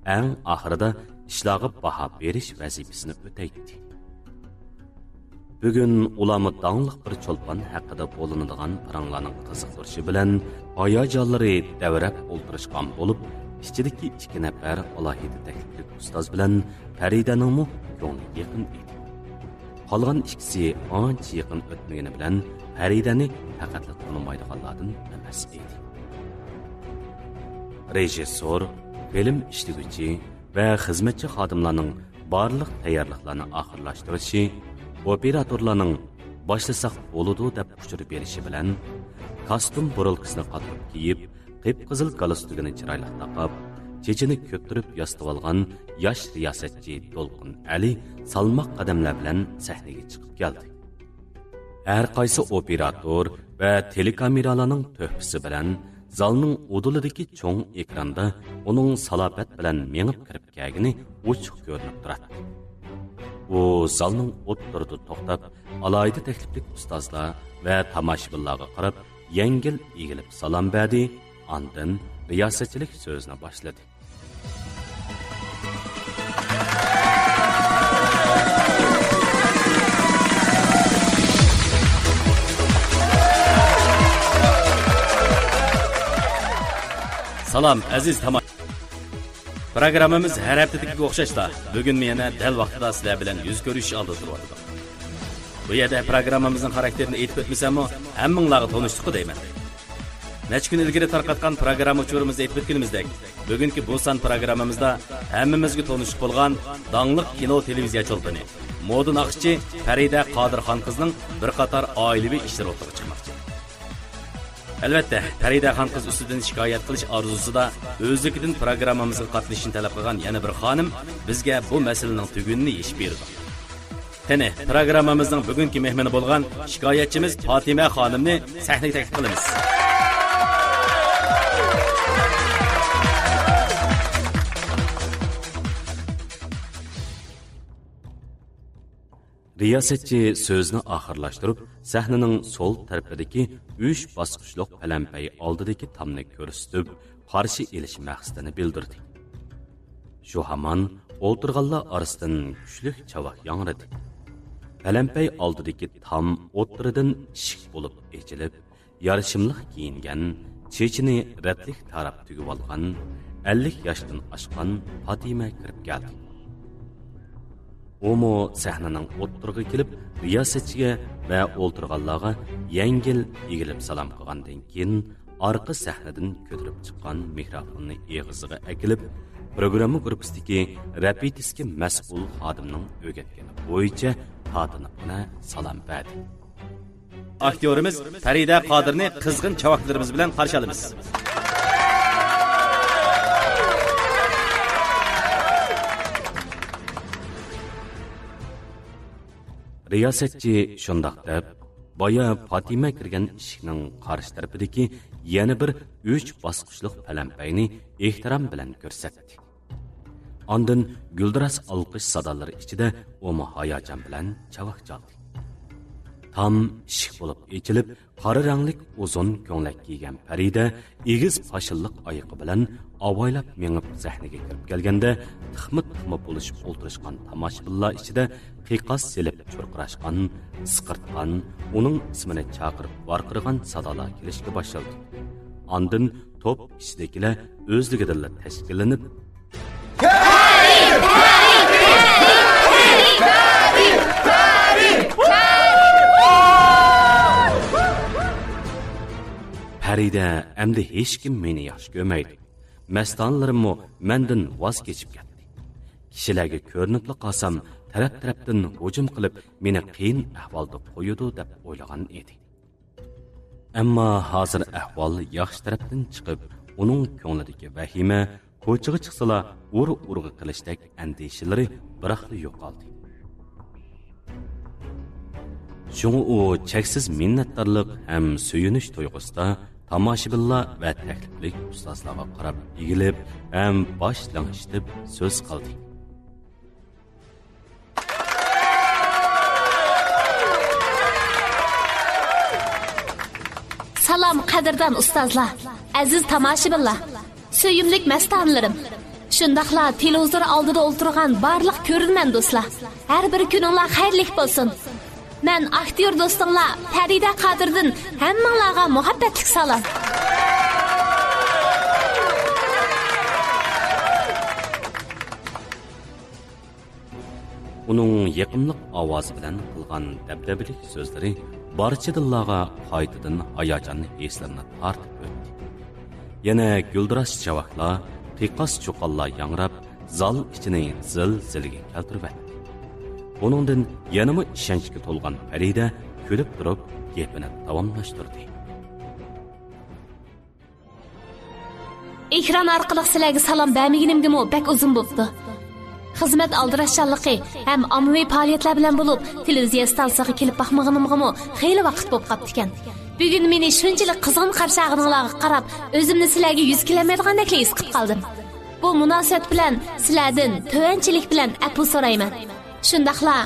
ئەڭ ئاخىرىدا ئىشلارغا باھا بېرىش ۋەزىپىسىنى ئۆتەيتتى. بۈگۈن ئۇلارمۇ داڭلىق بىر چولپان ھەققىدە بولۇنىدىغان پاراڭلارنىڭ قىزىقتۇرۇشى بىلەن ھاياجانلىرى دەۋرەپ ئولتۇرۇشقان بولۇپ، ئىچىدىكى ئىككى نەپەر ئالاھىدە تەكلىپلىك ئۇستاز بىلەن پەرىدەنىڭمۇ كۆڭلى يېقىن ئىدى. قالغان ئىككىسى ئانچە يېقىن ئۆتمىگىنى بىلەن پەرىدەنى پەقەتلا تونۇمايدىغانلاردىن ئەمەس ئىدى. رېژىسسور، فىلىم ئىشلىگۈچى ۋە خىزمەتچى خادىملارنىڭ بارلىق تەييارلىقلارنى ئاخىرلاشتۇرۇشى، ئوپېراتورلارنىڭ باشلىساق بولىدۇ دەپ ئۇچۇر بېرىشى بىلەن، كاستيۇم بۇرۇلكىسىنى قاتۇرۇپ كىيىپ، قىپقىزىل گالستۇكىنى چىرايلىق تاقاپ، چېچىنى كۆپتۈرۈپ ياسىتىۋالغان ياش رىياسەتچى دولقۇن ئەلى سالماق قەدەملەر بىلەن سەھنىگە چىقىپ كەلدى. ھەر قايسى ئوپېراتور ۋە تېلېكامېرالارنىڭ تۆھپىسى بىلەن زالنىڭ ئۇدۇلىدىكى چوڭ ئېكراندا ئۇنىڭ سالاپەت بىلەن مېڭىپ كىرىپ كەلگىنى ئوچۇق كۆرۈنۈپ تۇراتتى. ئۇ زالنىڭ ئوتتۇرىدا توختاپ، ئالاھىدە تەكلىپلىك ئۇستازلار ۋە تاماشىبىنلارغا قاراپ، يەڭگىل ئېگىلىپ سالام بەردى، ئاندىن رىياسەتچىلىك سۆزىنى باشلىدى. سالام، ئەزىز تاماشىبىن. پروگراممىمىز ھەر ھەپتىدىكىگە ئوخشاشلا، بۈگۈنمۇ يەنە دەل ۋاقتىدا سىلەر بىلەن يۈز كۆرۈشۈش ئالدىدا تۇرۇۋاتىدۇ. بۇ يەردە پروگراممىمىزنىڭ خاراكتېرىنى ئېيتىپ ئۆتمىسەممۇ، ھەممىڭلارغا تونۇشلۇققا دەيمەن. نەچچە كۈن ئىلگىرى تارقاتقان پروگرامما ئۇچۇرىمىزدا ئېيتىپ ئۆتكىنىمىزدەك، بۈگۈنكى بۇ سان پروگراممىمىزدا ھەممىمىزگە تونۇشلۇق بولغان داڭلىق كىنو تېلېۋىزىيە چولپىنى، مودا ناخشىچى پەرىدە قادىرخان قىزنىڭ بىر قاتار ئائىلىۋى ئىشلىرى ئوتتۇرىغا چىقماقچى. ئەلۋەتتە، پەرىدە خان قىز ئۈستىدىن شىكايەت قىلىش ئارزۇسىدا ئۆزلۈكىدىن پروگراممىمىزغا قاتنىشىشنى تەلەپ قىلغان يەنە بىر خانىم بىزگە بۇ مەسىلىنىڭ تۈگۈنىنى يېشىپ بېرىدۇ. قېنى، پروگراممىمىزنىڭ بۈگۈنكى مېھمىنى بولغان شىكايەتچىمىز پاتىمە خانىمنى سەھنىگە تەكلىپ قىلىمىز. رىياسەتچى سۆزىنى ئاخىرلاشتۇرۇپ، سەھنىنىڭ سول تەرىپىدىكى ئۈچ باسقۇچلۇق پەلەمپەي ئالدىدىكى تامنى كۆرسىتىپ، قارشى ئېلىش مەقسىتىنى بىلدۈردى. شۇ ھامان ئولتۇرغانلار ئارىسىدىن كۈچلۈك چاۋاك ياڭرىدى. پەلەمپەي ئالدىدىكى تام ئوتتۇرىدىن ئىشىك بولۇپ ئېچىلىپ، يارىشىملىق كىيىنگەن، چېچىنى رەتلىك تاراپ تۈگۈۋالغان، ئەللىك ياشتىن ئاشقان پاتىمە كىرىپ كەلدى. ئۇمۇ سەھنىنىڭ ئوتتۇرىغا كېلىپ، رىياسەتچىگە ۋە ئولتۇرغانلارغا يەڭگىل ئېگىلىپ سالام قىلغاندىن كېيىن، ئارقا سەھنىدىن كۆتۈرۈپ چىققان مىكروفوننى ئېغىزىغا ئەكېلىپ، پروگرامما گۇرۇپپىسىدىكى رېپېتىتسكا مەسئۇل خادىمنىڭ ئۆگەتكىنى بويىچە تاتىنىپقىنە سالام بەردى. ئاكتيورىمىز پەرىدە قادىرنى قىزغىن چاۋاكلىرىمىز بىلەن قارشى ئالىمىز. رىياسەتچى شۇنداق دەپ، بايا پاتىمە كىرگەن ئىشىكنىڭ قارشى تەرىپىدىكى يەنە بىر ئۈچ باسقۇچلۇق پەلەمپەينى ئېھتىرام بىلەن كۆرسەتتى. ئاندىن گۈلدۈراس ئالقىش سادالىرى ئىچىدە ئۇمۇ ھاياجان بىلەن چاۋاك چالدى. تام ئىشىك بولۇپ ئېچىلىپ، قارا رەڭلىك ئۇزۇن كۆڭلەك كىيگەن پەرىدە ئېگىز پاشىلىق ئايىقى بىلەن ئاۋايلاپ مېڭىپ سەھنىگە كىرىپ كەلگەندە، تىخما-تىخما بولۇشۇپ ئولتۇرۇشقان تاماشىبىنلار ئىچىدە قىيقاس سېلىپ چۇرقىراشقان، ئىسقىرتقان، ئۇنىڭ ئىسمىنى چاقىرىپ ۋارقىرىغان سادالار كېلىشكە باشلىدى. ئاندىن توپ ئىچىدىكىلەر ئۆزلۈكىدىنلا تەشكىللىنىپ، پەرىدە، ئەمدى ھېچكىم مېنى ياخشى كۆرمەيدۇ. مەستانىلىرىممۇ مەندىن ۋاز كېچىپ كەتتى. كىشىلەرگە كۆرۈنۈپلا قالسام، تەرەپ-تەرەپتىن ھۇجۇم قىلىپ، مېنى قىيىن ئەھۋالدا قويىدۇ دەپ ئويلىغان ئىدى. ئەمما ھازىر ئەھۋال ياخشى تەرەپتىن چىقىپ، ئۇنىڭ كۆڭلىدىكى ۋەھىمە، كوچىغا چىقسىلا ئۇر-ئۇرغا قىلىشتەك ئەندىشىلىرى بىراقلا يوقالدى. شۇڭا ئۇ چەكسىز مىننەتدارلىق ھەم سۆيۈنۈش تۇيغۇسىدا تاماشىبىنلار ۋە تەكلىپلىك ئۇستازلارغا قاراپ ئېگىلىپ ھەم باش لىڭشىتىپ سۆز قىلدى. سالام، قەدىردان ئۇستازلار، ئەزىز تاماشىبىنلار، سۆيۈملۈك مەستانىلىرىم، شۇنداقلا تېلېۋىزور ئالدىدا ئولتۇرغان بارلىق كۆرۈرمەن دوستلار، ھەر بىر كۈنۈڭلار خەيرلىك بولسۇن. مەن ئاكتيور دوستۇڭلار پەرىدە قادىردىن ھەممىڭلارغا مۇھەببەتلىك سالام. ئۇنىڭ يېقىملىق ئاۋازى بىلەن قىلغان دەبدەبىلىك سۆزلىرى بارچىدىنلارغا قايتىدىن ھاياجان ھېسلىرىنى تارتىپ ئۆتتى. يەنە گۈلدۈراس چاۋاكلار، قىيقاس چۇقانلار ياڭراپ، زال ئىچىنى زىل-زىلگە كەلتۈرۈۋەتتى. بۇنىڭدىن يەنىمۇ ئىشەنچكە تولغان پەرىدە كۈلۈپ تۇرۇپ گېپىنى داۋاملاشتۇردى. ئېكران ئارقىلىق سىلەرگە سالام بەرمىگىنىمگىمۇ بەك ئۇزۇن بوپتۇ. خىزمەت ئالدىراشچانلىقى ھەم ئاممىۋى پائالىيەتلەر بىلەن بولۇپ، تېلېۋىزىيە ئىستانسىسىغا كېلىپ باقمىغىنىمغىمۇ خېلى ۋاقىت بولۇپ قاپتىكەن. بۈگۈن مېنى شۇنچىلىك قىزغىن قارشى ئالغىنىڭلارغا قاراپ، ئۆزۈمنى سىلەرگە يۈز كېلەلمەيدىغاندەكلا ھېس قىلىپ قالدىم. بۇ مۇناسىۋەت بىلەن سىلەردىن تۆۋەنچىلىك بىلەن ئەپۇ سورايمەن. شۇنداقلا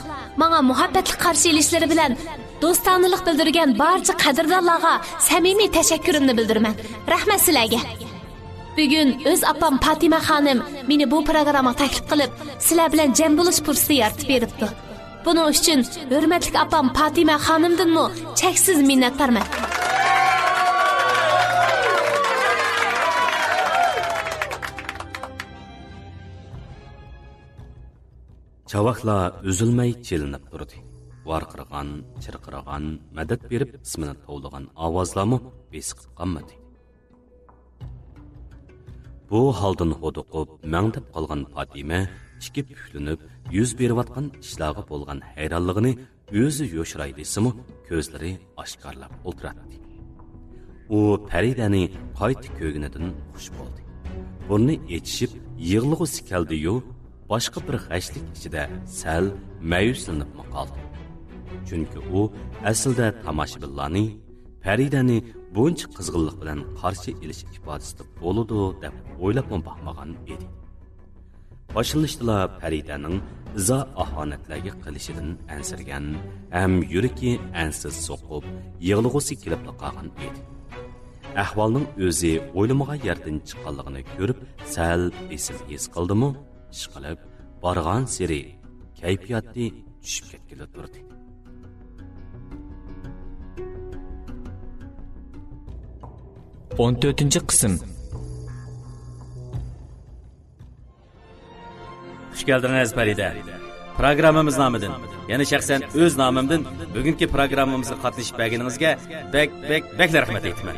ماڭا مۇھەببەتلىك قارشى ئېلىشلىرى بىلەن دوستانىلىق بىلدۈرگەن بارچە قەدىردانلارغا سەمىمىي تەشەككۈرۈمنى بىلدۈرىمەن. رەھمەت سىلەرگە! بۈگۈن ئۆز ئاپام پاتىمە خانىم مېنى بۇ پروگراممىغا تەكلىپ قىلىپ، سىلەر بىلەن جەم بولۇش پۇرسىتى يارىتىپ بېرىپتۇ. بۇنىڭ ئۈچۈن ھۆرمەتلىك ئاپام پاتىمە خانىمدىنمۇ چەكسىز مىننەتدارمەن. چاۋاكلار ئۈزۈلمەي چېلىنىپ تۇردى. ۋارقىرىغان، چىرقىرىغان، مەدەت بېرىپ ئىسمىنى توۋلىغان ئاۋازلارمۇ بېسىقىپ قالمىدى. بۇ ھالدىن ھودۇقۇپ، مەڭدەپ قالغان پاتىمە ئىچكى پۈكلىنىپ، يۈز بېرىۋاتقان ئىشلارغا بولغان ھەيرانلىقىنى ئۆزى يوشۇراي دېسىمۇ، كۆزلىرى ئاشكارىلاپ ئولتۇراتتى. ئۇ پەرىدەنى قايتا كۆرگىنىدىن خۇش بولدى. بۇرنى ئېچىشىپ يىغلىغۇسى كەلدى-يۇ، باشقا بىر غەشلىك ئىچىدە سەل مەيۈسلىنىپمۇ قالدى. چۈنكى ئۇ ئەسلىدە تاماشىبىنلارنى پەرىدەنى بۇنچە قىزغىنلىق بىلەن قارشى ئېلىش ئىپادىسىدە بولىدۇ دەپ ئويلاپمۇ باقمىغان ئىدى. باشلىنىشتىلا پەرىدەنىڭ ئىزا-ئاھانەتلەرگە قىلىشىدىن ئەنسىرىگەن ھەم يۈرىكى ئەنسىز سوقۇپ، يىغلىغۇسى كېلىپلا قالغان ئىدى. ئەھۋالنىڭ ئۆزى ئويلىمىغان يەردىن چىققانلىقىنى كۆرۈپ، سەل بېسىم ھېس قىلدىمۇ، ئىشقىلىپ، بارغانسېرى كەيپىياتى چۈشۈپ كەتكىلى تۇردى. ئون تۆتىنچى قىسىم. خۇش كەلدىڭىز، پەرىدە. پروگراممىمىز نامىدىن، يەنى شەخسەن ئۆز نامىمدىن بۈگۈنكى پروگراممىمىزغا قاتنىشىپ بەرگىنىڭىزگە بەك، بەك، بەك رەھمەت ئېيتىمەن.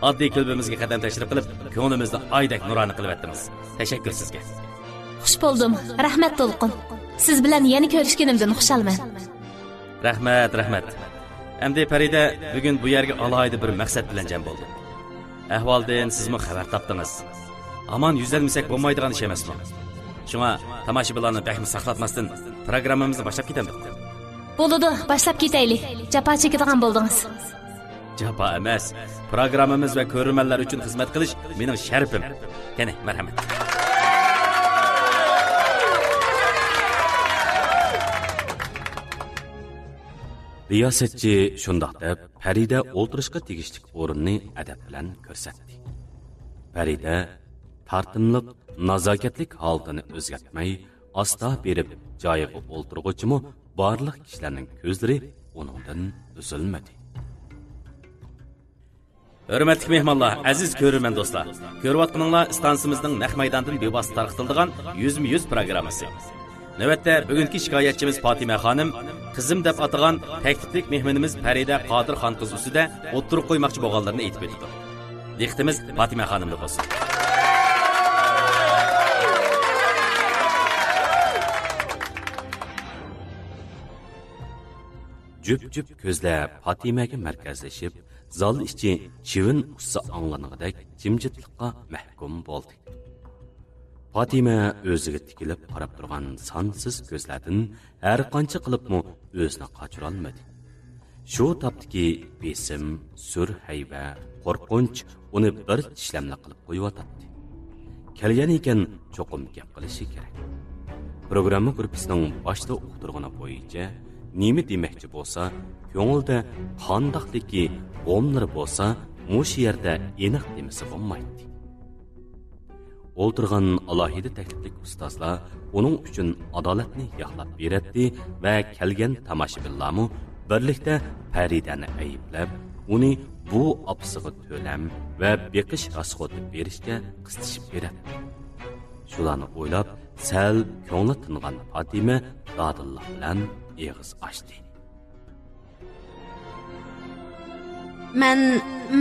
ئاددىي كۆلبىمىزگە قەدەم تەشرىپ قىلىپ، كۆڭلىمىزنى ئايدەك نۇرانە قىلىۋەتتىڭىز. تەشەككۈر سىزگە. خۇش بولدۇم. رەھمەت، دولقۇن. سىز بىلەن يەنە كۆرۈشكىنىمدىن خۇشالمەن. رەھمەت، رەھمەت. ئەمدى پەرىدە بۈگۈن بۇ يەرگە ئالاھىدە بىر مەقسەت بىلەن جەم بولدى. ئەھۋالدىن سىزمۇ خەۋەر تاپتىڭىز. ھامان يۈزلەنمىسەك بولمايدىغان ئىش ئەمەسمۇ؟ شۇڭا تاماشىبىنلارنى بەكمۇ ساقلاتماستىن، پروگراممىمىزنى باشلاپ كېتەمدۇق. بولىدۇ، باشلاپ كېتەيلى. جاپا چېكىدىغان بولدىڭىز. جاپا ئەمەس، پروگراممىمىز ۋە كۆرۈرمەنلەر ئۈچۈن خىزمەت قىلىش مېنىڭ شەرىپىم. قېنى، مەرھەمەت. رىياسەتچى شۇنداق دەپ، پەرىدە ئولتۇرۇشقا تېگىشلىك ئورۇننى ئەدەپ بىلەن كۆرسەتتى. پەرىدە تارتىملىق، نازاكەتلىك ھالىتىنى ئۆزگەرتمەي، ئاستا بېرىپ جايىغا ئولتۇرغۇچىمۇ بارلىق كىشىلەرنىڭ كۆزلىرى ئۇنىڭدىن ئۈزۈلمىدى. ھۆرمەتلىك مېھمانلار، ئەزىز كۆرۈرمەن دوستلار! كۆرۈۋاتقىنىڭلار ئىستانسىمىزنىڭ نەق مەيداندىن بىۋاسىتە تارقىتىلىدىغان يۈزمۇ يۈز پروگراممىسى. نۆۋەتتە بۈگۈنكى شىكايەتچىمىز پاتىمە خانىم، قىزىم دەپ ئاتىغان تەكلىپلىك مېھمىنىمىز پەرىدە قادىر خان قىز ئۈستىدە ئوتتۇرىغا قويماقچى بولغانلىرىنى ئېيتىپ ئۆتىدۇ. دىققىتىمىز پاتىمە خانىمدا بولسۇن. جۈپ-جۈپ كۆزلەر پاتىمەگە مەركەزلىشىپ، زال ئىچى چىۋىن ئۇسسا ئاڭلانغۇدەك جىمجىتلىققا مەھكۇم بولدى. پاتىمە ئۆزىگە تىكىلىپ قاراپ تۇرغان سانسىز كۆزلەردىن ھەر قانچە قىلىپمۇ ئۆزىنى قاچۇرالمىدى. شۇ تاپتىكى بېسىم، سۈر-ھەيۋە، قورقۇنچ ئۇنى بىر چىشلەملىك قىلىپ قويۇۋاتاتتى. كەلگەن ئىكەن، چوقۇم گەپ قىلىشى كېرەك. پروگرامما گۇرۇپپىسىنىڭ باشتا ئۇقتۇرغىنى بويىچە، نېمە دېمەكچى بولسا، كۆڭلىدە قانداقلىكى غوملىرى بولسا، مۇشۇ يەردە ئېنىق دېمىسە بولمايتتى. ئولتۇرغان ئالاھىدە تەكلىپلىك ئۇستازلار ئۇنىڭ ئۈچۈن ئادالەتنى ياقلاپ بېرەتتى ۋە كەلگەن تاماشىبىنلارمۇ بىرلىكتە پەرىدەنى ئەيىبلەپ، ئۇنى بۇ ئاپىسىغا تۆلەم ۋە بېقىش راسخوتى بېرىشكە قىستىشىپ بېرەتتى. شۇلارنى ئويلاپ، سەل كۆڭلى تىنغان پاتىمە دادىللىق بىلەن ئېغىز ئاچتى. مەن،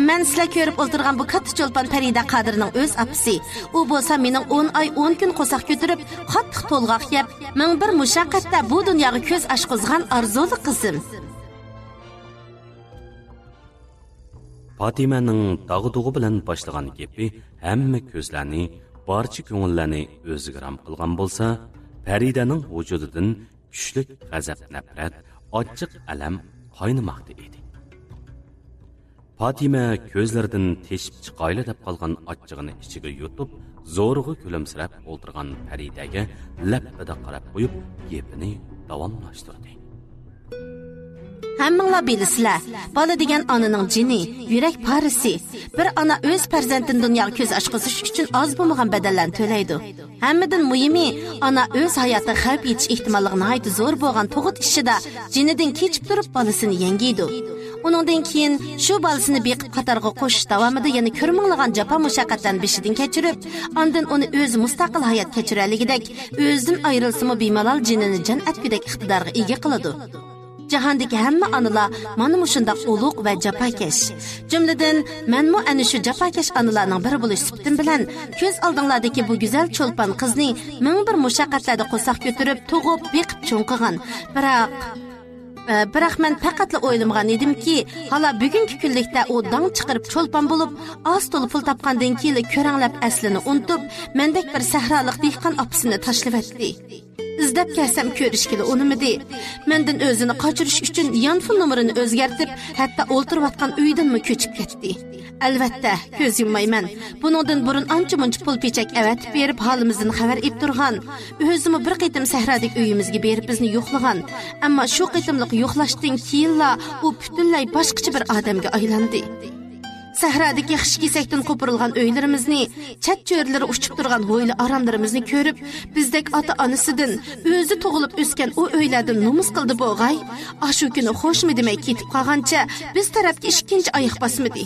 مەن سىلەر كۆرۈپ ئولتۇرغان بۇ كاتتا چولپان پەرىدە قادىرنىڭ ئۆز ئاپىسى. ئۇ بولسا مېنىڭ ئون ئاي، ئون كۈن قورساق كۆتۈرۈپ، قاتتىق تولغاق يەپ، مىڭ بىر مۇشەققەتتە بۇ دۇنياغا كۆز ئاچقۇزغان ئارزۇلۇق قىزىم. پاتىمەنىڭ داغدۇغا بىلەن باشلىغان گېپى ھەممە كۆزلەرنى، بارچە كۆڭۈللەرنى ئۆزىگە رام قىلغان بولسا، پەرىدەنىڭ ۋۇجۇدىدىن كۈچلۈك غەزەپ-نەپرەت، ئاچچىق-ئەلەم قاينىماقتا ئىدى. پاتىمە كۆزلىرىدىن تېشىپ چىقايلا دەپ قالغان ئاچچىقىنى ئىچىگە يۇتۇپ، زورىغا كۈلۈمسىرەپ ئولتۇرغان پەرىدەگە لەپپىدە قاراپ قويۇپ، گېپىنى داۋاملاشتۇردى. ھەممىڭلار بىلىسىلەر، بالا دېگەن ئانىنىڭ جېنى، يۈرەك پارىسى. بىر ئانا ئۆز پەرزەنتىنى دۇنياغا كۆز ئاچقۇزۇش ئۈچۈن ئاز بولمىغان بەدەللەرنى تۆلەيدۇ. ھەممىدىن مۇھىمى، ئانا ئۆز ھاياتىغا خەۋپ يېتىش ئېھتىماللىقى ناھايىتى زور بولغان تۇغۇت ئىشىدا جېنىدىن كېچىپ تۇرۇپ بالىسىنى يەڭگىيدۇ. ئۇنىڭدىن كېيىن شۇ بالىسىنى بېقىپ قاتارغا قوشۇش داۋامىدا يەنە كۆرمىڭلىغان جاپا مۇشەققەتلەرنى بېشىدىن كەچۈرۈپ، ئاندىن ئۇنى ئۆزى مۇستەقىل ھايات كەچۈرەلىگۈدەك، ئۆزىدىن ئايرىلسىمۇ بىمالال جېنىنى جان ئەتكۈدەك ئىقتىدارغا ئىگە قىلىدۇ. جاھاندىكى ھەممە ئانىلار مانا مۇشۇنداق ئۇلۇغ ۋە جاپاكەش. جۈملىدىن مەنمۇ ئەنە شۇ جاپاكەش ئانىلارنىڭ بىرى بولۇش سۈپىتىم بىلەن كۆز ئالدىڭلاردىكى بۇ گۈزەل چولپان قىزنى مىڭ بىر مۇشەققەتلەردە قورساق كۆتۈرۈپ، تۇغۇپ، بېقىپ چوڭ قىلغان. بىراق، ئە، بىراق مەن پەقەتلا ئويلىمىغان ئىدىمكى، ھالا بۈگۈنكى كۈنلۈكتە ئۇ داڭ چىقىرىپ چولپان بولۇپ، ئاز تولا پۇل تاپقاندىن كېيىنلا كۆرەڭلەپ ئەسلىنى ئۇنتۇپ، مەندەك بىر سەھرالىق دېھقان ئاپىسىنى تاشلىۋەتتى. ئىزدەپ كەلسەم كۆرۈشكىلى ئۇنىمىدى. مەندىن ئۆزىنى قاچۇرۇش ئۈچۈن يانفون نومۇرىنى ئۆزگەرتىپ، ھەتتا ئولتۇرۇۋاتقان ئۆيدىنمۇ كۆچۈپ كەتتى. ئەلۋەتتە، كۆز يۇممايمەن. بۇنىڭدىن بۇرۇن ئانچە-مۇنچە پۇل-پېچەك ئەۋەتىپ بېرىپ، ھالىمىزدىن خەۋەر ئېلىپ تۇرغان. ئۆزىمۇ بىر قېتىم سەھرادىكى ئۆيىمىزگە بېرىپ بىزنى يوقلىغان. ئەمما شۇ قېتىملىق يوقلاشتىن كېيىنلا ئۇ پۈتۈنلەي باشقىچە بىر ئادەمگە ئايلاندى. سەھرادىكى خىش كېسەكتىن قوپۇرۇلغان ئۆيلىرىمىزنى، چەت چۆرىلىرى ئۇچۇپ تۇرغان ھويلا ئاراملىرىمىزنى كۆرۈپ، بىزدەك ئاتا-ئانىسىدىن، ئۆزى تۇغۇلۇپ ئۆسكەن ئۇ ئۆيلەردىن نومۇس قىلدى بوغاي. ئاشۇ كۈنى خوشمۇ دېمەي كېتىپ قالغانچە، بىز تەرەپكە ئىككىنچى ئاياق باسمىدى.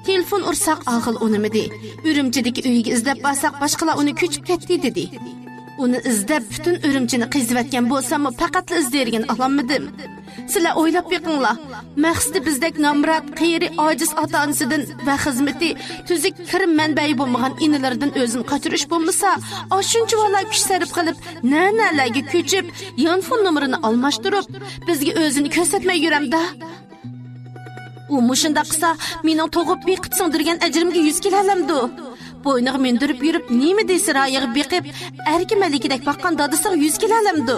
تېلېفون ئۇرساق، ئاغىل ئۇنىمىدى. ئۈرۈمچىدىكى ئۆيىگە ئىزدەپ بارساق، باشقىلار ئۇنى كۆچۈپ كەتتى دېدى. ئۇنى ئىزدەپ پۈتۈن ئۈرۈمچىنى قېزىۋەتكەن بولساممۇ، پەقەتلا ئىز دېرىكىنى ئالالمىدىم. سىلەر ئويلاپ بېقىڭلار، مەقسىتى بىزدەك نامرات، قېرى، ئاجىز ئاتا-ئانىسىدىن ۋە خىزمىتى تۈزۈك كىرىم مەنبەيى بولمىغان ئىنىلىرىدىن ئۆزىنى قاچۇرۇش بولمىسا، ئاشۇنچىۋالا كۈچ سەرپ قىلىپ، نە-نەلەرگە كۆچۈپ، يانفون نومۇرىنى ئالماشتۇرۇپ، بىزگە ئۆزىنى كۆرسەتمەي يۈرەمدا؟ ئۇ مۇشۇنداق قىلسا، مېنىڭ تۇغۇپ بېقىپ سىڭدۈرگەن ئەجرىمگە يۈز كېلەلەمدۇ؟ بوينىغا مىندۈرۈپ يۈرۈپ، نېمە دېسە رايىغا بېقىپ، ئەركە مەلىكىدەك باققان دادىسىغا يۈز كېلەلەمدۇ؟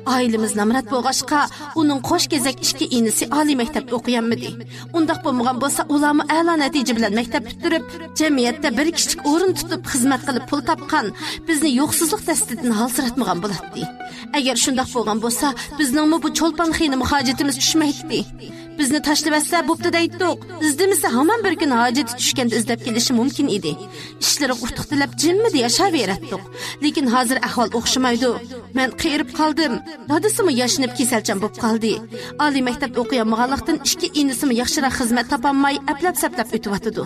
ئائىلىمىز نامرات بولغاچقا، ئۇنىڭ قوش كېزەك ئىككى ئىنىسى ئالىي مەكتەپتە ئوقۇيالمىدى. ئۇنداق بولمىغان بولسا، ئۇلارمۇ ئەلا نەتىجە بىلەن مەكتەپ پۈتتۈرۈپ، جەمئىيەتتە بىر كىچىك ئورۇن تۇتۇپ، خىزمەت قىلىپ پۇل تاپقان، بىزنى يوقسۇزلۇق دەستىدىن ھالسىراتمىغان بولاتتى. ئەگەر شۇنداق بولغان بولسا، بىزنىڭمۇ بۇ چولپان خېنىمغا ھاجىتىمىز چۈشمەيتتى. بىزنى تاشلىۋەتسە بوپتۇ دەيتتۇق. ئىزدىمىسە ھامان بىر كۈنى ھاجىتى چۈشكەندە ئىزدەپ كېلىشى مۇمكىن ئىدى. ئىشلىرىغا ئۇتۇق تىلەپ جىممىدە ياشاۋېرەتتۇق. لېكىن ھازىر ئەھۋال ئوخشىمايدۇ. مەن قېرىپ قالدىم. دادىسىمۇ ياشىنىپ كېسەلچان بوپ قالدى. ئالىي مەكتەپتە ئوقۇيالمىغانلىقتىن ئىككى ئىنىسىمۇ ياخشىراق خىزمەت تاپالماي ئەپلەپ-سەپلەپ ئۆتۈۋاتىدۇ.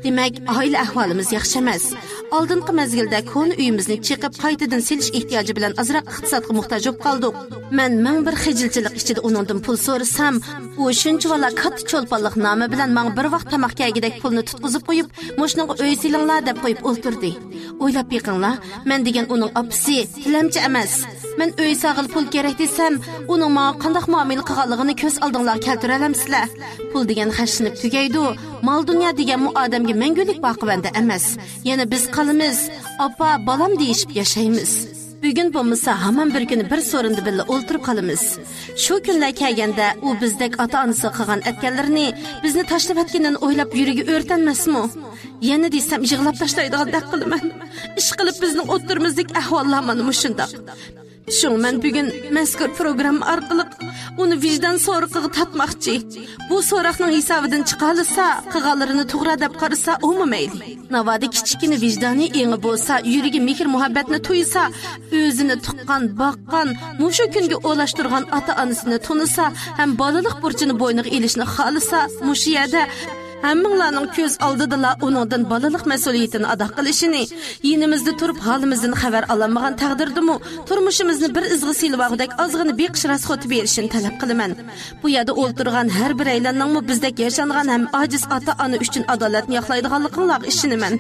دېمەك، ئائىلە ئەھۋالىمىز ياخشى ئەمەس. ئالدىنقى مەزگىلدە كونا ئۆيىمىزنى چېقىپ، قايتىدىن سېلىش ئېھتىياجى بىلەن ئازراق ئىقتىسادقا موھتاج بولۇپ قالدۇق. مەن مىڭ بىر خىجىلچىلىق ئىچىدە ئۇنىڭدىن پۇل سورىسام، ئۇ شۇنچىۋالا كاتتا چولپانلىق نامى بىلەن ماڭا بىر ۋاق تاماق كەيگۈدەك پۇلنى تۇتقۇزۇپ قويۇپ، مۇشۇنىڭغا ئۆي سېلىڭلار دەپ قويۇپ ئولتۇردى. ئويلاپ بېقىڭلار، مەن دېگەن ئۇنىڭ ئاپىسى تىلەمچى ئەمەس. مەن ئۆي سالغىلى پۇل كېرەك دېسەم، ئۇنىڭ ماڭا قانداق مۇئامىلە قىلغانلىقىنى كۆز ئالدىڭلارغا كەلتۈرەلەمسىلەر؟ پۇل دېگەن خەجلىنىپ تۈگەيدۇ، مال-دۇنيا دېگەنمۇ ئادەمگە مەڭگۈلۈك باقىۋەندە ئەمەس. يەنە بىز قالىمىز، ئاپا، بالام دېيىشىپ ياشايمىز. بۈگۈن بولمىسا، ھامان بىر كۈنى بىر سورۇندا بىللە ئولتۇرۇپ قالىمىز. شۇ كۈنلەر كەلگەندە، ئۇ بىزدەك ئاتا-ئانىسىغا قىلغان ئەتكەنلىرىنى، بىزنى تاشلىۋەتكىنىنى ئويلاپ يۈرىكى ئۆرتەنمەسمۇ؟ يەنە دېسەم، يىغلاپ تاشلايدىغاندەك قىلىمەن. ئىشقىلىپ، بىزنىڭ ئوتتۇرىمىزدىكى ئەھۋاللار مانا مۇشۇنداق. شۇڭا مەن بۈگۈن مەزكۇر پروگرامما ئارقىلىق ئۇنى ۋىجدان سورىقىغا تارتماقچى. بۇ سوراقنىڭ ھېسابىدىن چىقالىسا، قىلغانلىرىنى توغرا دەپ قارىسا، ئۇمۇ مەيلى. ناۋادا كىچىككىنە ۋىجدانىي ئېڭى بولسا، يۈرىكى مېھىر-مۇھەببەتنى تۇيسا، ئۆزىنى تۇغقان، باققان، مۇشۇ كۈنگە ئۇلاشتۇرغان ئاتا-ئانىسىنى تونۇسا ھەم بالىلىق بۇرچىنى بوينىغا ئېلىشنى خالىسا، مۇشۇ يەردە ھەممىڭلارنىڭ كۆز ئالدىدىلا ئۇنىڭدىن بالىلىق مەسئۇلىيىتىنى ئادا قىلىشىنى، يېنىمىزدا تۇرۇپ ھالىمىزدىن خەۋەر ئالالمىغان تەقدىردىمۇ، تۇرمۇشىمىزنى بىر ئىزغا سېلىۋالغۇدەك ئازغىنە بېقىش راسخوتى بېرىشىنى تەلەپ قىلىمەن. بۇ يەردە ئولتۇرغان ھەر بىرەيلەننىڭمۇ بىزدەك ياشانغان ھەم ئاجىز ئاتا-ئانا ئۈچۈن ئادالەتنى ياقلايدىغانلىقىڭلارغا ئىشىنىمەن.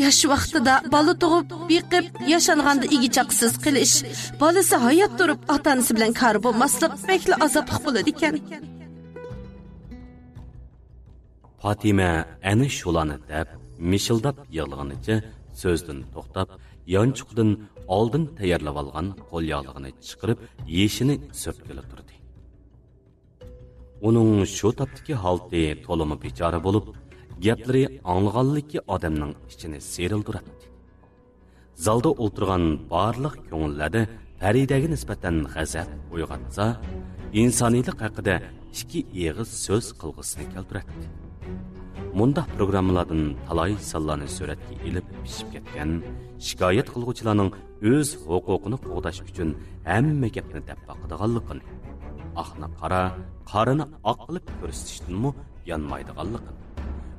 ياش ۋاقتىدا بالا تۇغۇپ، بېقىپ، ياشانغاندا ئىگە-چاقىسىز قېلىش، بالىسى ھايات تۇرۇپ ئاتا-ئانىسى بىلەن كارى بولماسلىق بەكلا ئازابلىق بولىدىكەن. پاتىمە ئەنە شۇلارنى دەپ، مىشىلداپ يىغلىغىنىچە سۆزدىن توختاپ، يانچۇقىدىن ئالدىن تەييارلىۋالغان قولياغلىقىنى چىقىرىپ، يېشىنى سۈرتكىلى تۇردى. ئۇنىڭ شۇ تاپتىكى ھالىتى تولىمۇ بىچارە بولۇپ، گەپلىرى ئاڭلىغانلىكى ئادەمنىڭ ئىچىنى سىيرىلدۇراتتى. زالدا ئولتۇرغان بارلىق كۆڭۈللەردە پەرىدەگە نىسبەتەن غەزەپ ئويغاتسا، ئىنسانىيلىق ھەققىدە ئىككى ئېغىز سۆز قىلغۇسىنى كەلتۈرەتتى. مۇنداق پروگراممىلاردىن تالاي سانلارنى سۈرەتكە ئېلىپ پىشىپ كەتكەن شىكايەت قىلغۇچىلارنىڭ ئۆز ھوقۇقىنى قوغداش ئۈچۈن ھەممە گەپنى دەپ باقىدىغانلىقىنى، ئاقنى قارا، قارىنى ئاق قىلىپ كۆرسىتىشتىنمۇ يانمايدىغانلىقىنى،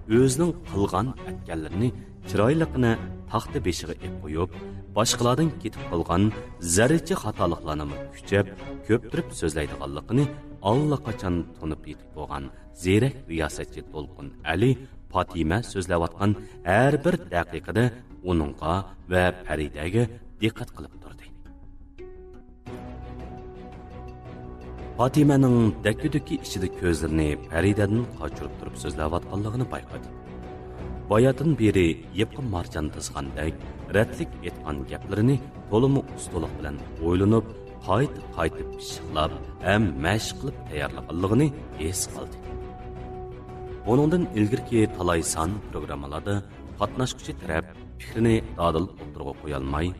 ئۆزىنىڭ قىلغان ئەتكەنلىرىنى چىرايلىقىنە تاختا بېشىغا ئېلىپ قويۇپ، باشقىلاردىن كېتىپ قالغان زەررىچە خاتالىقلارنىمۇ كۈچەپ، كۆپتۈرۈپ سۆزلەيدىغانلىقىنى ئاللىقاچان تونۇپ يېتىپ بولغان زېرەك رىياسەتچى دولقۇن ئەلى پاتىمە سۆزلەۋاتقان ھەر بىر دەقىقىدە ئۇنىڭغا ۋە پەرىدەگە دىققەت قىلىپ تۇردى. پاتىمەنىڭ دەككە-دۈككە ئىچىدە كۆزلىرىنى پەرىدەدىن قاچۇرۇپ تۇرۇپ سۆزلەۋاتقانلىقىنى بايقىدى. باياتىن بېرى يىپقا مارجان تىزغاندەك رەتلىك ئېيتقان گەپلىرىنى تولىمۇ ئۇستىلىق بىلەن ئويلىنىپ، قايتا-قايتا پىششىقلاپ ھەم مەشىق قىلىپ تەييارلىغانلىقىنى ھېس قىلدى. بۇنىڭدىن ئىلگىرىكى تالاي سان پروگراممىلاردا قاتناشقۇچى تەرەپ پىكرىنى دادىل ئوتتۇرىغا قويالماي،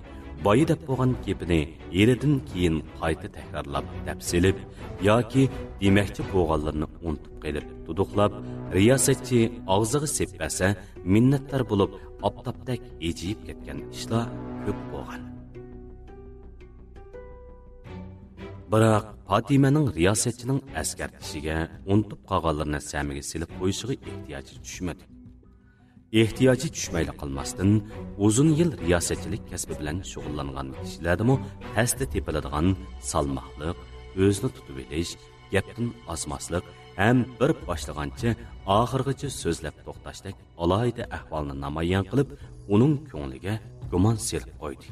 بايا دەپ بولغان گېپىنى ھېلىدىن كېيىن قايتا تەكرارلاپ دەپ سېلىپ ياكى دېمەكچى بولغانلىرىنى ئۇنتۇپ قېلىپ دۇدۇقلاپ، رىياسەتچى ئاغزىغا سېلىپ بەرسە مىننەتدار بولۇپ ئاپتاپتەك ھىجىيىپ كەتكەن ئىشلار كۆپ بولغان. بىراق پاتىمەنىڭ رىياسەتچىنىڭ ئەسكەرتىشىگە، ئۇنتۇپ قالغانلىرىنى سەمىگە سېلىپ قويۇشىغا ئېھتىياجى چۈشمىدى. ئېھتىياجى چۈشمەيلا قالماستىن، ئۇزۇن يىل رىياسەتچىلىك كەسپى بىلەن شۇغۇللانغان كىشىلەردىمۇ تەستە تېپىلىدىغان سالماقلىق، ئۆزىنى تۇتۇۋېلىش، گەپتىن ئازماسلىق ھەم بىر باشلىغانچە ئاخىرغىچە سۆزلەپ توختاشتەك ئالاھىدە ئەھۋالنى نامايان قىلىپ، ئۇنىڭ كۆڭلىگە گۇمان سېلىپ قويدى.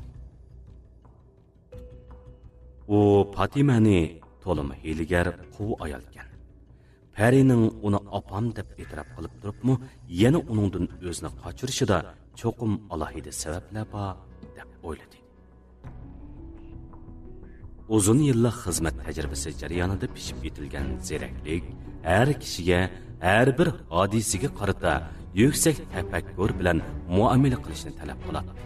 ئۇ پاتىمەنى تولىمۇ ھىيلىگەر، قۇۋ ئايالكەن. پەرىنىڭ ئۇنى ئاپام دەپ ئېتىراپ قىلىپ تۇرۇپمۇ، يەنە ئۇنىڭدىن ئۆزىنى قاچۇرۇشىدا چوقۇم ئالاھىدە سەۋەبلەر بار، دەپ ئويلىدى. ئۇزۇن يىللىق خىزمەت تەجرىبىسى جەريانىدا پىشىپ يېتىلگەن زېرەكلىك ھەر كىشىگە، ھەر بىر ھادىسىگە قارىتا يۈكسەك تەپەككۇر بىلەن مۇئامىلە قىلىشنى تەلەپ قىلاتتى.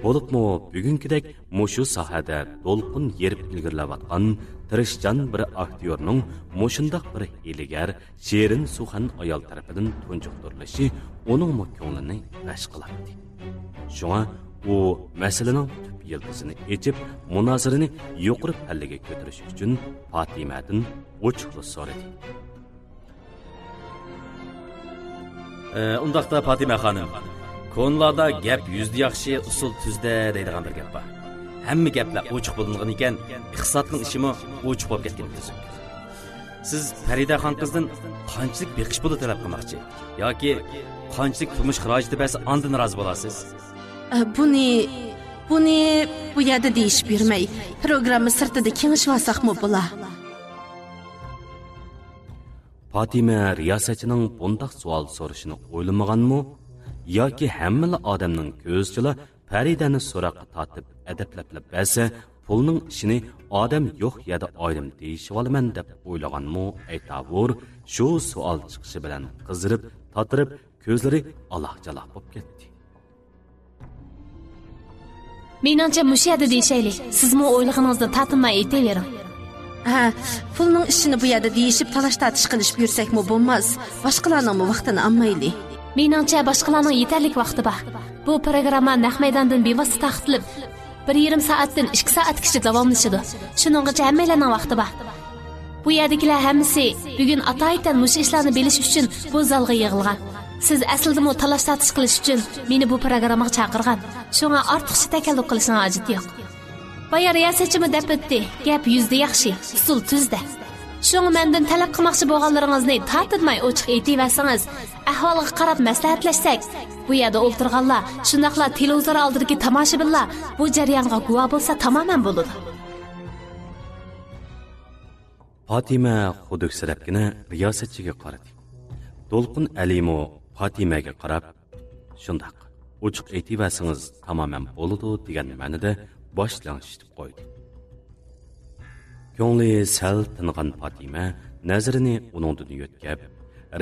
بولۇپمۇ بۈگۈنكىدەك مۇشۇ ساھەدە دولقۇن يېرىپ ئىلگىرىلەۋاتقان تىرىشچان بىر ئاكتيورنىڭ مۇشۇنداق بىر ھىيلىگەر، شېرىن سۇخەن ئايال تەرىپىدىن تۇنجۇقتۇرۇلۇشى ئۇنىڭمۇ كۆڭلىنى غەش قىلاتتى. شۇڭا ئۇ مەسىلىنىڭ تۈپ يىلتىزىنى ئېچىپ، مۇنازىرىنى يۇقىرى پەللىگە كۆتۈرۈش ئۈچۈن پاتىمەدىن ئوچۇقلا سورىدى. ئە، ئۇنداقتا پاتىمە خانىم، كونىلاردا «گەپ يۈزدە ياخشى، ئۇسۇل تۈزدە» دەيدىغان بىر گەپ بار. ھەممە گەپلەر ئوچۇق بولۇنغىنىكەن، ئىقتىسادنىڭ ئىشىمۇ ئوچۇق بولۇپ كەتكىنى تۈزۈك. سىز پەرىدە خانقىزدىن قانچىلىك بېقىش پۇلى تەلەپ قىلماقچى ياكى قانچىلىك تۇرمۇش خىراجىتى بەرسە ئاندىن رازى بولارسىز؟ ئە، بۇنى، بۇنى بۇ يەردە دېيىشىپ يۈرمەي، پروگرامما سىرتىدا كېڭىشىۋالساقمۇ بولا؟ پاتىمە رىياسەتچىنىڭ بۇنداق سوئال سورىشىنى ئويلىمىغانمۇ؟ ياكى ھەممىلا ئادەمنىڭ كۆزىچىلا پەرىدەنى سوراققا تارتىپ ئەدەپلەپلا بەرسە، پۇلنىڭ ئىشىنى ئادەم يوق يەردە ئايرىم دېيىشىۋالىمەن دەپ ئويلىغانمۇ؟ ئەيتاۋۇر، شۇ سوئال چىقىشى بىلەن قىزىرىپ، تاتىرىپ، كۆزلىرى ئالاھ-جالاھ بولۇپ كەتتى. مېنىڭچە، مۇشۇ يەردە دېيىشەيلى. سىزمۇ ئويلىغىنىڭىزدىن تارتىنماي ئېيتىۋېرىڭ. ھە، پۇلنىڭ ئىشىنى بۇ يەردە دېيىشىپ، تالاش-تارتىش قىلىشىپ يۈرسەكمۇ بولماس. باشقىلارنىڭمۇ ۋاقتىنى ئالمايلى. مېنىڭچە، باشقىلارنىڭ يېتەرلىك ۋاقتى بار. بۇ پروگرامما نەق مەيداندىن بىۋاسىتە تارقىتىلىپ، بىر يېرىم سائەتتىن ئىككى سائەتكىچە داۋاملىشىدۇ. شۇنىڭغىچە ھەممەيلەننىڭ ۋاقتى بار. بۇ يەردىكىلەر ھەممىسى بۈگۈن ئاتايىتەن مۇشۇ ئىشلارنى بىلىش ئۈچۈن بۇ زالغا يىغىلغان. سىز ئەسلىدىمۇ تالاش-تارتىش قىلىش ئۈچۈن مېنى بۇ پروگراممىغا چاقىرغان. شۇڭا ئارتۇقچە تەكەللۇپ قىلىشنىڭ ھاجىتى يوق. بايا رىياسەتچىمۇ دەپ ئۆتتى، گەپ يۈزدە ياخشى، ئۇسۇل تۈزدە. شۇڭا مەندىن تەلەپ قىلماقچى بولغانلىرىڭىزنى تارتىنماي ئوچۇق ئېيتىۋەرسىڭىز، ئەھۋالغا قاراپ مەسلىھەتلەشسەك، بۇ يەردە ئولتۇرغانلار، شۇنداقلا تېلېۋىزور ئالدىدىكى تاماشىبىنلار بۇ جەريانغا گۇۋاھ بولسا تامامەن بولىدۇ. پاتىمە خۇدۈكسىرەپكىنە رىياسەتچىگە قارىدى. دولقۇن ئەلىمۇ پاتىمەگە قاراپ، «شۇنداق، ئوچۇق ئېيتىۋەرسىڭىز تامامەن بولىدۇ» دېگەن مەنىدە باش لىڭشىتىپ قويدى. كۆڭلى سەل تىنغان پاتىمە نەزىرىنى ئۇنىڭدىن يۆتكەپ،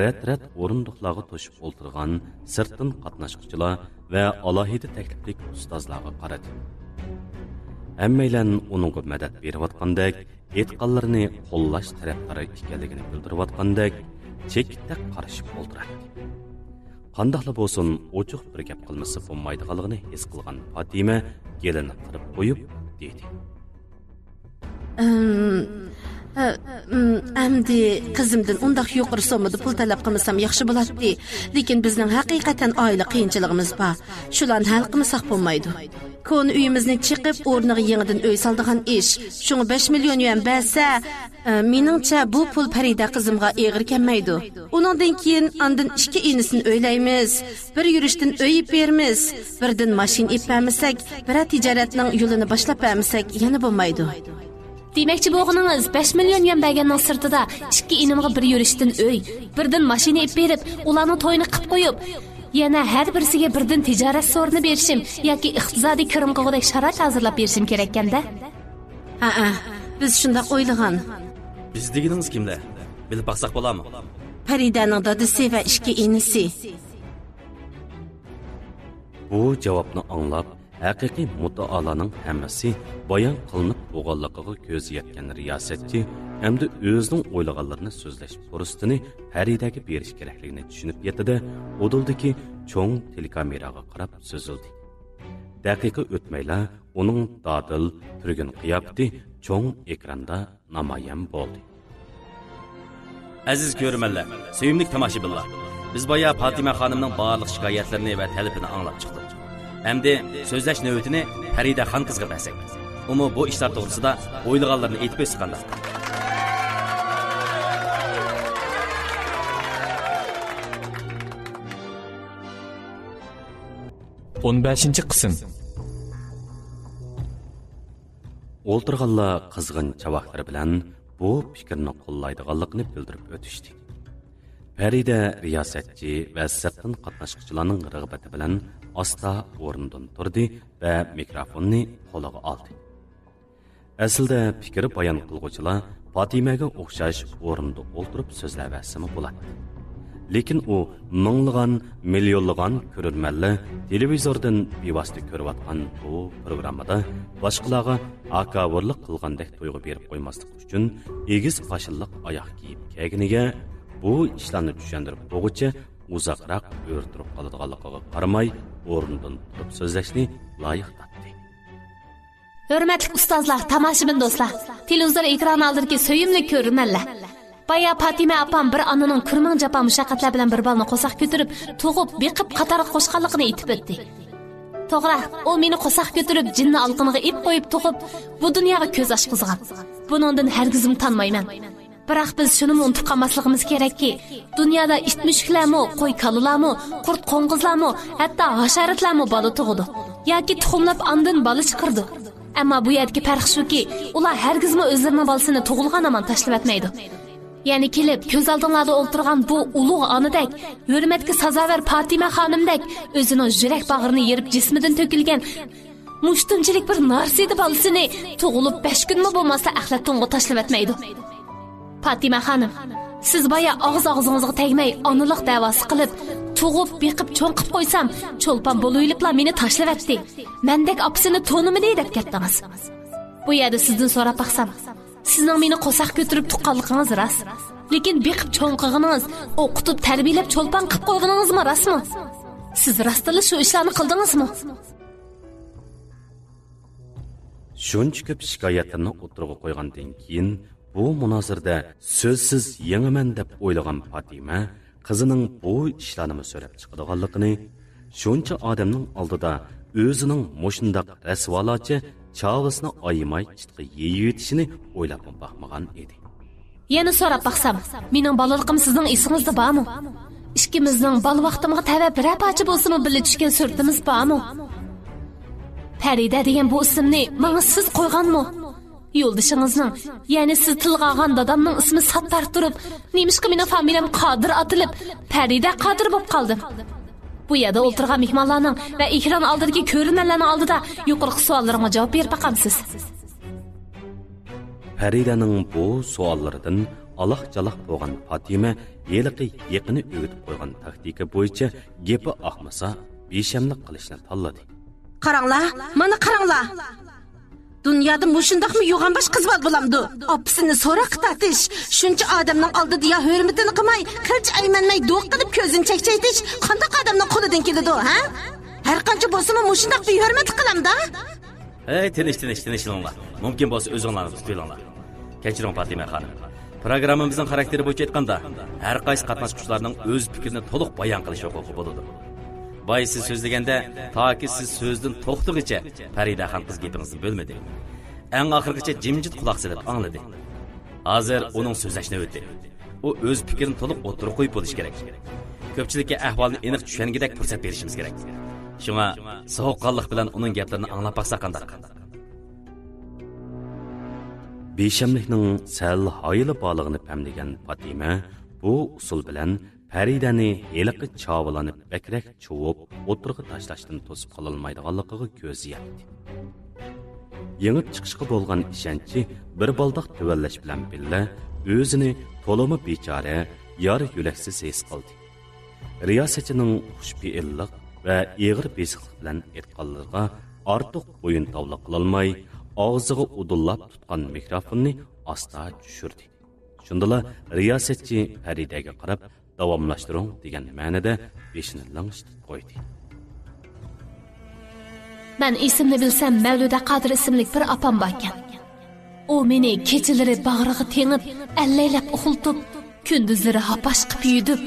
رەت-رەت ئورۇندۇقلارغا توشۇپ ئولتۇرغان سىرتتىن قاتناشقۇچىلار ۋە ئالاھىدە تەكلىپلىك ئۇستازلارغا قارىدى. ھەممەيلەن ئۇنىڭغا مەدەت بېرىۋاتقاندەك، ئېيتقانلىرىنى قوللاش تەرەپدارى ئىكەنلىكىنى بىلدۈرۈۋاتقاندەك، چېكىتتەك قارىشىپ ئولتۇراتتى. قانداقلا بولسۇن، ئوچۇق بىر گەپ قىلمىسا بولمايدىغانلىقىنى ھېس قىلغان پاتىمە گېلىنى قىرىپ قويۇپ دېدى. ئىم، ئە، ئىم، ئەمدى قىزىمدىن ئۇنداق يۇقىرى سوممىدا پۇل تەلەپ قىلمىسام ياخشى بولاتتى. لېكىن بىزنىڭ ھەقىقەتەن ئائىلە قىيىنچىلىقىمىز بار. شۇلارنى ھەل قىلمىساق بولمايدۇ. كونا ئۆيىمىزنى چېقىپ، ئورنىغا يېڭىدىن ئۆي سالىدىغان ئىش. شۇڭا بەش مىليون يۈەن بەرسە، ئە، مېنىڭچە، بۇ پۇل پەرىدە قىزىمغا ئېغىر كەلمەيدۇ. ئۇنىڭدىن كېيىن ئاندىن ئىككى ئىنىسىنى ئۆيلەيمىز. بىر يۈرۈشتىن ئۆي ئېلىپ بېرىمىز. بىردىن ماشىنا ئېلىپ بەرمىسەك، بىرەر تىجارەتنىڭ يولىنى باشلاپ بەرمىسەك يەنە بولمايدۇ. دېمەكچى بولغىنىڭىز، بەش مىليون يۈەن بەرگەننىڭ سىرتىدا ئىككى ئىنىمغا بىر يۈرۈشتىن ئۆي، بىردىن ماشىنا ئېلىپ بېرىپ، ئۇلارنىڭ تويىنى قىلىپ قويۇپ، يەنە ھەر بىرسىگە بىردىن تىجارەت سورۇنى بېرىشىم ياكى ئىقتىسادىي كىرىم قىلغۇدەك شارائىت ھازىرلاپ بېرىشىم كېرەككەندە؟ ھەئە، بىز شۇنداق ئويلىغان. بىز دېگىنىڭىز كىملەر؟ بىلىپ باقساق بولامۇ؟ پەرىدەنىڭ دادىسى ۋە ئىككى ئىنىسى. بۇ جاۋابنى ئاڭلاپ، ھەقىقىي مۇددىئالارنىڭ ھەممىسى بايان قىلىنىپ بولغانلىقىغا كۆزى يەتكەن رىياسەتچى ئەمدى ئۆزىنىڭ ئويلىغانلىرىنى سۆزلەش پۇرسىتىنى پەرىدەگە بېرىش كېرەكلىكىنى چۈشىنىپ يەتتى-دە، ئۇدۇلدىكى چوڭ تېلېكامېراغا قاراپ سۆزلىدى. دەقىقە ئۆتمەيلا ئۇنىڭ دادىل، تۈرگۈن قىياپىتى چوڭ ئېكراندا نامايان بولدى. ئەزىز كۆرۈرمەنلەر، سۆيۈملۈك تاماشىبىنلار! بىز بايا پاتىمە خانىمنىڭ بارلىق شىكايەتلىرىنى ۋە تەلىپىنى ئاڭلاپ چىقتۇق. ئەمدى سۆزلەش نۆۋىتىنى پەرىدە خانقىزغا بەرسەك، ئۇمۇ بۇ ئىشلار توغرىسىدا ئويلىغانلىرىنى ئېيتىپ ئۆتسە قانداق؟ ئون بەشىنچى قىسىم. ئولتۇرغانلار قىزغىن چاۋاكلىرى بىلەن بۇ پىكىرنى قوللايدىغانلىقىنى بىلدۈرۈپ ئۆتۈشتى. پەرىدە رىياسەتچى ۋە سىرتتىن قاتناشقۇچىلارنىڭ رىغبىتى بىلەن ئاستا ئورنىدىن تۇردى ۋە مىكروفوننى قولىغا ئالدى. ئەسلىدە پىكىر بايان قىلغۇچىلار پاتىمەگە ئوخشاش ئورنىدا ئولتۇرۇپ سۆزلەۋەرسىمۇ بولاتتى. لېكىن ئۇ مىڭلىغان، مىليونلىغان كۆرۈرمەنلەر تېلېۋىزوردىن بىۋاسىتە كۆرۈۋاتقان بۇ پروگراممىدا باشقىلارغا ھاكاۋۇرلۇق قىلغاندەك تۇيغۇ بېرىپ قويماسلىق ئۈچۈن ئېگىز پاشنىلىق ئاياغ كىيىپ كەلگىنىگە، بۇ ئىشلارنى چۈشەندۈرۈپ بولغۇچە ئۇزاقراق ئۆرە تۇرۇپ قالىدىغانلىقىغا قارىماي، ئورنىدىن تۇرۇپ سۆزلەشنى لايىق تاپتى. ھۆرمەتلىك ئۇستازلار، تاماشىبىن دوستلار، تېلېۋىزور ئېكرانى ئالدىدىكى سۆيۈملۈك كۆرۈرمەنلەر! بايا پاتىمە ئاپام بىر ئانىنىڭ كۆرمىڭ جاپا مۇشەققەتلەر بىلەن بىر بالىنى قورساق كۆتۈرۈپ، تۇغۇپ، بېقىپ، قاتارغا قوشقانلىقىنى ئېيتىپ ئۆتتى. توغرا، ئۇ مېنى قورساق كۆتۈرۈپ، جىننى ئالىقىنىغا ئېلىپ قويۇپ تۇغۇپ، بۇ دۇنياغا كۆز ئاچقۇزغان. بۇنىڭدىن ھەرگىزمۇ تانمايمەن. بىراق بىز شۇنىمۇ ئۇنتۇپ قالماسلىقىمىز كېرەككى، دۇنيادا ئىت مۈشۈكلەرمۇ، قوي كالىلارمۇ، قۇرت قوڭغۇزلارمۇ، ھەتتا ھاشاراتلارمۇ بالا تۇغىدۇ ياكى تۇخۇملاپ ئاندىن بالا چىقىرىدۇ. ئەمما بۇ يەردىكى پەرق شۇكى، ئۇلار ھەرگىزمۇ ئۆزلىرىنىڭ بالىسىنى تۇغۇلغان ھامان تاشلىۋەتمەيدۇ. يەنى كېلىپ كۆز ئالدىڭلاردا ئولتۇرغان بۇ ئۇلۇغ ئانىدەك، ھۆرمەتكە سازاۋەر پاتىمە خانىمدەك ئۆزىنىڭ يۈرەك باغرىنى يېرىپ جىسمىدىن تۆكۈلگەن مۇشتۇمچىلىك بىر نارسىدە بالىسىنى تۇغۇلۇپ بەش كۈنمۇ بولماستا ئەخلەت تۇڭغا تاشلىۋەتمەيدۇ. پاتىمە خانىم، سىز بايا ئاغزى ئاغزىڭىزغا تەگمەي ئانىلىق دەۋاسى قىلىپ، تۇغۇپ، بېقىپ، چوڭ قىپ قويسام، چولپان بولۇۋېلىپلا مېنى تاشلىۋەتتى، مەندەك ئاپىسىنى تونۇمىدى دەپ كەتتىڭىز. بۇ يەردە سىزدىن سوراپ باقسام، سىزنىڭ مېنى قورساق كۆتۈرۈپ تۇغقانلىقىڭىز راست. لېكىن بېقىپ چوڭ قىلغىنىڭىز، ئوقۇتۇپ تەربىيىلەپ چولپان قىپ قويغىنىڭىزمۇ راستمۇ؟ سىز راستتىنلا شۇ ئىشلارنى قىلدىڭىزمۇ؟ شۇنچە كۆپ شىكايەتلىرىنى ئوتتۇرىغا قويغاندىن كېيىن، بۇ مۇنازىرىدە سۆزسىز يېڭىمەن دەپ ئويلىغان پاتىمە قىزىنىڭ بۇ ئىشلارنىمۇ سۆرەپ چىقىدىغانلىقىنى، شۇنچە ئادەمنىڭ ئالدىدا ئۆزىنىڭ مۇشۇنداق رەسۋالارچە چاۋىسىنى ئايىماي چىتقا يېيىۋېتىشىنى ئويلاپمۇ باقمىغان ئىدى. يەنە سوراپ باقسام، مېنىڭ بالىلىقىم سىزنىڭ ئېسىڭىزدە بارمۇ؟ ئىككىمىزنىڭ بالا ۋاقتىمغا تەۋە بىرەر پارچە بولسىمۇ بىللە چۈشكەن سۈرىتىمىز بارمۇ؟ پەرىدە دېگەن بۇ ئىسىمنى ماڭا سىز قويغانمۇ؟ يولدىشىڭىزنىڭ، يەنى سىز تىلغا ئالغان دادامنىڭ ئىسمى ساتتار تۇرۇپ، نېمىشقا مېنىڭ فامىلەم قادىر ئاتىلىپ، پەرىدە قادىر بولۇپ قالدىم؟ بۇ يەردە ئولتۇرغان مېھمانلارنىڭ ۋە ئېكران ئالدىدىكى كۆرۈرمەنلەرنىڭ ئالدىدا يۇقىرىقى سوئاللىرىڭغا جاۋاب بېرىپ باقامسىز؟ پەرىدەنىڭ بۇ سوئاللىرىدىن ئالاق-چالاق بولغان پاتىمە ھېلىقى يېقىنى ئۆگىتىپ قويغان تاكتىكا بويىچە گېپى ئاقمىسا، بىشەملىك قىلىشنى تاللىدى. قاراڭلار، مانا قاراڭلار! دۇنيادا مۇشۇنداقمۇ يوغان باش قىز بار بولامدۇ؟ ئاپىسىنى سوراققا تارتىش، شۇنچە ئادەمنىڭ ئالدىدا يا ھۆرمىتىنى قىلماي، قىلچە ئەيمەنمەي دوق قىلىپ كۆزىنى چەكچەيتىش قانداق ئادەمنىڭ قولىدىن كېلىدۇ، ھە؟ ھەر قانچە بولسىمۇ مۇشۇنداق بىھۆرمەتلىك قىلامدا؟ ھەي، تىنچ، تىنچ، تىنچلىنىڭلار. مۇمكىن بولسا ئۆزۈڭلارنى تۇتۇۋېلىڭلار. كەچۈرۈڭ، پاتىمە خانىم. پروگراممىمىزنىڭ خاراكتېرى بويىچە ئېيتقاندا، ھەر قايسى قاتناشقۇچىلارنىڭ ئۆز پىكرىنى تولۇق بايان قىلىش ھوقۇقى بولىدۇ. بايا سىز سۆزلىگەندە، تاكى سىز سۆزدىن توختىغىچە پەرىدە خانقىز گېپىڭىزنى بۆلمىدى. ئەڭ ئاخىرغىچە جىمجىت قۇلاق سېلىپ ئاڭلىدى. ھازىر ئۇنىڭ سۆزلەش نۆۋىتى. ئۇ ئۆز پىكرىنى تولۇق ئوتتۇرىغا قويۇپ بولۇشى كېرەك. كۆپچىلىككە ئەھۋالنى ئېنىق چۈشەنگۈدەك پۇرسەت بېرىشىمىز كېرەك. شۇڭا سوغۇققانلىق بىلەن ئۇنىڭ گەپلىرىنى ئاڭلاپ باقساق قانداق؟ بىشەملىكنىڭ سەل ھايلى بارلىقىنى پەملىگەن پاتىمە بۇ ئۇسۇل بىلەن پەرىدەنى ھېلىقى چاۋىلانى بەكرەك چۇۋۇپ ئوتتۇرىغا تاشلاشتىن توسۇپ قالالمايدىغانلىقىغا كۆزى يەتتى. يېڭىپ چىقىشقا بولغان ئىشەنچى بىر بالداق تۆۋەنلەش بىلەن بىللە، ئۆزىنى تولىمۇ بىچارە، يار يۆلەكسىز ھېس قىلدى. رىياسەتچىنىڭ خۇشپېئىللىق ۋە ئېغىر بېسىقلىق بىلەن ئېيتقانلىرىغا ئارتۇق بويۇن تاۋلا قىلالماي، ئاغزىغا ئۇدۇللاپ تۇتقان مىكروفوننى ئاستا چۈشۈردى. شۇندىلا رىياسەتچى پەرىدەگە قاراپ، داۋاملاشتۇرۇڭ دېگەن مەنىدە بېشىنى لىڭشىتىپ قويدى. مەن ئېسىمنى بىلسەم، مەۋلۇدە قادىر ئىسىملىك بىر ئاپام باركەن. ئۇ مېنى كېچىلىرى باغرىغا تېڭىپ، ئەللەيلەپ ئۇخلىتىپ، كۈندۈزلىرى ھاپاش قىپ يۈدۈپ،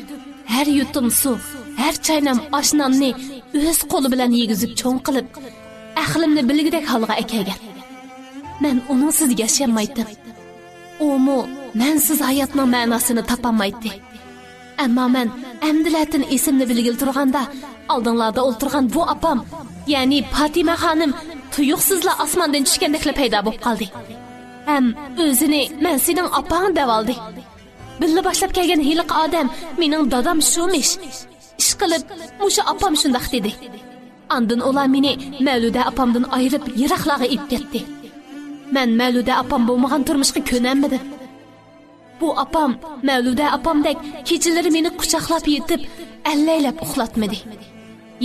ھەر يۇتۇم سۇ، ھەر چاينام ئاش-ناننى ئۆز قولى بىلەن يېگۈزۈپ چوڭ قىلىپ، ئەقلىمنى بىلگۈدەك ھالغا ئەكەلگەن. مەن ئۇنىڭسىز ياشىيالمايتتىم. ئۇمۇ مەنسىز ھاياتنىڭ مەناسىنى تاپالمايتتى. ئەمما مەن ئەمدىلەتىن ئېسىمنى بىلگىلى تۇرغاندا، ئالدىڭلاردا ئولتۇرغان بۇ ئاپام، يەنى پاتىمە خانىم تۇيۇقسىزلا ئاسماندىن چۈشكەندەكلا پەيدا بولۇپ قالدى. ھەم ئۆزىنى «مەن سېنىڭ ئاپاڭ» دەۋالدى. بىللە باشلاپ كەلگەن ھېلىقى ئادەم «مېنىڭ دادام شۇمىش. ئىشقىلىپ، مۇشۇ ئاپام شۇنداق» دېدى. ئاندىن ئۇلار مېنى مەۋلۇدە ئاپامدىن ئايرىپ، يىراقلارغا ئېلىپ كەتتى. مەن مەۋلۇدە ئاپام بولمىغان تۇرمۇشقا كۆنەلمىدىم. بۇ ئاپام مەۋلۇدە ئاپامدەك كېچىلىرى مېنى قۇچاقلاپ يېتىپ، ئەللەيلەپ ئۇخلاتمىدى.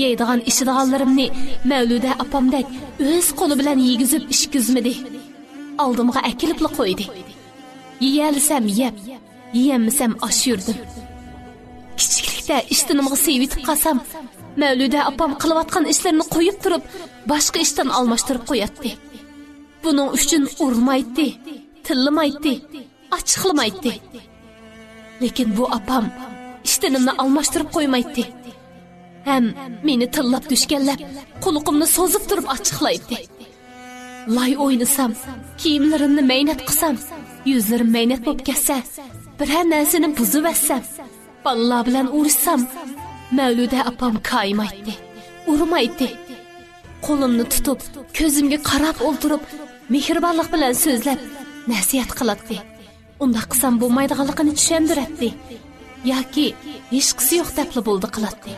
يەيدىغان، ئىچىدىغانلىرىمنى مەۋلۇدە ئاپامدەك ئۆز قولى بىلەن يېگۈزۈپ ئىچكۈزمىدى. ئالدىمغا ئەكېلىپلا قويدى. يېيەلىسەم يەپ، يېيەلمىسەم ئاش يۈردۈم. كىچىكلىكتە ئىشتىنىمغا سىيىۋېتىپ قالسام، مەۋلۇدە ئاپام قىلىۋاتقان ئىشلىرىنى قويۇپ تۇرۇپ، باشقا ئىشتىن ئالماشتۇرۇپ قوياتتى. بۇنىڭ ئۈچۈن ئۇرمايتتى، تىللىمايتتى، ئاچچىقلىمايتتى. لېكىن بۇ ئاپام ئىشتىنىمنى ئالماشتۇرۇپ قويمايتتى. ھەم مېنى تىللاپ، دۈشكەنلەپ، قۇلىقىمنى سوزۇپ تۇرۇپ ئاچچىقلايتتى. لاي ئوينىسام، كىيىملىرىمنى مەينەت قىلسام، يۈزلىرىم مەينەت بولۇپ كەتسە، بىرەر نەرسىنى بۇزۇۋەتسەم، بالىلار بىلەن ئۇرۇشسام، مەۋلۇدە ئاپام كايىمايتتى، ئۇرمايتتى. قولۇمنى تۇتۇپ، كۆزۈمگە قاراپ ئولتۇرۇپ، مېھرىبانلىق بىلەن سۆزلەپ، نەسىھەت قىلاتتى. ئۇنداق قىلسام بولمايدىغانلىقىنى چۈشەندۈرەتتى. ياكى ھېچقىسى يوق دەپلا بولدى قىلاتتى.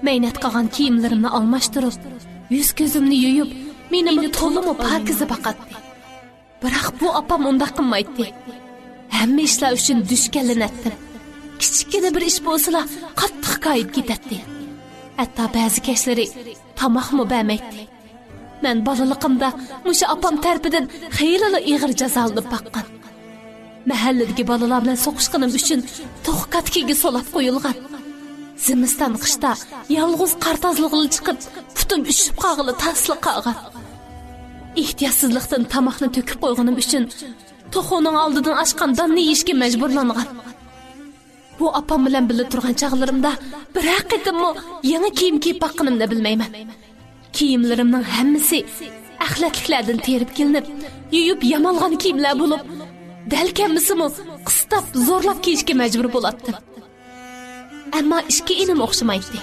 مەينەت قىلغان كىيىملىرىمنى ئالماشتۇرۇپ، يۈز-كۆزۈمنى يۇيۇپ، مېنى تولىمۇ پاكىزە باقاتتى. بىراق بۇ ئاپام ئۇنداق قىلمايتتى. ھەممە ئىشلار ئۈچۈن دۈشكەنلىنەتتىم. كىچىككىنە بىر ئىش بولسىلا، قاتتىق كايىپ كېتەتتى. ھەتتا بەزى كەچلىرى تاماقمۇ بەرمەيتتى. مەن بالىلىقىمدا مۇشۇ ئاپام تەرىپىدىن خېلىلا ئېغىر جازالىنىپ باققان. مەھەللىدىكى بالىلار بىلەن سوقۇشقىنىم ئۈچۈن توخۇ كاتىكىگە سولاپ قويۇلغان. زىمىستان، قىشتا يالغۇز قار تازىلىغىلى چىقىپ، پۇتۇم ئۈشۈپ قالغىلى تاسلا قالغان. ئېھتىياتسىزلىقتىن تاماقنى تۆكۈپ قويغىنىم ئۈچۈن توخۇنىڭ ئالدىدىن ئاچقان داننى يېيىشكە مەجبۇرلانغان. بۇ ئاپام بىلەن بىللە تۇرغان چاغلىرىمدا بىرەر قېتىممۇ يېڭى كىيىم كىيىپ باققىنىمنى بىلمەيمەن. كىيىملىرىمنىڭ ھەممىسى ئەخلەتلىكلەردىن تېرىپ كېلىنىپ، يۇيۇپ يامالغان كىيىملەر بولۇپ، دەل كەلمىسىمۇ قىستاپ، زورلاپ كىيىشكە مەجبۇر بولاتتىم. ئەمما ئىككى ئىنىم ئوخشىمايتتى.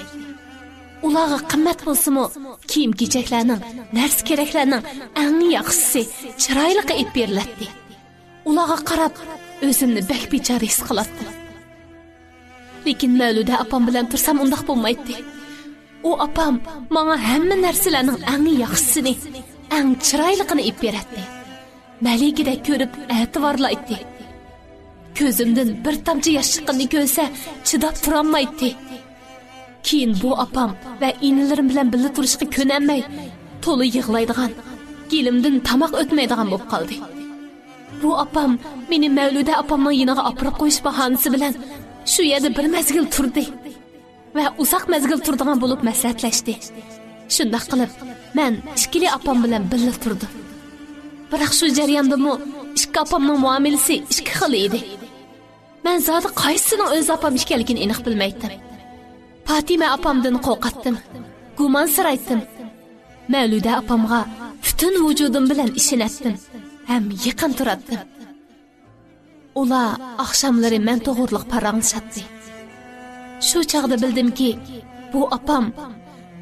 ئۇلارغا قىممەت بولسىمۇ، كىيىم-كېچەكلەرنىڭ، نەرسە-كېرەكلەرنىڭ ئەڭ ياخشىسى، چىرايلىقى ئېلىپ بېرىلەتتى. ئۇلارغا قاراپ، ئۆزۈمنى بەك بىچارە ھېس قىلاتتىم. لېكىن مەۋلۇدە ئاپام بىلەن تۇرسام ئۇنداق بولمايتتى. ئۇ ئاپام ماڭا ھەممە نەرسىلەرنىڭ ئەڭ ياخشىسىنى، ئەڭ چىرايلىقىنى ئېلىپ بېرەتتى. مەلىكىدەك كۆرۈپ ئەتىۋارلايتتى. كۆزۈمدىن بىر تامچە ياش چىققىنىنى كۆرسە، چىداپ تۇرالمايتتى. كېيىن بۇ ئاپام ۋە ئىنىلىرىم بىلەن بىللە تۇرۇشقا كۆنەلمەي، تولا يىغلايدىغان، گېلىمدىن تاماق ئۆتمەيدىغان بولۇپ قالدى. بۇ ئاپام مېنى مەۋلۇدە ئاپامنىڭ يېنىغا ئاپىرىپ قويۇش باھانىسى بىلەن شۇ يەردە بىر مەزگىل تۇردى ۋە ئۇزاق مەزگىل تۇرىدىغان بولۇپ مەسلىھەتلەشتى. شۇنداق قىلىپ، مەن ئىككىلى ئاپام بىلەن بىللە تۇردۇم. بىراق شۇ جەرياندىمۇ ئىككى ئاپامنىڭ مۇئامىلىسى ئىككى خىل ئىدى. مەن زادى قايسىسىنىڭ ئۆز ئاپام ئىكەنلىكىنى ئېنىق بىلمەيتتىم. پاتىمە ئاپامدىن قورقاتتىم، گۇمانسىرايتتىم. مەۋلۇدە ئاپامغا پۈتۈن ۋۇجۇدۇم بىلەن ئىشىنەتتىم ھەم يېقىن تۇراتتىم. ئۇلار ئاخشاملىرى مەن توغرۇلۇق پاراڭلىشاتتى. شۇ چاغدا بىلدىمكى، بۇ ئاپام،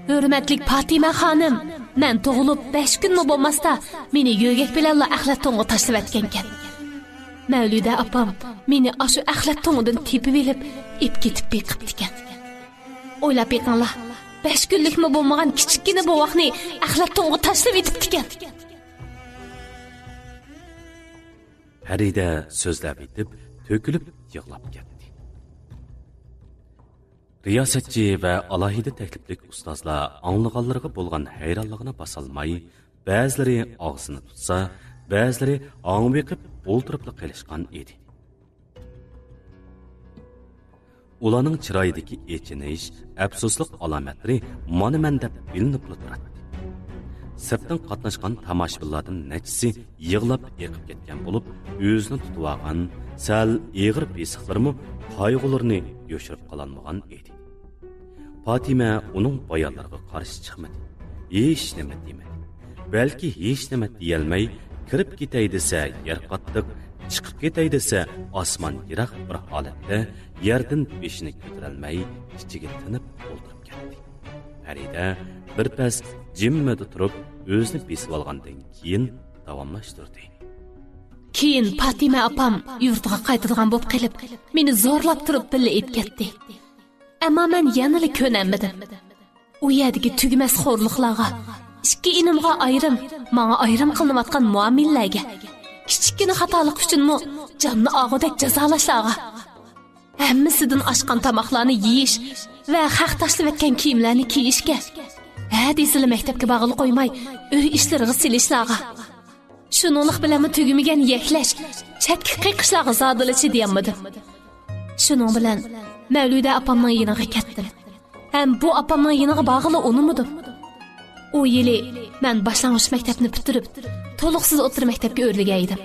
ھۆرمەتلىك پاتىمە خانىم، مەن تۇغۇلۇپ بەش كۈنمۇ بولماستا، مېنى يۆگەك بىلەنلا ئەخلەت تۇڭىغا تاشلىۋەتكەنكەن. مەۋلۇدە ئاپام مېنى ئاشۇ ئەخلەت تۇڭىدىن تېپىۋېلىپ، ئېلىپ كېتىپ بېقىپتىكەن. ئويلاپ بېقىڭلار، بەش كۈنلۈكمۇ بولمىغان كىچىككىنە بوۋاقنى ئەخلەت تۇڭىغا تاشلىۋېتىپتىكەن. پەرىدە سۆزلەۋېتىپ، تۆكۈلۈپ يىغلاپ كەتتى. رىياسەتچى ۋە ئالاھىدە تەكلىپلىك ئۇستازلار ئاڭلىغانلىرىغا بولغان ھەيرانلىقىنى باسالماي، بەزىلىرى ئاغزىنى تۇتسا، بەزىلىرى ھاڭ بېقىپ ئولتۇرۇپلا قېلىشقان ئىدى. ئۇلارنىڭ چىرايىدىكى ئېچىنىش، ئەپسۇسلۇق ئالامەتلىرى مانا مەن دەپ بىلىنىپلا تۇراتتى. سىرتتىن قاتناشقان تاماشىبىنلاردىن نەچچىسى يىغلاپ ئېقىپ كەتكەن بولۇپ، ئۆزىنى تۇتۇۋالغان، سەل ئېغىر بېسىقلىرىمۇ قايغۇلىرىنى يوشۇرۇپ قالالمىغان ئىدى. پاتىمە ئۇنىڭ بايانلىرىغا قارشى چىقمىدى. ھېچنېمە دېمىدى. بەلكى ھېچنېمە دېيەلمەي، كىرىپ كېتەي دېسە يەر قاتتىق، چىقىپ كېتەي دېسە ئاسمان يىراق بىر ھالەتتە يەردىن بېشىنى كۆتۈرەلمەي ئىچىگە تىنىپ ئولتۇرۇپ كەتتى. پەرىدە بىر پەس جىممىدە تۇرۇپ ئۆزىنى بېسىۋالغاندىن كېيىن داۋاملاشتۇردى. كېيىن پاتىمە ئاپام يۇرتىغا قايتىدىغان بولۇپ قېلىپ، مېنى زورلاپ تۇرۇپ بىللە ئېلىپ كەتتى. ئەمما مەن يەنىلا كۆنەلمىدىم. ئۇ يەردىكى تۈگىمەس خورلۇقلارغا، ئىككى ئىنىمغا ئايرىم، ماڭا ئايرىم قىلىنىۋاتقان مۇئامىلىلەرگە، كىچىككىنە خاتالىق ئۈچۈنمۇ جاننى ئالغۇدەك جازالاشلارغا، ھەممىسىدىن ئاشقان تاماقلارنى يېيىش ۋە خەق تاشلىۋەتكەن كىيىملەرنى كىيىشكە، ھە دېسىلا مەكتەپكە بارغىلى قويماي، ئۆي ئىشلىرىغا سېلىشلارغا، شۇنىڭلىق بىلەنمۇ تۈگىمىگەن يەكلەش، چەتكە قېقىشلارغا زادىلا چىدىيالمىدىم. شۇنىڭ بىلەن مەۋلۇدە ئاپامنىڭ يېنىغا كەتتىم. ھەم بۇ ئاپامنىڭ يېنىغا بارغىلى ئۇنىمىدىم. ئۇ يىلى مەن باشلانغۇچ مەكتەپنى پۈتتۈرۈپ، تولۇقسىز ئوتتۇرا مەكتەپكە ئۆرلىگەن ئىدىم.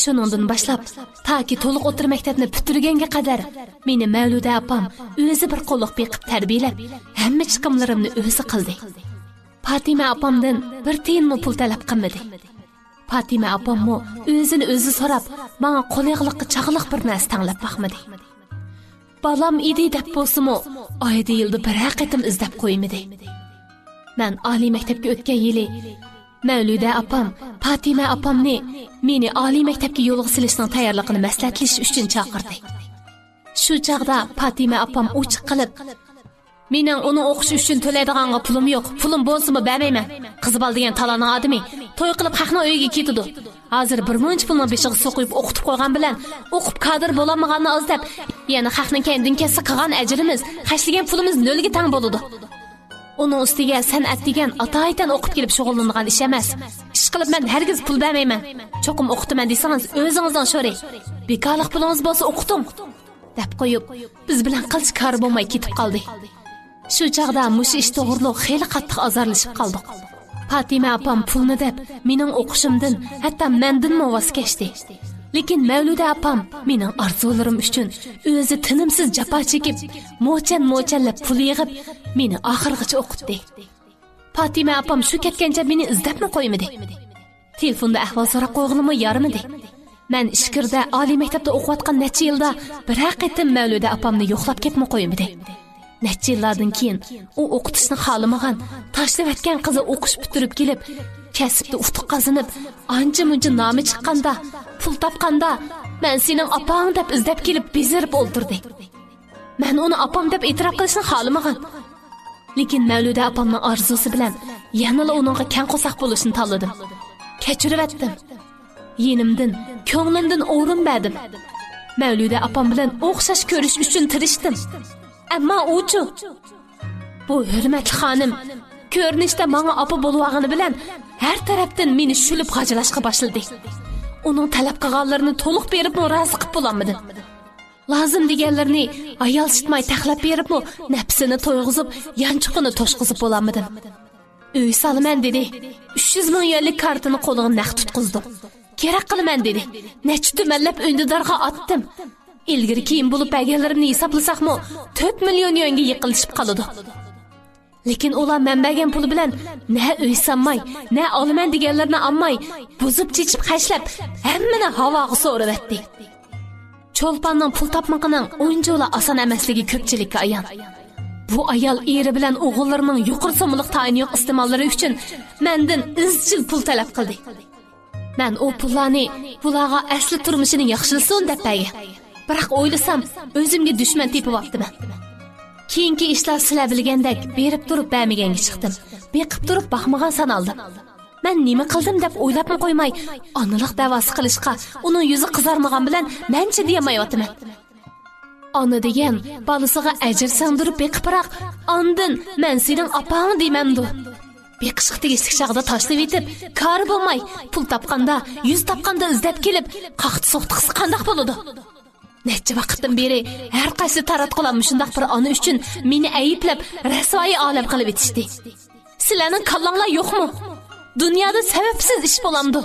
شۇنىڭدىن باشلاپ، تاكى تولۇق ئوتتۇرا مەكتەپنى پۈتتۈرگەنگە قەدەر مېنى مەۋلۇدە ئاپام ئۆزى بىر قوللۇق بېقىپ تەربىيەلەپ، ھەممە چىقىملىرىمنى ئۆزى قىلدى. پاتىمە ئاپامدىن بىر تىيىنمۇ پۇل تەلەپ قىلمىدى. پاتىمە ئاپاممۇ ئۆزىنى ئۆزى سوراپ، ماڭا قول ياغلىققا چاغلىق بىر نەرسە تەڭلەپ باقمىدى. بالام ئىدى دەپ بولسىمۇ، ئايدا يىلدا بىرەر قېتىم ئىزدەپ قويمىدى. مەن ئالىي مەكتەپكە ئۆتكەن يىلى مەۋلۇدە ئاپام پاتىمە ئاپامنى مېنى ئالىي مەكتەپكە يولغا سېلىشنىڭ تەييارلىقىنى مەسلىھەتلىشىش ئۈچۈن چاقىردى. شۇ چاغدا پاتىمە ئاپام ئوچۇق قىلىپ، مېنىڭ ئۇنىڭ ئوقۇشى ئۈچۈن تۆلەيدىغانغا پۇلۇم يوق، پۇلۇم بولسىمۇ بەرمەيمەن. قىز بالا دېگەن تالاننىڭ ئادىمى، توي قىلىپ خەقنىڭ ئۆيىگە كېتىدۇ. ھازىر بىر مۇنچە پۇلنىڭ بېشىغا سوقۇپ ئوقۇتۇپ قويغان بىلەن، ئوقۇپ كادىر بولالمىغاننى ئاز دەپ، يەنە خەقنىڭ كەينىدىن كەتسە قىلغان ئەجرىمىز، خەجلىگەن پۇلىمىز نۆلگە تەڭ بولىدۇ. ئۇنىڭ ئۈستىگە سەنئەت دېگەن ئاتايىتەن ئوقۇپ كېلىپ شۇغۇللىنىدىغان ئىش ئەمەس. ئىشقىلىپ مەن ھەرگىز پۇل بەرمەيمەن. چوقۇم ئوقۇتىمەن دېسىڭىز ئۆزىڭىزنىڭ شورى. بىكارلىق پۇلىڭىز بولسا ئوقۇتۇڭ، دەپ قويۇپ، بىز بىلەن قىلچە كارى بولماي كېتىپ قالدى. شۇ چاغدا مۇشۇ ئىش توغرۇلۇق خېلى قاتتىق ئازارلىشىپ قالدۇق. پاتىمە ئاپام پۇلنى دەپ، مېنىڭ ئوقۇشۇمدىن، ھەتتا مەندىنمۇ ۋاز كەچتى. لېكىن مەۋلۇدە ئاپام مېنىڭ ئارزۇلىرىم ئۈچۈن ئۆزى تىنىمسىز جاپا چېكىپ، موچەن-موچەنلەپ پۇل يىغىپ، مېنى ئاخىرغىچە ئوقۇتتى. پاتىمە ئاپام شۇ كەتكەنچە مېنى ئىزدەپمۇ قويمىدى. تېلېفوندا ئەھۋال سوراپ قويغىلىمۇ يارىمىدى. مەن ئىچكىرىدە ئالىي مەكتەپتە ئوقۇۋاتقان نەچچە يىلدا بىرەر قېتىم مەۋلۇدە ئاپامنى يوقلاپ كەپمۇ قويمىدى. نەچچە يىللاردىن كېيىن ئۇ ئوقۇتۇشنى خالىمىغان، تاشلىۋەتكەن قىزى ئوقۇش پۈتتۈرۈپ كېلىپ، كەسىپتە ئۇتۇق قازىنىپ، ئانچە-مۇنچە نامى چىققاندا، پۇل تاپقاندا، مەن سېنىڭ ئاپاڭ دەپ ئىزدەپ كېلىپ بېزىرىپ ئولتۇردى. مەن ئۇنى ئاپام دەپ ئېتىراپ قىلىشنى خالىمىغان. لېكىن مەۋلۇدە ئاپامنىڭ ئارزۇسى بىلەن يەنىلا ئۇنىڭغا كەڭ قورساق بولۇشنى تاللىدىم. كەچۈرۈۋەتتىم. يېنىمدىن، كۆڭلۈمدىن ئورۇن بەردىم. مەۋلۇدە ئاپام بىلەن ئوخشاش كۆرۈش ئۈچۈن تىرىشتىم. ئەمما ئۇچۇ، بۇ ھۆرمەتلىك خانىم كۆرۈنۈشتە ماڭا ئاپا بولۇۋالغىنى بىلەن ھەر تەرەپتىن مېنى شۈلۈپ غاجىلاشقا باشلىدى. ئۇنىڭ تەلەپ قىلغانلىرىنى تولۇق بېرىپمۇ رازى قىلىپ بولالمىدىم. لازىم دېگەنلىرىنى ئايالشىتماي تەقلەپ بېرىپمۇ نەپسىنى تويغۇزۇپ، يانچۇقىنى توشقۇزۇپ بولالمىدىم. ئۆي سالىمەن دېدى. ئۈچ يۈز مىڭ يۈەنلىك كارتىنى قولىغا نەق تۇتقۇزدۇم. كېرەك قىلىمەن دېدى. نەچچە تۈمەنلەپ ئۈندىدارغا ئاتتىم. ئىلگىرى كېيىن بولۇپ بەرگەنلىرىمنى ھېسابلىساقمۇ، تۆت مىليون يۈەنگە يېقىنلىشىپ قالىدۇ. لېكىن ئۇلار مەن بەرگەن پۇل بىلەن نە ئۆي سالماي، نە ئالىمەن دېگەنلىرىنى ئالماي، بۇزۇپ چېچىپ خەجلەپ، ھەممىنى ھاۋاغا سورۇۋەتتى. چولپاننىڭ پۇل تاپمىقىنىڭ ئۇنچىۋالا ئاسان ئەمەسلىكى كۆپچىلىككە ئايان. بۇ ئايال ئېرى بىلەن ئوغۇللىرىنىڭ يۇقىرى سوممىلىق تايىنى يوق ئىستېماللىرى ئۈچۈن مەندىن ئىزچىل پۇل تەلەپ قىلدى. مەن ئۇ پۇللارنى بۇلارغا ئەسلى تۇرمۇشىنى ياخشىلىسۇن دەپ بەرگەن. بىراق ئويلىسام، ئۆزۈمگە دۈشمەن تېپىۋاپتىمەن. كېيىنكى ئىشلار سىلەر بىلگەندەك بېرىپ تۇرۇپ بەرمىگەنگە چىقتىم. بېقىپ تۇرۇپ باقمىغان سانالدىم. مەن نېمە قىلدىم دەپ ئويلاپمۇ قويماي، ئانىلىق دەۋاسى قىلىشقا ئۇنىڭ يۈزى قىزارمىغان بىلەن مەنچە دېيەلمەيۋاتىمەن. ئانا دېگەن بالىسىغا ئەجىر سىڭدۈرۈپ بېقىپراق، ئاندىن مەن سېنىڭ ئاپاڭ دېمەمدۇ؟ بېقىشقا تېگىشلىك چاغدا تاشلىۋېتىپ، كارى بولماي، پۇل تاپقاندا، يۈز تاپقاندا ئىزدەپ كېلىپ، قاقتى سوقتى قىلسا قانداق بولىدۇ؟ نەچچە ۋاقىتتىن بېرى ھەر قايسى تاراتقۇلار مۇشۇنداق بىر ئانا ئۈچۈن مېنى ئەيىبلەپ، رەسۋايى ئالەم قىلىۋېتىشتى. سىلەرنىڭ كاللاڭلار يوقمۇ؟ دۇنيادا سەۋەبسىز ئىش بولامدۇ؟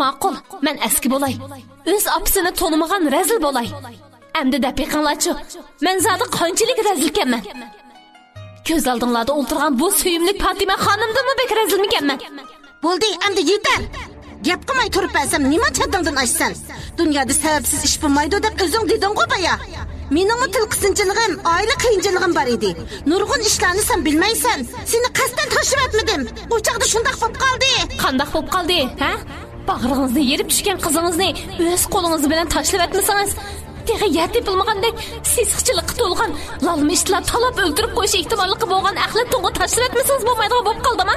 ماقۇل، مەن ئەسكى بولاي. ئۆز ئاپىسىنى تونۇمىغان رەزىل بولاي. ئەمدى دەپ بېقىڭلارچۇ، مەن زادى قانچىلىك رەزىلكەنمەن؟ كۆز ئالدىڭلاردا ئولتۇرغان بۇ سۆيۈملۈك پاتىمە خانىمدىنمۇ بەك رەزىلمىكەنمەن؟ بولدى، ئەمدى يېتەر! گەپ قىلماي تۇرۇپ بەرسەم، نېمانچە ھەددىڭدىن ئاشىسەن؟ دۇنيادا سەۋەبسىز ئىش بولمايدۇ دەپ ئۆزۈڭ دېدىڭغۇ بايا. مېنىڭمۇ تىل قىسىنچىلىقىم، ئائىلە قىيىنچىلىقىم بار ئىدى. نۇرغۇن ئىشلارنى سەن بىلمەيسەن. سېنى قەستەن تاشلىۋەتمىدىم. ئۇ چاغدا شۇنداق بولۇپ قالدى. قانداق بولۇپ قالدى، ھە؟ باغرىڭىزنى يېرىپ چۈشكەن قىزىڭىزنى ئۆز قولىڭىز بىلەن تاشلىۋەتمىسىڭىز، تېخى يەر تېپىلمىغاندەك سېسىقچىلىققا تولغان لالما ئىتلار تالاپ ئۆلتۈرۈپ قويۇش ئېھتىماللىقى بولغان ئەخلەت تۇڭغا تاشلىۋەتمىسىڭىز بولمايدىغان بولۇپ قالدىما؟